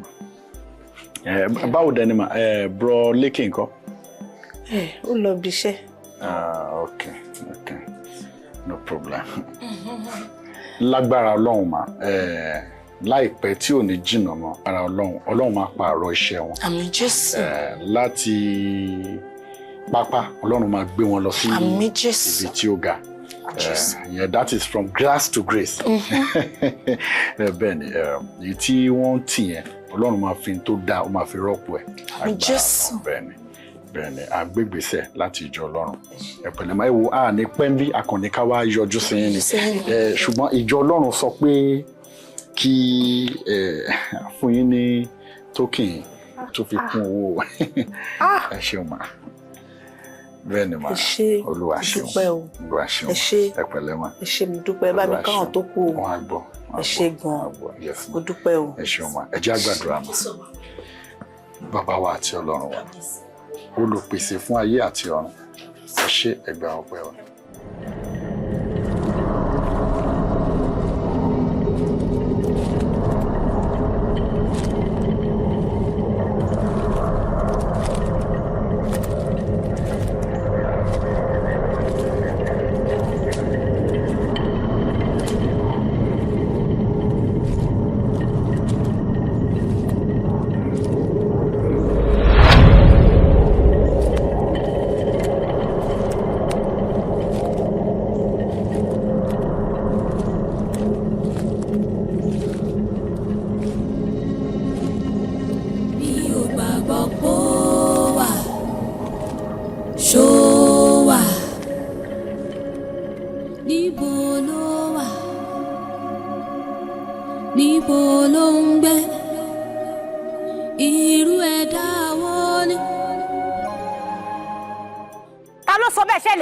Báwo dẹ̀ ni mà bro Lékè ńkọ́? Ó lọ bí iṣẹ́. Okay, okay, no problem. Lágbára Ọlọ́run mà, láìpẹ́ tí ò ní jìnnà mọ́ ara Ọlọ́run, Ọlọ́run máa pààrọ̀ iṣẹ́ wọn. Àmín Jésù. Láti pápá Ọlọ́run máa gbé wọn lọ sí ibi tí ó ga. Yeah, that is from grass to grace. Bẹ́ẹ̀ ni, èyí tí wọ́n ń tì yẹn, Ọlọ́run máa fi tó dáa, ó máa fi rọ́pò ẹ̀. Àmín Jésù. Bẹ́ẹ̀ ni, àgbégbèsẹ̀ láti ìjọ Ọlọ́run. Ẹ pẹ̀lẹ́ máa wo a ní pẹ́ńbí akànnì ká wá yọjú sí yín ni. Ṣùgbọ́n ìjọ Ọlọ́run sọ pé kí fún yín ní token tó fi kún owó. Ẹ ṣeun ma. Bẹ́ẹ̀ ni ma, Olúwa ṣeun, Olúwa ṣeun, ẹ pẹ̀lẹ́ ma. Ẹ ṣé mo dúpẹ́, bá mi káwọn tó kú o. Wọ́n á gbọ́. Ẹ ṣé gan-an, mo dúpẹ́ o. Ẹ ṣeun ma, ẹ jẹ́ á gbàdúrà ma. Bàbá wa àti Ọlọ́run wa, olùpèsè fún ayé àti ọ̀run, ẹ ṣé, ẹ gba ọpẹ́ wa.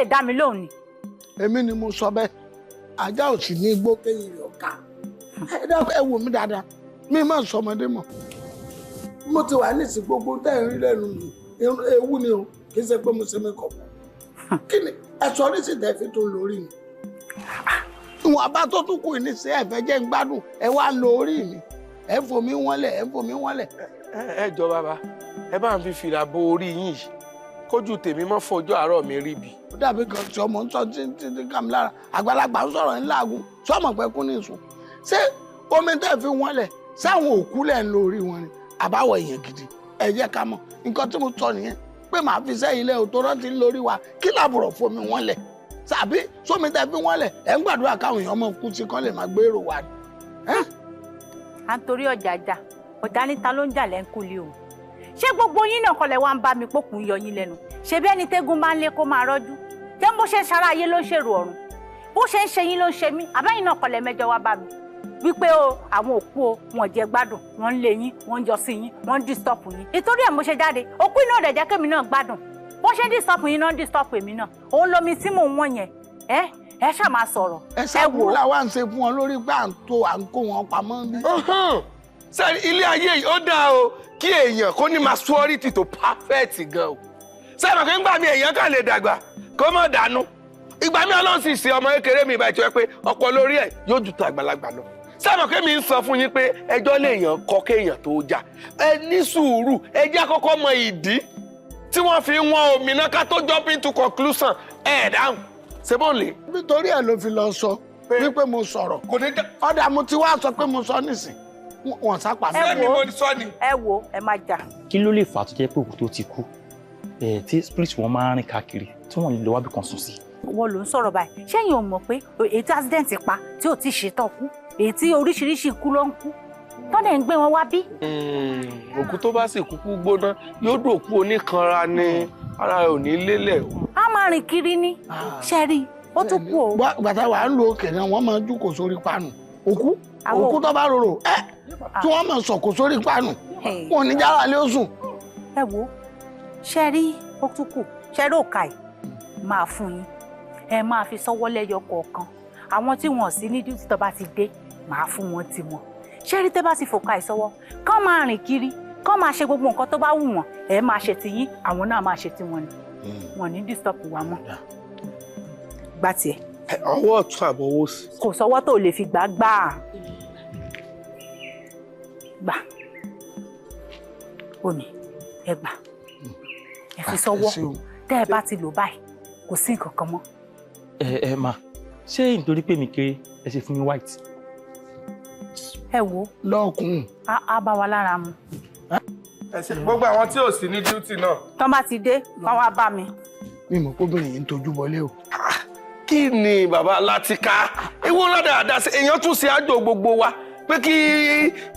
Dá mi lóhùn ni. Èmi ni mo sọ bẹ́ẹ̀, ajá ò sì ní igbó kéyìn rẹ̀ ọ̀ka. Ẹ dákun, ẹ wò mí dáadáa, mi máa sọ ọmọdé mọ̀. Mo ti wà nísìn gbogbo tẹ́ ẹ̀ ń rí lẹ́nu mi, ewu ni o, kì í ṣe pé mo ṣe mi kọ̀ pọ̀. Kí ni ẹ̀sọ́ oríṣi tẹ̀ fi tó lórí mi? Ìwọ̀n abá tó tún kù ní sí ẹ̀fẹ́ jẹ́ ń gbádùn, ẹ wá lo orí mi, ẹ ń fomi wọ́nlẹ̀, ẹ ń fomi wọ́nlẹ̀. Ẹ jọ bàbá, ẹ bá ń fi fìlà bo orí yín yìí, kójú tèmi mọ́ fojú àárọ̀ mi rí bi. Ó dàbí kan tí ọmọ ń sọ tí tí kàmí lára, àgbàlagbà ń sọ̀rọ̀ ńláàgùn, sọmọ pé kún ní sùn. Ṣé omi tẹ́ fi wọ́n lẹ̀ sáwọn òkú lẹ̀ ń lo orí wọn ni àbáwọ̀ èèyàn gidi? Ẹ jẹ́ ká mọ̀ nǹkan tí mo sọ nìyẹn pé màá fi sẹ́yìn lẹ̀ òtó rántí lórí wa kí làbùrọ̀ fomi wọ́n lẹ̀ tàbí sómi tẹ́ fi wọ́n lẹ̀ ẹ̀ ń gbàdúrà káwọn èèyàn mọ̀ kú sí kán lè máa gbèrò wa ni. À ń torí ọjà jà, ọ̀dà níta ló ń jà lẹ́ńkùlé o. Ṣé gbogbo yín náà kọlẹ̀ wá ń bá mi pókùn yọ yín lẹ́nu? Ṣé bí ẹni tẹ́gùn máa ń lé kó máa rọ́jú? Ṣé bó ṣe ń ṣara ayé ló ń ṣèrò ọ̀run? Bó ṣe ń ṣe yín ló ń ṣe mí? Àbẹ́yìn náà kọlẹ̀ mẹ́jọ wá bá mi. Wípé o, àwọn òkú o, wọn jẹ gbádùn, wọ́n ń lé yín, wọ́n ń jọ sí yín, wọ́n ń disturb yín. Ìtorí ẹ̀ mo ṣe jáde, òkú iná ọ̀dẹ̀ jẹ́ kémi náà gbádùn. Bó ṣe ń disturb yín náà ń disturb èmi náà. Òun lomi tí mò ń wọ̀n yẹn. Ẹ ṣáà máa sọ̀rọ̀. Ẹ ṣàbùrù làwa ń ṣe fún wọn lórí pé à ń tó à ń kó wọn pamọ́ bí. Sẹ́ni ilé ayé yìí ó dáa o, kí èèyàn kó ní maturity tó perfect gan o. Sẹ́ni pé ńgbà mi èèyàn kàn lè dàgbà kó mọ̀ dànù. Ìgbà mi Ọlọ́run sì ṣe ọmọ kékeré mi ìbáyìí tó yẹ pé ọpọlọ orí ẹ̀ yóò ju tó àgbàlagbà lọ. Sẹ́ni pé mi ń sọ fún yín pé ẹjọ́ lèèyàn kọ kéèyàn tó jà. Ẹ ní sùúrù, ẹ jẹ́ àkọ́kọ́ mọ ìdí tí wọ́n fi ń wọ́n omi náà ká tó jump into conclusion. Ẹ̀ dáhùn, ṣé bó lè. Nítorí ẹ ló fi lọ sọ wípé mo sọ̀rọ̀. Ọ̀dà mo ti wá sọ pé mo sọ nísìn, wọ́n sápà mi. Ẹ wo, ẹ má jà. Kí ló lè fà á tó jẹ́ pé òkú tó ti kú tí spirit wọn máa ń rìn káàkiri tí wọ́n lè lọ wábì kan sùn sí? Wọ́n ló ń sọ̀rọ̀ báyìí. Ṣẹ́yìn ò mọ̀ pé èyí tí accident pa tí ò tí ì ṣetán kú, èyí tí oríṣiríṣi ikú ló ń kú, tọ́lẹ̀ ń gbé wọn wá bí. Òkú tó bá sì kúkú gbóná yóò dòkú oníkanra ni, ara ò ní lélẹ̀. A máa rìn kiri ni, ṣe rí i, ó tún kú o. Bàtà wà ń lo òkè náà, wọ́n máa ń jókòó sórí páànù. Òkú tó bá rorò ẹ tí wọ́n máa sọ̀kò sórí páànù, wọn ò ní jára lé oṣù. Ẹ wo, ṣe rí, ó tún kù, ṣe rí òkà yìí máa fún yín, ẹ máa fi sọ́wọ́ lẹ́yọ kọ̀ọ̀kan. Àwọn tí wọn ò sí ní duty tó bá ti dé, máa fún wọn tiwọn. Ṣé rí, tẹ́ bá ti fòkà ìsọwọ́, kán máa rìn kiri, kán máa ṣe gbogbo nǹkan tó bá wù wọ́n, ẹ máa ṣe tiyín, àwọn náà máa ṣe tiwọn ni. Wọn ní disturb wa mọ́. Gbà tiẹ̀. Ọwọ́ ọ̀tún àbọ̀ owó sí. Kò sọ́wọ́ tó lè fi gbà gbà. Gbà. Omi, ẹ gbà. Ẹ fi sọ́wọ́. Tẹ́ ẹ bá ti lò báyìí, kò sí nǹkan kan mọ́. Ẹ ma, ṣé nítorí pé mi kéré ẹ ṣe fún mi white? Ẹ wo. Lọ́ọ̀kùn. Á bá wa lára mu. Gbogbo àwọn tí ò sí ní duty náà. Tán bá ti dé, kán wá bá mi. Mi mọ̀ kóbìnrin yìí ń tojú bọlé o. Kí ni bàbá Látìká? Ewu ńlá dáadáa sí èèyàn tún ṣe àjò gbogbo wa pé kí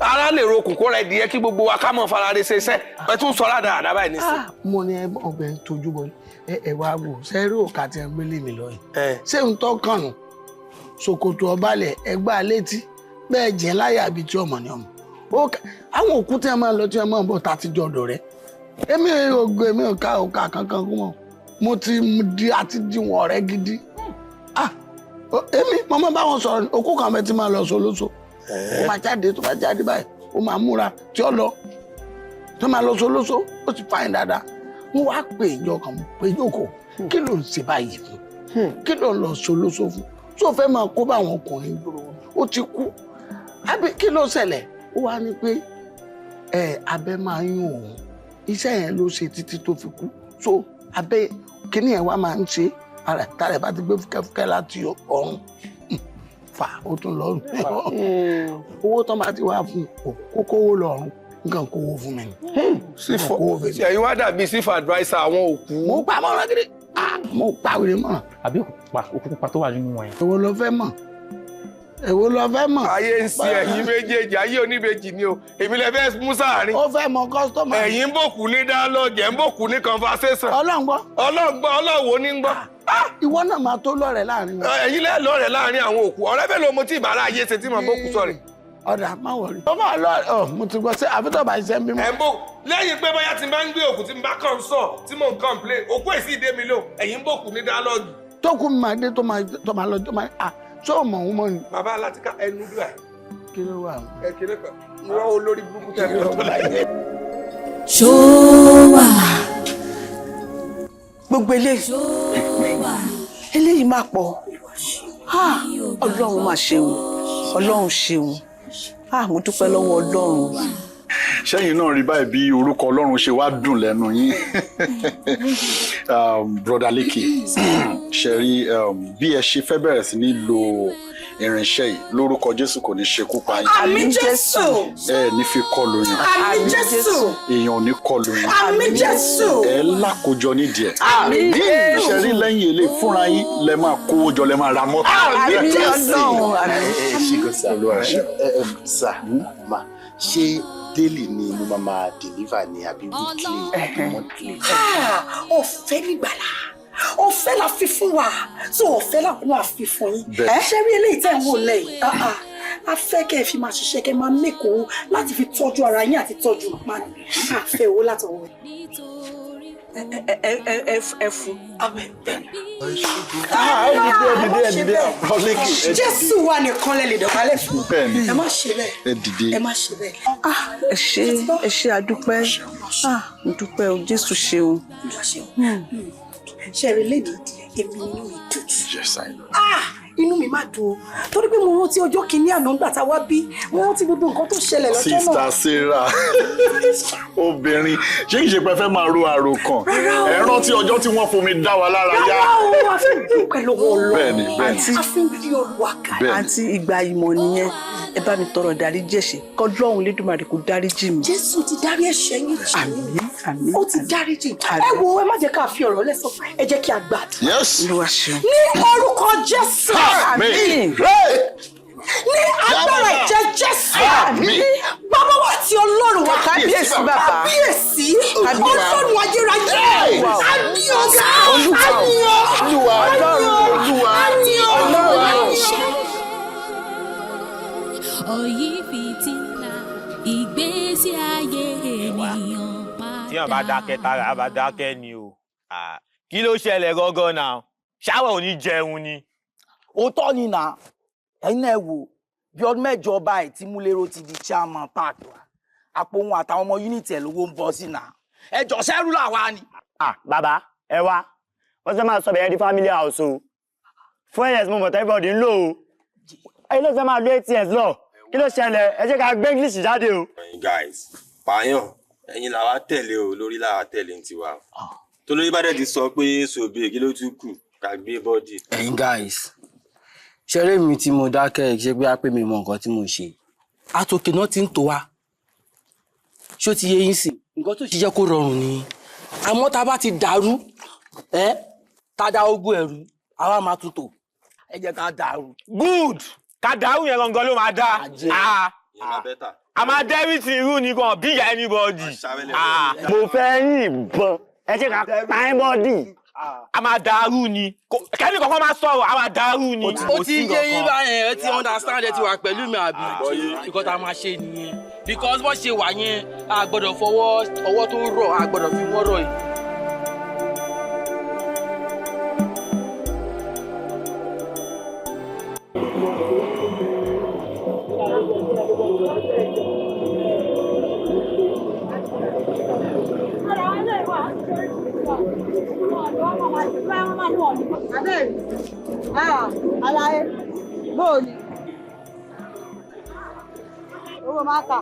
ara lè rokùn kó rẹ díẹ̀ kí gbogbo wa ká mọ̀ fara rẹ ṣe iṣẹ́. Ẹ tún sọ dáadáa báyìí nísìnyí. Mo ní ọbẹ̀ ń tojú bọlé. Ẹ wá wò, sẹ́rí òkà tí ẹ gbélé mi lọ yìí. Ṣé ń tọ́ kànù? Ṣòkòtò ọbalẹ̀ ẹgbàá létí bẹ́ẹ̀ jẹ́ láyà àbí tí ọmọ ni ọmọ. Àwọn òkú tí a máa lọ tí a máa bọ̀ tá a ti jọ ọ̀dọ̀ rẹ̀. Èmi ò gbé, èmi ò ká òkà kankan kú mọ́. Mo ti di àti di wọn ọ̀rẹ́ gidi. Èmi mo máa bá wọn sọ̀rọ̀, òkú kan bẹ́ẹ̀ tí máa lọ solóso. Ó máa jáde, tó bá jáde báyìí, ó máa múra tí ó lọ. Tó máa lọ solóso, ó ti fáyín dáadáa. Mo wá pè ìjọ kan, pé jókòó, kí ló ń ṣe báyìí fún? Kí ló ń lọ solóso fún? Tó fẹ́ máa kó bá àwọn ọkùnrin gbòòrò, ó ti kú. Àbí kí ló ṣẹlẹ̀? Ó wá ní pé ẹ abẹ máa ń yún òun, iṣẹ́ yẹn ló ṣe títí tó fi kú. So abẹ kíní ẹ̀ wá máa ń ṣe ara tààrẹ bá ti gbé fúkẹ́fúkẹ́ láti ọ̀run fà ó tún lọ owó tó máa ti wá fún kókó owó lọ́rùn nǹkan kówó fún mi ni. Ẹ̀yin wá dàbí chief adviser àwọn òkú. Mo pa mọ́ràn kiri, mo pa wèrè mọ́ràn. Àbí òkú pupa tó wà nínú wọn yẹn. Èwo ló fẹ́ mọ̀? Èwo ló fẹ́ mọ̀? Ayé ń ṣe ẹ̀yin méjèèjì, ayé oníbejì ni o. Èmi lè fẹ́ mú sáàrin. Ó fẹ́ mọ kọ́sítọ́mà. Ẹ̀yin ń bòkú ní dialogue, ẹ̀ ń bòkú ní conversation. Ọlọ́run gbọ́. Ọlọ́run gbọ́, Ọlọ́run ní gbọ́. Ìwọ náà máa tó lọ́rẹ̀ láàrin wọn. Ẹ̀yin lẹ́ lọ́rẹ̀ láàrin àwọn òkú. Ọ̀rẹ́ mélòó mo tí ìbára ayé ṣe tí mo bókú sọ̀rẹ̀. Ọ̀dà má wọrí. Ó máa lọ ọ, mo ti gbọ́ sí àfitọ́ bá ṣiṣẹ́ ń bímọ. Ẹ̀ ń bò lẹ́yìn pé bóyá tí n bá ń gbé òkú tí n bá kàn sọ tí mò ń complain, òkú èsì ìdé mi lò, ẹ̀yin ń bòkú ní dialogue. Tó kú mi máa dé tó máa lọ tó máa à ṣé o mọ̀ òun mọ́ ni. Bàbá Látìká ẹnu dùn ẹ̀. Kí ló wà? Ẹ kéré kan, irọ́ olórí burúkú tẹ̀ mí lọ́tọ́ láyé. Ṣó wà? Gbogbo eléyìí máa pọ̀. Ọlọ́run máa ṣeun, Ọlọ́run ṣeun. Mo dúpẹ́ lọ́wọ́ Ọlọ́run. Ṣẹ́yìn náà rí báyìí bí orúkọ Ọlọ́run ṣe wá dùn lẹ́nu yín. Brother Leke, ṣe rí bí ẹ ṣe fẹ́ bẹ̀rẹ̀ sí ní lo irinṣẹ́ yìí lórúkọ Jésù kò ní ṣekú pa yín. Àmín Jésù. Ẹ ní fi kọlù yín. Àmín Jésù. Èèyàn ò ní kọlù yín. Àmín Jésù. Ẹ lákòjọ nídìí ẹ. Àmín Jésù. Ṣe rí lẹ́yìn ilé fúnra yín lẹ máa kówó jọ lẹ máa ra mọ́tò. Àmín Jésù. Ẹ ṣe gan sa. Sà, ma ṣé daily ni mo máa deliver ni àbí weekly àbí monthly? Ọ̀fẹ́ nígbàlà, ọ̀fẹ́ la fi fún wa, so ọ̀fẹ́ làwọn náà fi fún yín. Ṣé rí eléyìí tẹ̀ ń wò lẹ́yìn? A fẹ́ kẹ́ ẹ fi máa ṣiṣẹ́, kẹ́ ẹ máa mẹ́kọ̀ọ́ láti fi tọ́jú ara yín àti tọ́jú màmá mi. A fẹ́ owó látọwọ́. Ẹ fún. Jésù wa nìkan lẹ lè dọ̀bálẹ̀ fún. Ẹ má ṣe bẹ́ẹ̀. Ẹ má ṣe bẹ́ẹ̀. Ẹ ṣé, ẹ ṣé, àdúpẹ́. Mo dúpẹ́ o, Jésù ṣeun. Ṣe rí lẹ́nu èmi inú mi dùn jù. Yes, I know. Inú mi máa dùn o, torí pé mo rántí ọjọ́ kìíní àná ńgbà tá a wá bí, mo rántí gbogbo nǹkan tó ṣẹlẹ̀ lọ́jọ́ náà. Sister Sarah, obìnrin, ṣé kìí ṣe pé fẹ́ máa ro àròkàn? Ẹ rántí ọjọ́ tí wọ́n fomi dá wa lára yá. Rárá o, a fi ń dúpẹ́ lọ́wọ́ Ọlọ́run. Bẹ́ẹ̀ni, bẹ́ẹ̀ni. A fi ń bí Olúwa ká. Àǹtí, ìgbà ìmọ̀ nìyẹn. Ẹ bá mi tọrọ ìdáríjì ẹ̀ṣẹ̀, k'Ọlọ́run Lédùmarè kó dáríjì mi. Jésù ti dárí ẹ̀ṣẹ̀ yín jì. Àmín, àmín. Ó ti dáríjì. Ẹ wo, ẹ má jẹ́ ká fi ọ̀rọ̀ lẹ́sọ̀, ẹ jẹ́ kí a gbàdúrà. Yes. Olúwa ṣeun. Ní orúkọ Jésù. Àmín. Ní agbára ìjẹ Jésù. Àmín. Bàbá wa ti Ọlọ́run wa. Kábíyèsí bàbá. Kábíyèsí. Ọlọ́run ayérayé. Àmín ọ̀gá. Olúwa. Àmín ọ̀. Olúwa. Olúwa. Àmín ọ̀. Olúwa. Òyì fìtílà ìgbésí ayé ènìyàn padà. Tíyàn bá dákẹ́ tára bá dákẹ́ ni o. Kí ló ṣẹlẹ̀ gangan náà? Ṣáwọ̀ ò ní jẹun ni. Òótọ́ ni nà, ẹ̀yin náà wò bí ọdún mẹ́jọ báyìí tí Múlẹ́rọ̀ ti di chairman park wa, àpò òun àtàwọn ọmọ unit ẹ̀ lówó ń bọ́ sí nà. Ẹjọ́ sẹ́rú làwa ni. Bàbá ẹ wá, wọ́n ṣe máa sọ bẹ̀rẹ̀ di family house o. 4 years mo mọ̀ tẹ́ everybody ń lò ó. Ẹ̀yin ló ṣe máa lo 8 years lọ. Kí ló ṣẹlẹ̀? Ẹ jẹ́ ká gbé English jáde o. Ẹ̀yin guys, pààyàn, ẹ̀yin làwa tẹ̀lé o, lórí làwa tẹ̀lé ń tiwa. Tolórí bá dẹ̀ ti sọ pé sòbí kí ló tún kù ká gbé bọ́dì. Ẹ̀yin guys, ṣeré mi tí mo dákẹ́ ṣe pé á pé mi mọ nǹkan tí mo ṣe. Àtòkè náà ti ń tò wá. Ṣó ti yé yín sí? Nǹkan tó ṣe jẹ́ kó rọrùn ni. Àmọ́ tá a bá ti dàrú, ẹ́ tá a dá ogún ẹ̀rú, àwa máa tún tò. Ẹ jẹ́ ká dàrú. Good! Ká dàrú yẹn gangan ló máa dá. A máa dẹ́rì tí irú ni kan bí ìyá anybody. Mo fẹ́ yìnbọn, ẹ jẹ́ ká pa ẹ́ bọ́dì. A máa dàrú ni. Kẹ́ni kankan máa sọ̀rọ̀, a máa dàrú ni. Ó ti yé yín báyẹn, ẹ ti understand, ẹ ti wà pẹ̀lú mi àbí? Nǹkan tá a máa ṣe nìyẹn. Because bó ṣe wà yẹn, a gbọ́dọ̀ fọwọ́ ọwọ́ tó rọ̀, a gbọ́dọ̀ fi wọ́n rọ̀ yìí. Aláyé, bóò ni? Owó máa kà,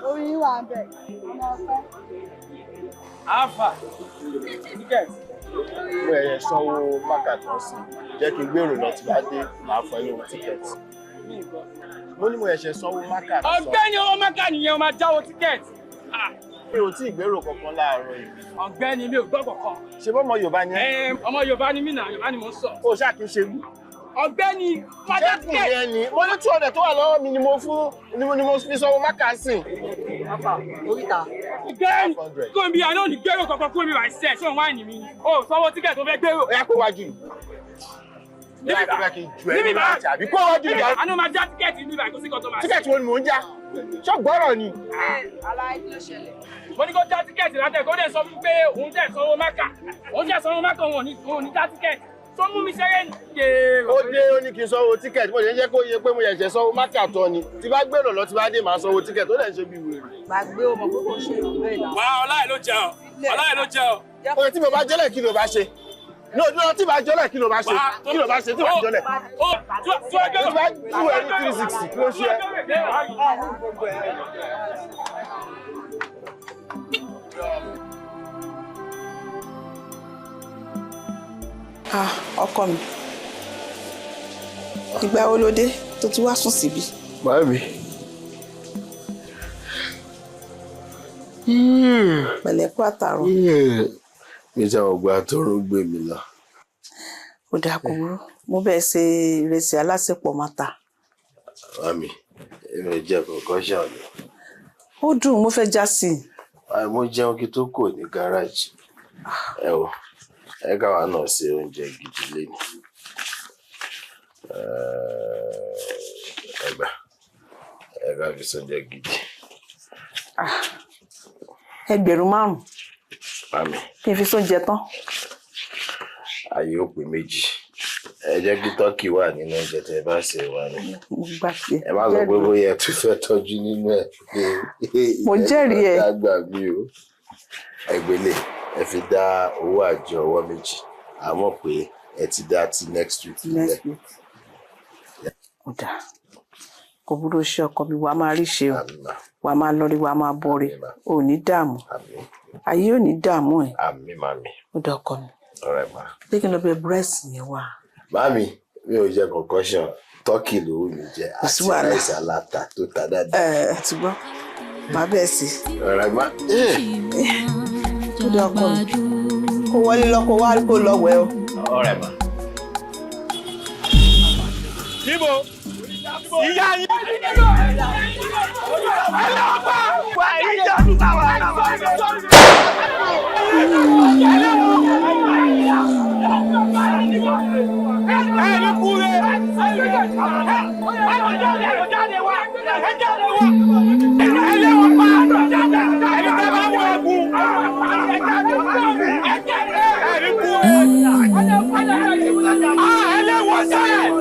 orí yín wà ń bẹ̀, ọmọ ọ̀fẹ́. Alpha, ticket. Mo ẹ̀yẹ sanwó mákà kan sí, jẹ́ kí n gbèrò lọ tí bá dé, màá fọ ilé owó tíkẹ́ẹ̀tì. Mo ní mo ẹ̀ṣẹ̀ sanwó mákà. Ọ̀gbẹ́ni, owó mákà nìyẹn, o máa jáwó tíkẹ́ẹ̀tì. Mi ò tí ì gbèrò kankan láàárọ̀ yìí. Ọ̀gbẹ́ni, mi ò gbọ́ kankan. Ṣé bọ́mọ Yorùbá ni ẹ́? Ọmọ Yorùbá ni mí náà, Yorùbá ni mò ń sọ. O ṣáà kì í ṣe wú. Ọ̀gbẹ́ni, máa já Ṣẹ́kù yẹn ni mo ní 200 tó wà lọ́wọ́ mi ni mo fún ni mo fi sanwó mákà sí. Oríta. Ọ̀gbẹ́ni, kò ń bí àná òní gbèrò kankan kúrò mi wà ṣe ṣé òun wá ní mi. O sanwó tíkẹ́ẹ̀tì tó fẹ́ gbèrò. Ó yá kó wájú. Níbi bá àbí kó wájú ìjà. Àná máa já tíkẹ́ẹ̀tì níbi àìkú sí kan tó máa ṣe. Tíkẹ́ẹ̀tì wo ni mò ń já? Ṣọ́gbọ́rọ̀ ni. Aláyé, kí ló ṣẹlẹ̀? Mo ní kó já tíkẹ́ẹ̀tì látẹ̀ kó dẹ̀ sọ fún pé òun tẹ̀ sanwó mákà. Òun tẹ̀ sanwó mákà, òun ò ní já tíkẹ́ẹ̀tì. Tó mú mi ṣeré ní. Ó dé, ó ní kí n sanwó tíkẹ́ẹ̀tì, mo lè jẹ́ kó yẹ pé mo ṣẹ̀ṣẹ̀ sanwó mákà tán ni. Tí bá gbèrò lọ tí bá dé màá sanwó tíkẹ́ẹ̀tì, ó dẹ̀ ń ṣe bí wèrè. Gbàgbé o mọ̀ pé kò ṣe ìlú bẹ́ẹ̀ náà. Wà á ọlá ẹ̀ ló jẹ ọ́, ọlá ẹ̀ ló jẹ ọ́. Oye, tí mo bá jẹ́lẹ̀ kí ló bá ṣe? No, no, tí bá jọ́lẹ̀ kí ló bá ṣe? Kí ló bá ṣe tí bá jọ́lẹ̀? Tí bá tú ẹ ní 360 kí ló ṣe ẹ́? Ọkọ mi, ìgbà wo ló dé tó ti wá sùn síbí? Màámi. Pẹ̀lẹ́, kú àtàrọ̀. Mi ṣe àwọn ọgbà tó ń gbé mi lọ. Ó dáa, kò burú. Mo bẹ́ẹ̀ ṣe ìrẹsì alásèpọ̀ máa ta. Màámi, èmi ò jẹ concoction ni. Ó dùn, mo fẹ́ já sí i. Mo jẹun kí tó kò ní gáràjì. Ẹ wò, ẹ káwa náà ṣe oúnjẹ gidi léni. Ẹ gbà, ẹ ká fi ṣoúnjẹ gidi. 5,000. Màámi, Kí n fi sóúnjẹ tán. Ayé ó pé méjì. Ẹ jẹ́ kí tọ́kì wà nínú oúnjẹ tẹ́ ẹ bá ṣe wà ní. Mo gbà tiẹ̀. Ẹ má sọ pé bóyá ẹ tún fẹ́ tọ́jú nínú ẹ̀ pé Mo jẹ́rìí ẹ. Dàgbà mi o. Ẹgbẹ́lẹ̀ ẹ fi dá owó àjọ ọwọ́ méjì. Àmọ́ pé ẹ ti dá ti next week Next week. Ó dáa, kò burú, ṣe ọkọ mi, wàá máa rí ṣe o, wàá máa lọ rí, wàá máa bọ̀ rí, ò ní dààmú, ayé ò ní dààmú ẹ. Àmín, màmí. Ó dá ọkọ mi. All right, ma. Pé kí n lọ bẹ búrẹ́sì yẹn wá. Màmí, mi ò jẹ concoction, tọ́kì ló wù mí jẹ Kò sí àti wàhálà. ráìsì aláta tó ta dáadáa. Ẹ ẹ ti gbọ́, màá bẹ́ẹ̀ sí. All right, ma. Ó dá ọkọ mi, kó wọlé lọ, kó wá kó lọ wẹ̀ o. All right, ma. Níbo? Ìyá yín. Ẹ lọ pa! Wà á yíjà tún táwa. Ẹ ní kúre. Ẹ lé wọn pa. Ẹni tẹ́ bá wọ ẹ̀gún. Ẹ ní kúre. Ẹ lé wọn sẹ́yìn.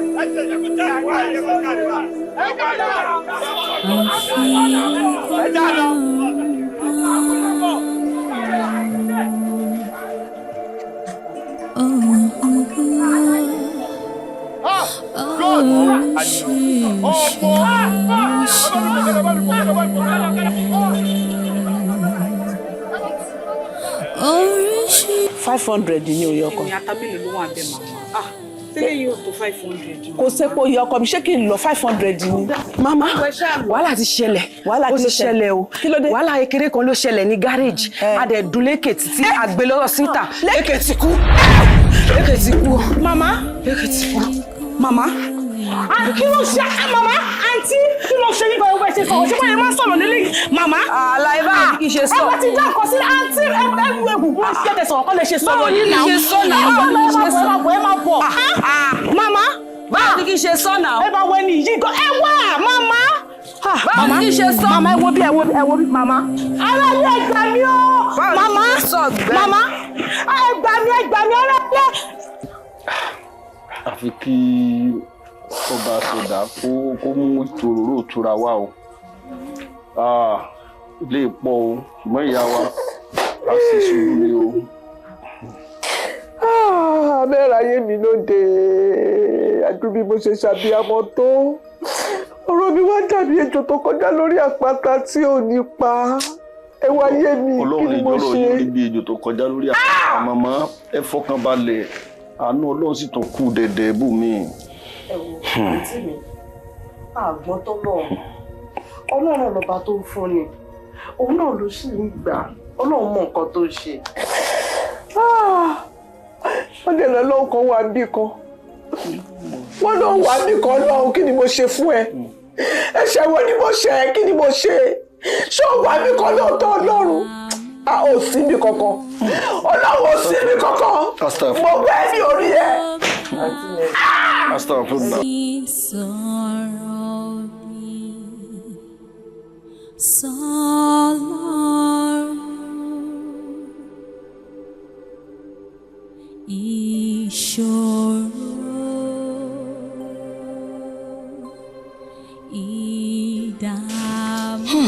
Ẹ já lọ. 500 ní orí ọkọ. Ní ata mélòó ló wà ń bẹ, màmá? Ah, tẹ́lẹ̀ yóò tó 500. Kò sépo iye ọkọ mi, ṣé kí n lọ 500 ni. Màmá, wàhálà ti ṣẹlẹ̀. Wàhálà Ó kí ti ló ṣẹlẹ̀? ṣẹlẹ̀ o. Wàhálà kékeré kan ló ṣẹlẹ̀ ní gáréèjì. A dẹ̀ dun Lékè títí àgbélọ́rọ̀ síta. Lékè ti kú. Lékè ti kú. Màmá. Lékè ti kú. Màmá. Ah, kí ló ṣe? Ah, màmá, àǹtí, kí ló ṣe nípa ẹgbẹ́ ṣe sọ̀rọ̀? Ṣé wọ́n yẹn máa ń sọ̀rọ̀ lélẹ̀? Màmá. Àlàyé báwo ni kí n ṣe sọ? Ẹ bá ti dá nǹkan sílẹ̀, àǹtí, ẹ ẹ wù bó ṣe tẹ̀ sọ̀rọ̀ kọ́ lè ṣe sọ̀rọ̀ Báwo ni yìí kí n náà. ṣe sọ náà? Ẹ Báwo ni kí n ṣe má sọ? bọ̀, ẹ má bọ̀. Màmá. Báwo ni kí n ṣe sọ náà? Ẹ bá wọ ẹni yìí gan. Ẹ wá, màmá. Báwo ni kí n ṣe sọ? Màmá, ẹ wo bí, ẹ wo bí, ẹ wo bí, màmá. Ará ilé, ẹ gbà mí o. Báwo ni Màmá. kí n ṣe sọ, ọ̀gbẹ́ni? Màmá. Ẹ gbà mí, ẹ gbà mí, ará ilé. Àfi kí ọba sọdá kó mú ìtòróró ìtura wá o. Ah, ilé ìpọ o, ṣùgbọ́n ìyá wa a ṣe sùúrù ni o. Abẹ́rẹ́ ayé mi lóde àdúgbò bí mo ṣe ṣàbíamọ tó, ọ̀rọ̀ mi wá dàbí ejò tó kọjá lórí àpáta tí ò ní pa. Ẹ wá yé mi, kí Ọlọ́run ni mo ìjọ́rọ̀ ṣe. yóò rí bí ejò tó kọjá lórí àpáta. Màmá, ẹ fọkàn balẹ̀, àánú Ọlọ́run sì tún kú dẹ̀dẹ̀ bù mí. Ẹ wo àǹtí mi, àgbọn tó lọ, Ọlọ́run lọ́ba tó ń fún ni, òun náà ló sì ń gbà. Ọlọ́run mọ nǹkan tó ń ṣe. Wọ́n dẹ̀ lọ lọ́wọ́ kan wà níbì kan, wọ́n lọ wà níbì kan lọ́hùn. Kí ni mo ṣe fún ẹ? Ẹ̀ṣẹ̀ wo ni mo ṣe? Kí ni mo ṣe? Ṣé ó wà níbì kan lóòótọ́? Ọlọ́run a ò sí níbì kankan, Ọlọ́run ò sí níbì kankan. Mo wẹ́ ní orí ẹ. Astagfirullah. Sọ̀rọ̀ mi sọlọ́run, ìṣòro, ìdààmú.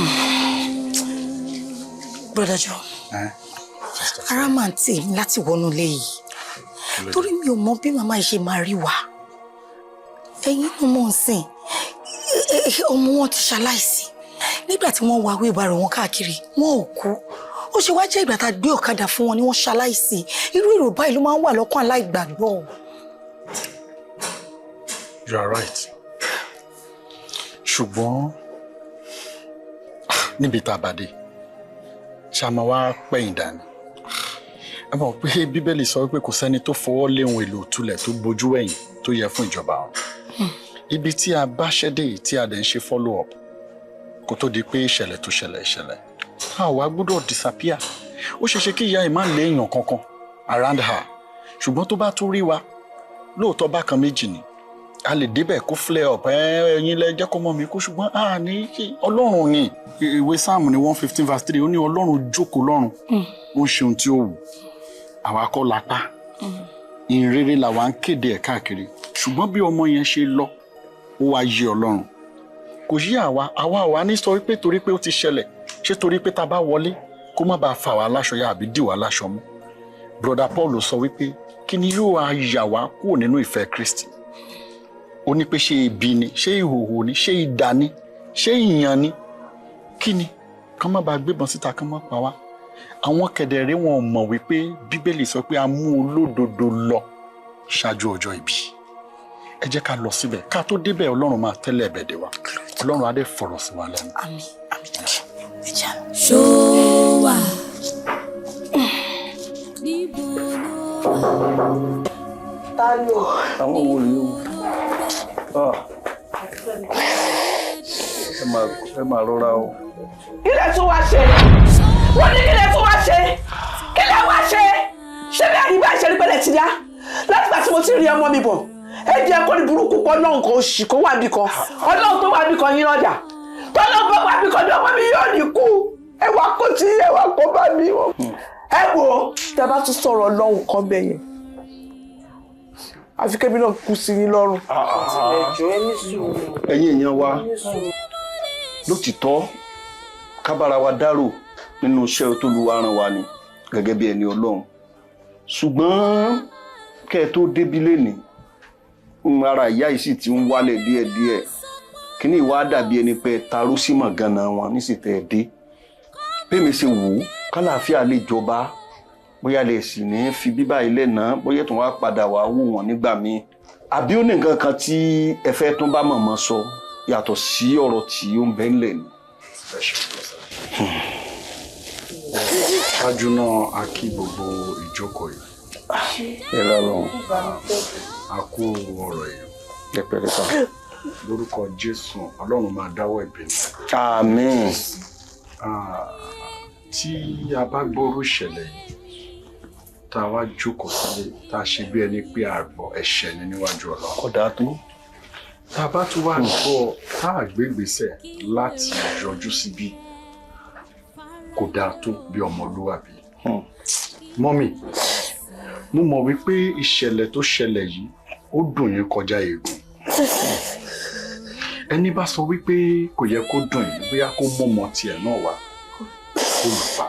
Brother John, ara máa ń tì mí láti wọnú ilé yìí torí mi ò mọ bí màmá yìí ṣe máa rí wa. Ẹ̀yin náà mọ̀ ń sìn, ọmọ wọn ti ṣaláìsí. Nígbà tí wọ́n wá wíwárò wọn káàkiri, wọn ò kú. Ó ṣe wá jẹ́ ìgbà tá a gbé ọ̀kadà fún wọn ni wọ́n ṣaláìsí. Irú èrò báyìí ló máa ń wà lọ́kàn aláìgbàgbọ́. You are right. Ṣùgbọ́n níbi tá a bá dé, ṣá máa wá pẹ̀yìn dání. Ẹ mọ̀ pé Bíbélì sọ pé kò sẹ́ni tó fọwọ́ lé ohun èlò òtúlẹ̀ tó bojú ẹ̀yìn tó yẹ fún ìjọba ọ̀run. Ibi tí a bá ṣẹ́ dé yìí tí a dẹ̀ ń ṣe follow up kó tó di pé ìṣẹ̀lẹ̀ tó ṣẹlẹ̀ ìṣẹ̀lẹ̀. A ò wá gbọ́dọ̀ disappear. Ó ṣeé ṣe kí ìyá yìí má lé èèyàn kankan around her. Ṣùgbọ́n tó bá tún rí wa, lóòótọ́ bákan méjì ni a lè débẹ̀ kó flare up, ẹ̀yin lẹ jẹ́ kó mọ̀ mí kó, ṣùgbọ́n a ní kí Ọlọ́run ní ìwé Sáàmù ní 115 verse 3, ó ní Ọlọ́run jókòó lọ́run, ó ń ṣe ohun tí ó wù. Àwa kọ́ la pa. Ìhìnrere làwa ń kéde ẹ̀ káàkiri, ṣùgbọ́n bí ọmọ yẹn ṣe lọ, ó wá yé Ọlọ́run, kò yí àwa. Àwa àwa ní sọ pé torí pé ó ti ṣẹlẹ̀, ṣé torí pé tá a bá wọlé kó má bàa fà wá láṣọ ya àbí dì wá láṣọ mú. Broda Paul sọ wípé kí ni yóò wá yà wá kúrò nínú ìfẹ́ Kristi? Ó ní pé ṣé ibi ni, ṣé ìhòòhò ni, ṣé idà ni, ṣé ìyàn ni, kí ni? Kán má bàa gbébọn síta, kán má pa wá. Àwọn kẹ̀dẹ̀rẹ́ wọn ò mọ̀ wípé Bíbélì sọ pé a mú olódodo lọ ṣáájú ọjọ́ ìbí. Ẹ jẹ́ ká lọ síbẹ̀. Ká tó débẹ̀, Ọlọ́run máa tẹ́lẹ̀ ẹ̀bẹ̀ dé wa, Ọlọ́run á dẹ̀ fọ̀rọ̀ sí wa lẹ́nu. Àmín, àmín, ẹ jẹ́ àlọ́. Ṣó wà níbo ló wà? Ta ni o? Àwọn wo rèé o? Ẹ máa rọra o. Kí lẹ tún wá ṣe? Wọ́n ní kí lẹ tún wá ṣe? Kí lẹ wá ṣe? Ṣé bí àyíbá ìṣẹ́rí pẹ̀lẹ́ ti dá? Látìgbà tí mo ti rí ọmọ mi bọ̀, ẹ jẹ́ kó ní burúkú pọ̀ náà, nǹkan oṣù kó wà bí kan. Ọlọ́run tó wà bí kan yín lọ́jà. Tọ́lọ́run bá wà bí kan ní ọmọ mi yóò ní kú. Ẹ wá kó tí ẹ wá kó bá mi. Ẹ wò ó, tẹ bá tún sọ̀rọ̀ Ọlọ́run kan bẹ̀ yẹn, àfi kébí náà kú sí yín lọ́rùn. Ẹ̀yin èèyàn wa, lótìtọ́ ká bára wa dárò nínú iṣẹ́ t'Olúwa rán wa ni gẹ́gẹ́ bí ẹni Ọlọ́run, ṣùgbọ́n kẹ́ ẹ tó débi lénìí, ara ìyá yìí sì ti ń wálẹ̀ díẹ̀díẹ̀. Kíní ìwà dàbí ẹni pé taró sí mọ̀gànnà wọn nísìtẹ́ ẹ̀ dé. Bẹ́ẹ̀ ṣe wò ó, kálàáfíà lè jọba, bóyá lè sì ní fi bíbá ilé náà, bóyá tó wá padà wá wò wọ́n nígbà míì, àbí ó ní nǹkan kan tí ẹ fẹ́ tún bá mọ̀mọ́ sọ yàtọ̀ sí ọ̀rọ̀ tí ó ń bẹ ńlẹ̀ ni. Ṣáájú náà, a kí gbogbo ìjókòó yìí. Ẹ lọ́rùn. A kú ọ̀rọ̀ yìí. Ẹ pẹ̀lẹ́ sá. Lórúkọ Jésù, Ọlọ́run máa dáwọ́ ìbínú. Àmín. Tí a bá gbọ́rú ìṣẹ̀lẹ̀ yìí, tá a wá jókòó sílé, tá a ṣe bí ẹni pé a gbọ́, ẹ̀ṣẹ̀ ni níwájú Ọlọ́run. Kódà tó. Tá a bá tún wá gbọ́, tá a gbé ìgbésẹ̀ láti yọjú síbí, kò dáa tó bí ọmọlúwàbí. Mọ́mì, mo mọ̀ wípé ìṣẹ̀lẹ̀ tó ṣẹlẹ̀ yìí, ó dùn yín kọjá eegun. Ẹni bá sọ wípé kò yẹ kó dùn yín, bóyá kó mọ̀mọ́ tiẹ̀ náà wá kó lù pa.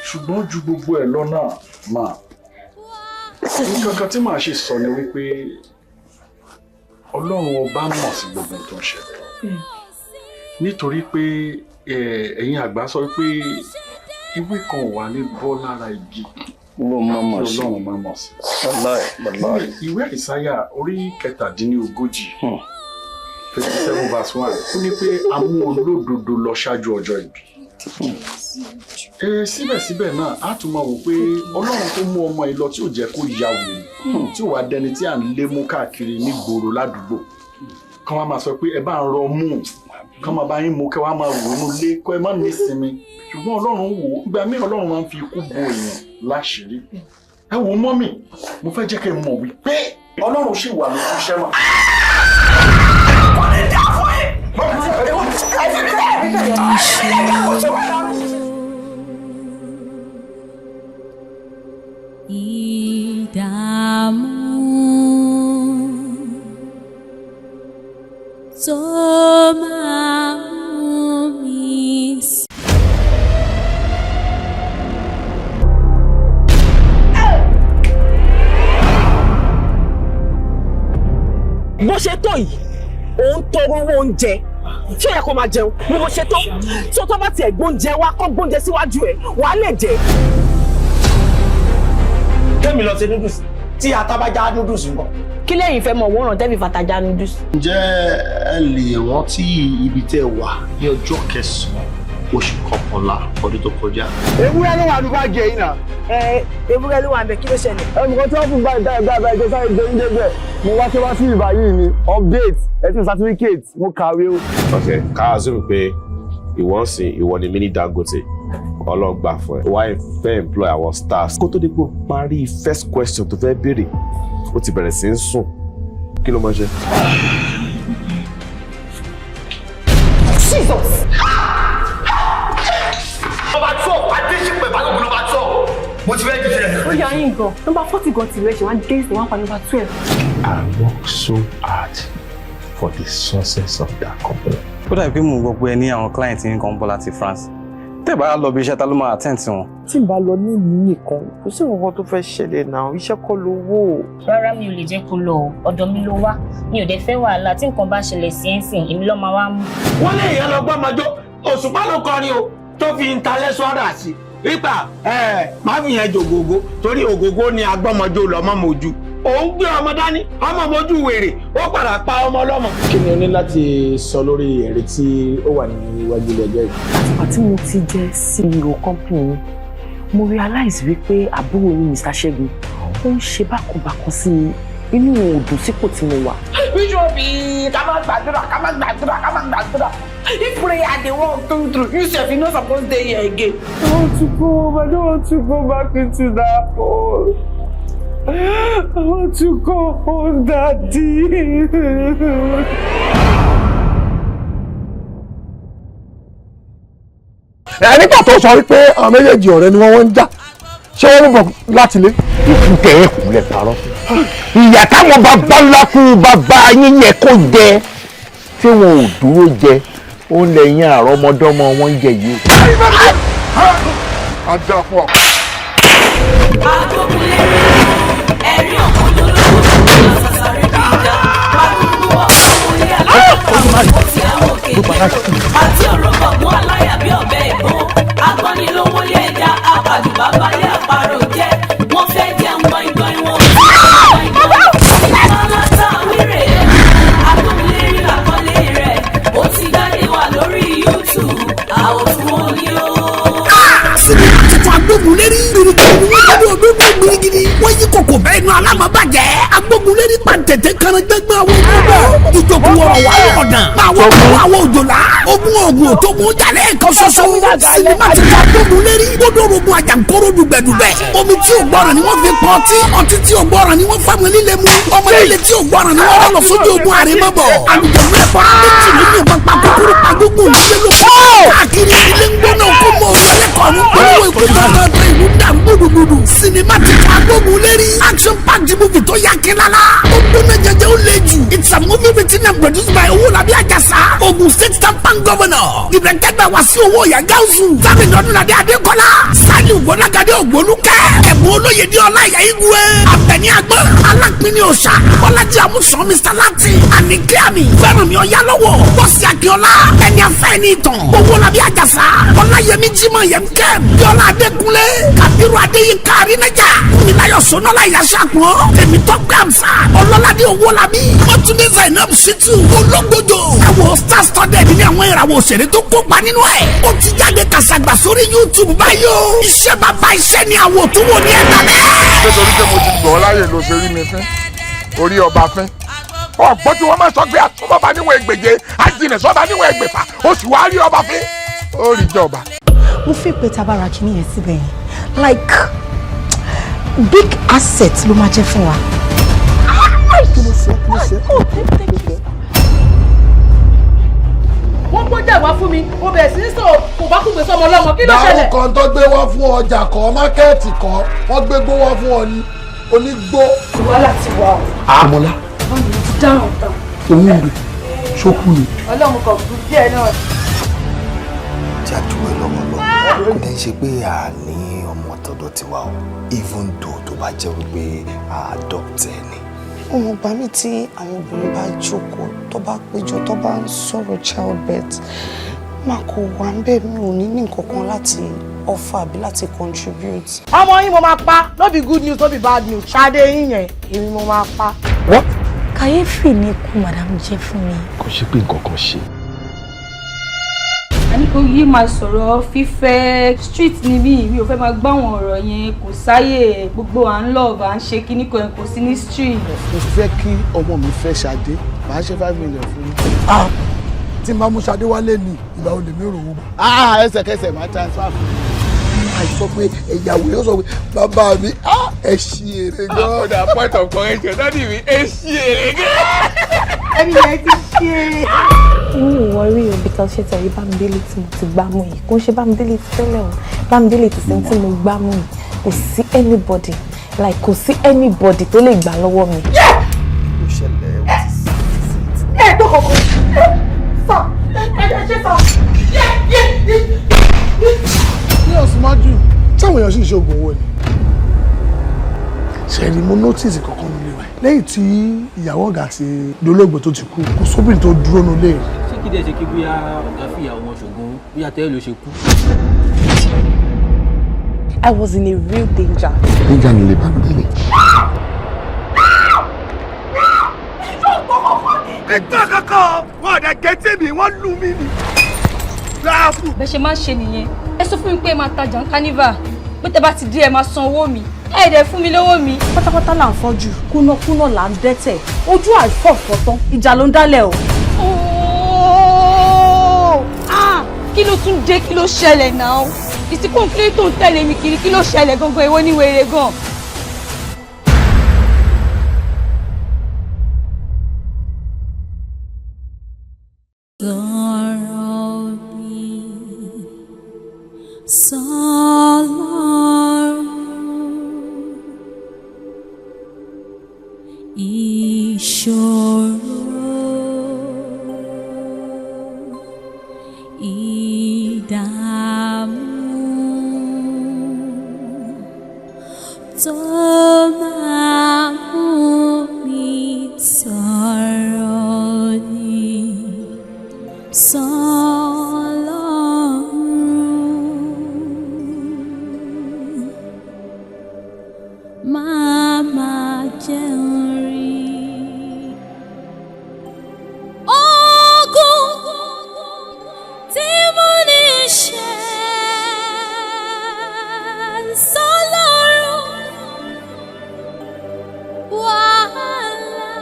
Ṣùgbọ́n ju gbogbo ẹ̀ lọ náà, máa nǹkan kan tí màá ṣe sọ ni wípé Ọlọ́run ọba mọ̀ sí gbogbo ohun tó ń ṣẹlẹ̀, nítorí pé ẹ̀yin àgbà sọ pé ewé kan ò wà ní bọ́ lára igi Ọlọ́run má mọ̀ sí. Ọlọ́run má mọ̀ sí. Ìwé Àìsáyà orí 37, 57 verse 1, ó ní pé a mú olódodo lọ ṣáájú ọjọ́ ìbí. Síbẹ̀síbẹ̀ náà, a tún máa wò pé Ọlọ́run tó mú ọmọ yìí lọ, tí ò jẹ́ kó ya wèrè, tí ò wá dẹni tí à ń lé mú káàkiri nígboro ládùúgbò, kán wá máa sọ pé ẹ bá ń rọ mú, kán máa bá yín mú, kẹ́ wá máa wò ó lé, kọ́ ẹ má ní sinmi. Ṣùgbọ́n Ọlọ́run wò ó. Ìgbà míì, Ọlọ́run máa ń fi ikú bo èèyàn láṣìírí. Ẹ wò ó, mọ́mì, mo fẹ́ jẹ́ kẹ́ ẹ mọ̀ wípé Ọlọ́run ṣì wà lójú iṣẹ́ náà. Kò ní dá fún yín. Ẹ fi mi lẹ̀, ẹ fi mi lẹ̀, kí kò sí wà lọ́rùn. Ìdààmú tó máa mú mi sùn. Bó ṣe tó yìí, òun tọrọ owó oúnjẹ. Ṣé ó yẹ kó máa jẹun ní bó ṣe tó tó tó bá tiẹ̀ gbóúnjẹ wá, kó gbóúnjẹ síwájú ẹ̀, wàá lè jẹ? Kémi lọ ṣe noodles tí ata bá já noodles nǹkan. Kí lẹ́yìn fẹ́ mọ̀ wọ́n ràn tẹ́bí fatajà noodles. Ǹjẹ́ ẹ lè rántí ibi tẹ́ ẹ wà ní ọjọ́ 9 oṣù 11 ọdún tó kọjá? Ewúrẹ́ ló wà ní báàgì ẹ̀yìn náà. Ẹ ewúrẹ́ ló wà ń bẹ, kí ló ṣẹlẹ̀? Ẹnìkan tí wọ́n fún báyìí báyìí báyìí báyìí tó sáré gbé oúnjẹ bẹ́ẹ̀, mo wá ṣe wá sí ìbá yìí ni update ẹ ti certificate, mo kàwé o. Ok, ká assume pé ìwọ ń sìn, ìwọ ni mini Dangote, ọlọ́gbà fún ẹ, wá fẹ́ employ àwọn staffs. Kó tó dé pé o parí first question tó fẹ́ béèrè, ó ti bẹ̀rẹ̀ sí ń sùn. Kí ló máa ṣe? Jesus! Number 12, Adéṣípẹ̀ Balógun, number 12. Mo ti fẹ́ jù sílẹ̀. Ó yà yín gan. Nọ́mbà 40 gan tìlú ẹ̀ ṣe wá dé sí wọn pa nọ́mbà 12. I work so hard for the success of that company. Ó dàbí pé mò ń gbọ́ pé ẹ ní àwọn client yín kan ń bọ̀ láti France. Tẹ́ ẹ bá lọ bí iṣẹ́, ta ló máa attend sí wọn? Tí n bá lọ nílùú nìkan, kò sí nǹkan tó fẹ́ ṣẹlẹ̀ náà, iṣẹ́ kọ́ lówó. Rárá, mi ò lè jẹ́ kó lọ o. Ọ̀dọ̀ mi ló wá, mi ò dẹ̀ fẹ́ wàhálà. Tí nǹkan bá ṣẹlẹ̀ sí ẹ̀ ń sìn, èmi ló máa wá mú. Wọ́n lé èèyàn lọ gbọ́ ọmọjọ́ Òṣùpá ló kọrin o, tó fi intellectual sí wípé ẹ má fi yẹn jògógó, torí ògógó ni agbọ́mọjó lọ́mọ mojú. Òun gbé ọmọ dání, ọmọ mojú wèrè, ó padà pa ọmọ ọlọ́mọ. Kí ni o ní láti sọ lórí ẹ̀rí tí ó wà níwájú ilé ẹjọ́ yìí? Àtìgbà tí mo ti jẹ́ CEO company mi, mo realize wípé àbúrò yín, Mr. Ṣẹ́gun, ó ń ṣe bákanbákan sí mi. Inú ò dùn sípò tí mo wà. Which one be ká má gbàdúrà, ká má gbàdúrà, ká má gbàdúrà? If prayer dey work through through, you sef, you no suppose dey here again. I want to go home. I don't want to go back into that hole. I want to go home, Daddy. Ẹ nígbà tó sọ wípé àwọn méjèèjì ọ̀rẹ́ ni wọ́n, wọ́n ń jà, ṣé wọ́n mú bọ̀ láti ilé? Ikú tẹ ẹ kú lẹ parọ́ fún. Ìyà táwọn bàbá ńlá kú bàbá yín yẹ kó jẹ tí wọn ò dúró jẹ, ó lẹ́yìn àrọ́mọdọ́mọ wọn ń jẹ yìí. A dá fún ọ. Ẹ̀rí òkúndólówó àṣàṣàrí bí ìjà pàdúrú ọ̀pọ̀ wọlé aláwọ̀ tí àwọn òkè àti òrùkọ̀ mú aláyà bí ọ̀bẹ ìbọn agbọ́nilówólé ẹja apàdùbà balẹ̀ àparò jẹ́ wọ́n fẹ́ jẹun gbọ̀ngbọ̀n wọn. Ìmọ̀láta wíìrè agbóhùnlérí làkọlé rẹ̀ ó ti jáde wà lórí YouTube àwọn tí wọ́n ní ó. Sinimá tuntun Agbógunlérí, gbirigidi ni wọ́n jáde òdòdó gbirigidi. Wọ́n yí kòkò bẹ́ẹ̀ nu alámọ̀bàjẹ́. Agbógunlérí pàǹtẹ̀tẹ̀ kan gbẹ́gbẹ́ àwọn gbogbo ìjòkó wọ̀rọ̀ wà lọ́ọ̀dàn. Àwọn kó àwọn òjòlá ogun ogun tó mú jalẹ̀ kan ṣoṣo. Sinimá tuntun Agbógunlérí gbódòrógun àjàǹkóró dùgbẹ̀dùgbẹ̀. Omi tí ò gbọ́ràn ni wọ́n fi pọ́n ọtí, ọtí tí ò gbọ́ràn ni wọ́n fáwọn líle mu, ọmọ líle tí ò gbọ́ràn ni wọ́n lọ sójú ogun àrèmọ́bọ̀. Àlùjọ̀gbọ́ ẹ̀fọ́ra méjì nínú ìbọn pa kúkúrú pa gbogbo ìlú ló kọ́ káàkiri ilé ń gbóná kó mọ ẹlẹ́kọ̀ọ́ polówó ikú dandan ìlú dà gbódùgbòdù. Sinimá tuntun Agbógunlérí, action packed movie tó yá kílálá, ó gbóná jẹjẹ, ó le jù. It's a movie written and produced by Owólabí Àjàsà, Ogun State Tampan governor, directed by Wasiu Owó Ìyá Gáúsù, Sábì Lọ́dúnladé Adékọ́lá, Saliu Gbọ́lágadé Ògbólúkẹ́, Ẹ̀bùn Olóyèdè Ọláìyá Igwe, Àbẹ̀ní Agbọ́n, Alápínì Òòṣà, Bọ́lájí Amúsàn, Mr Latin, Àníkẹ́ Àmì, Fẹ́rànmi Ọ̀yálọ́wọ̀, Bọ́sì Akínọlá, Ẹni Afẹ́ Ẹni Ìtàn, Owólabí Àjàsà, Ọláyẹmí Jímọ̀ Yẹmkẹ́m, Bíọ́lá Adékúnlé, Kàbírù Adéyínká Arínájà, Fúnmiláyọ̀ Sọnọ́lá Ìyáṣàpọ̀n, Tèmítọ́pẹ́ Àmsà, Ọlọ́ládé Owólabí, Mọ́túndé Zainab Shitu, Ológbòjò. Àwọn star studded ní àwọn ìràwọ̀ òṣèré tó kópa nínú ẹ̀. Ó ti jáde kàṣàgbà sórí YouTube báyìí o. Iṣẹ́ bàbá iṣẹ́ ni àwọn òtún wò ní ẹ̀dá bẹ́ẹ̀. Nítorí pé mo ti gbọ́ láyè ló ṣe rí mi fín orí ọba fín ọgbọ́n tí wọ́n máa sọ pé àtúbọ̀bá níwọ̀n ẹgbẹ̀je àjìnà sọ́ba níwọ̀n ẹgbẹ̀fà, ó sì wá rí ọba fín ó rí jọba. Mo fi pé tabara kìíní yẹn síbẹ̀ yẹn, like big asset ló máa jẹ́ fún wa. Kí ló ṣe? Kí ló ṣe? Kí ló ṣe? Wọ́n gbọ́jà wá fún mi, mo bẹ̀rẹ̀ sí ní sọ kò bá kúgbe sọmọ ọlọ́mọ. Kí ló ṣẹlẹ̀? Dárúkọ tó gbé wá fún ọjà kọ́, market kọ́, wọ́n gbé gbó wá fún ọ ní onígbó. Wàhálà ti wà o. Àmọ́lá. Wọ́n ti dáhùn tán. Òun rè ṣókú ni. Ọlọ́run kò kú díẹ̀ náà. Tí a dúró lọ́wọ́ lọ kò dẹ́ ń ṣe pé a ní ọmọ tọ̀dọ̀ tiwa o, even though tó bá jẹ́ wípé a adopt ẹ ni. Ọmọ gbà mí, tí àwọn obìnrin bá jókòó, tó bá péjọ, tó bá ń sọ̀rọ̀ childbirth, má kò wá ń bẹ̀, mi ò ní nǹkan kan láti offer àbí láti contribute. Ọmọ yín mo máa pa. No be good news, no be bad news. Ṣadé yín yẹn, èmi mo máa pa. What? Kàyéfì ni ikú madam jẹ́ fún mi. Kò ṣe pé nǹkan kan ṣe. Àní kò yí máa sọ̀rọ̀ fífẹ́ street ni mí, mi ò fẹ́ máa gbọ́ àwọn ọ̀rọ̀ yẹn. Kò sáyè gbogbo à ń love, à ń ṣe kíní kan, kò sí ní street. Mo fẹ́ kí ọmọ mi fẹ́ Ṣadé, màá ṣe 5 million fún yín. Tí n bá mú Ṣadé wálé ní ìgbà olè mi rò ó. Ẹsẹ̀kẹsẹ̀ máa transfer fún mi. Àìsọ pé ẹ̀yàwó yóò sọ pé bàbá mi, ẹ ṣí èrè gan. Ó dà, point of correction, daddy mi, ẹ ṣí èrè gan. Ẹni yẹn ti ṣe. Mi ò worry o, because ṣe tẹ̀rí Bámidélé tí mo ti gbá mú yìí, kò ń ṣe Bámidélé ti tẹ́lẹ̀ o. Bámidélé ti sin tí mo gbá mú yìí, Kò sí anybody, like kò sí anybody tó lè gbà lọ́wọ́ mi. Ó ṣẹlẹ̀, what is it? Ẹ tó kọ̀ọ̀kan. Sà, ẹ ṣe sà. Ní ọ̀sùnmájú táwọn èèyàn sì ń ṣe oògùn owó ni. Ṣẹ̀rí, mo notice kankan nílé wa lẹ́yìn tí ìyàwó ọ̀gá ti dolóògbé tó ti kú, kò sóbìnrin tó dúró nílé rẹ̀. Ṣé kí dẹ́ ṣe kí bóyá ọ̀gá fìyàwó wọn ṣògùn, bóyá tẹ́lẹ̀ ló ṣe kú? I was in a real danger. Níjà nílé Bámidélé. Nígbà kankan wọn ò dẹ̀ gẹ́tì mi, wọ́n lù mí ni. Láàfù. Bẹ́ẹ̀ ṣe máa ń ṣe nìyẹn. Ẹ sọ fún mi pé ẹ máa tajà ní carnival, pé tẹ bá ti dé ẹ máa san owó mi, ẹ dẹ̀ fún mi lówó mi. Pátápátá là ń fọ́jú, kúnnákúnná là ń dẹ́tẹ̀, ojú àìfọ̀fọ̀ tán, ìjà ló ń dálẹ̀ o. Ooo! Ah! Kí ló tún dé? Kí ló ṣẹlẹ̀ náà? Ìsìnkú kílé tó ń tẹ̀lé mi kiri, kí ló ṣẹlẹ̀ gangan? Èwo ní wèrè gan? Sọ̀rọ̀ mi sọlọ́run, ìṣòro, ìdààmú tó máa mú mi sọ̀rọ̀ ni sọlọ́run, máa máa jẹun rí. Ogun tí mo ní ṣe sọlọ́run, wàhálà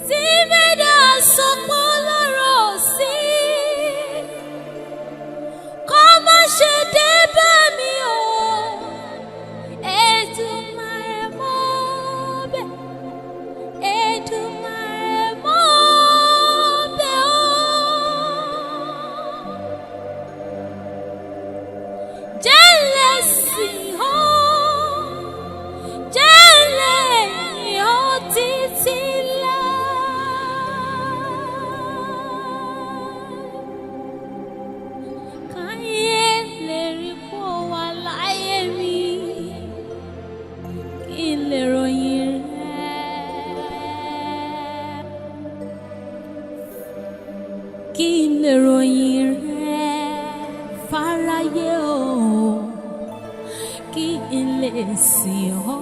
tí mẹ́dà sọ pé lọ́rọ̀ sí, kó má ṣe dé bá mi o. Èdùmàrè mọ́ bẹ̀, Èdùmàrè mọ́ bẹ̀ o. Jẹ́ lè sìn ọ́, jẹ́ lè yìn ọ́ títí láé. Káyé lè rí pọ̀ wá láyé mi, kí n lè ròyìn rẹ̀. Kí n lè ròyìn rẹ̀ fáráyé o, kí n lè sìn ọ́.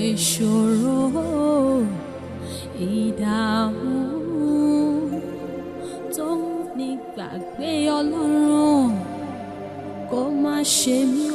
Ìṣòro, ìdààmú tó ń ní gbàgbé Ọlọ́run, kó má ṣe mí o.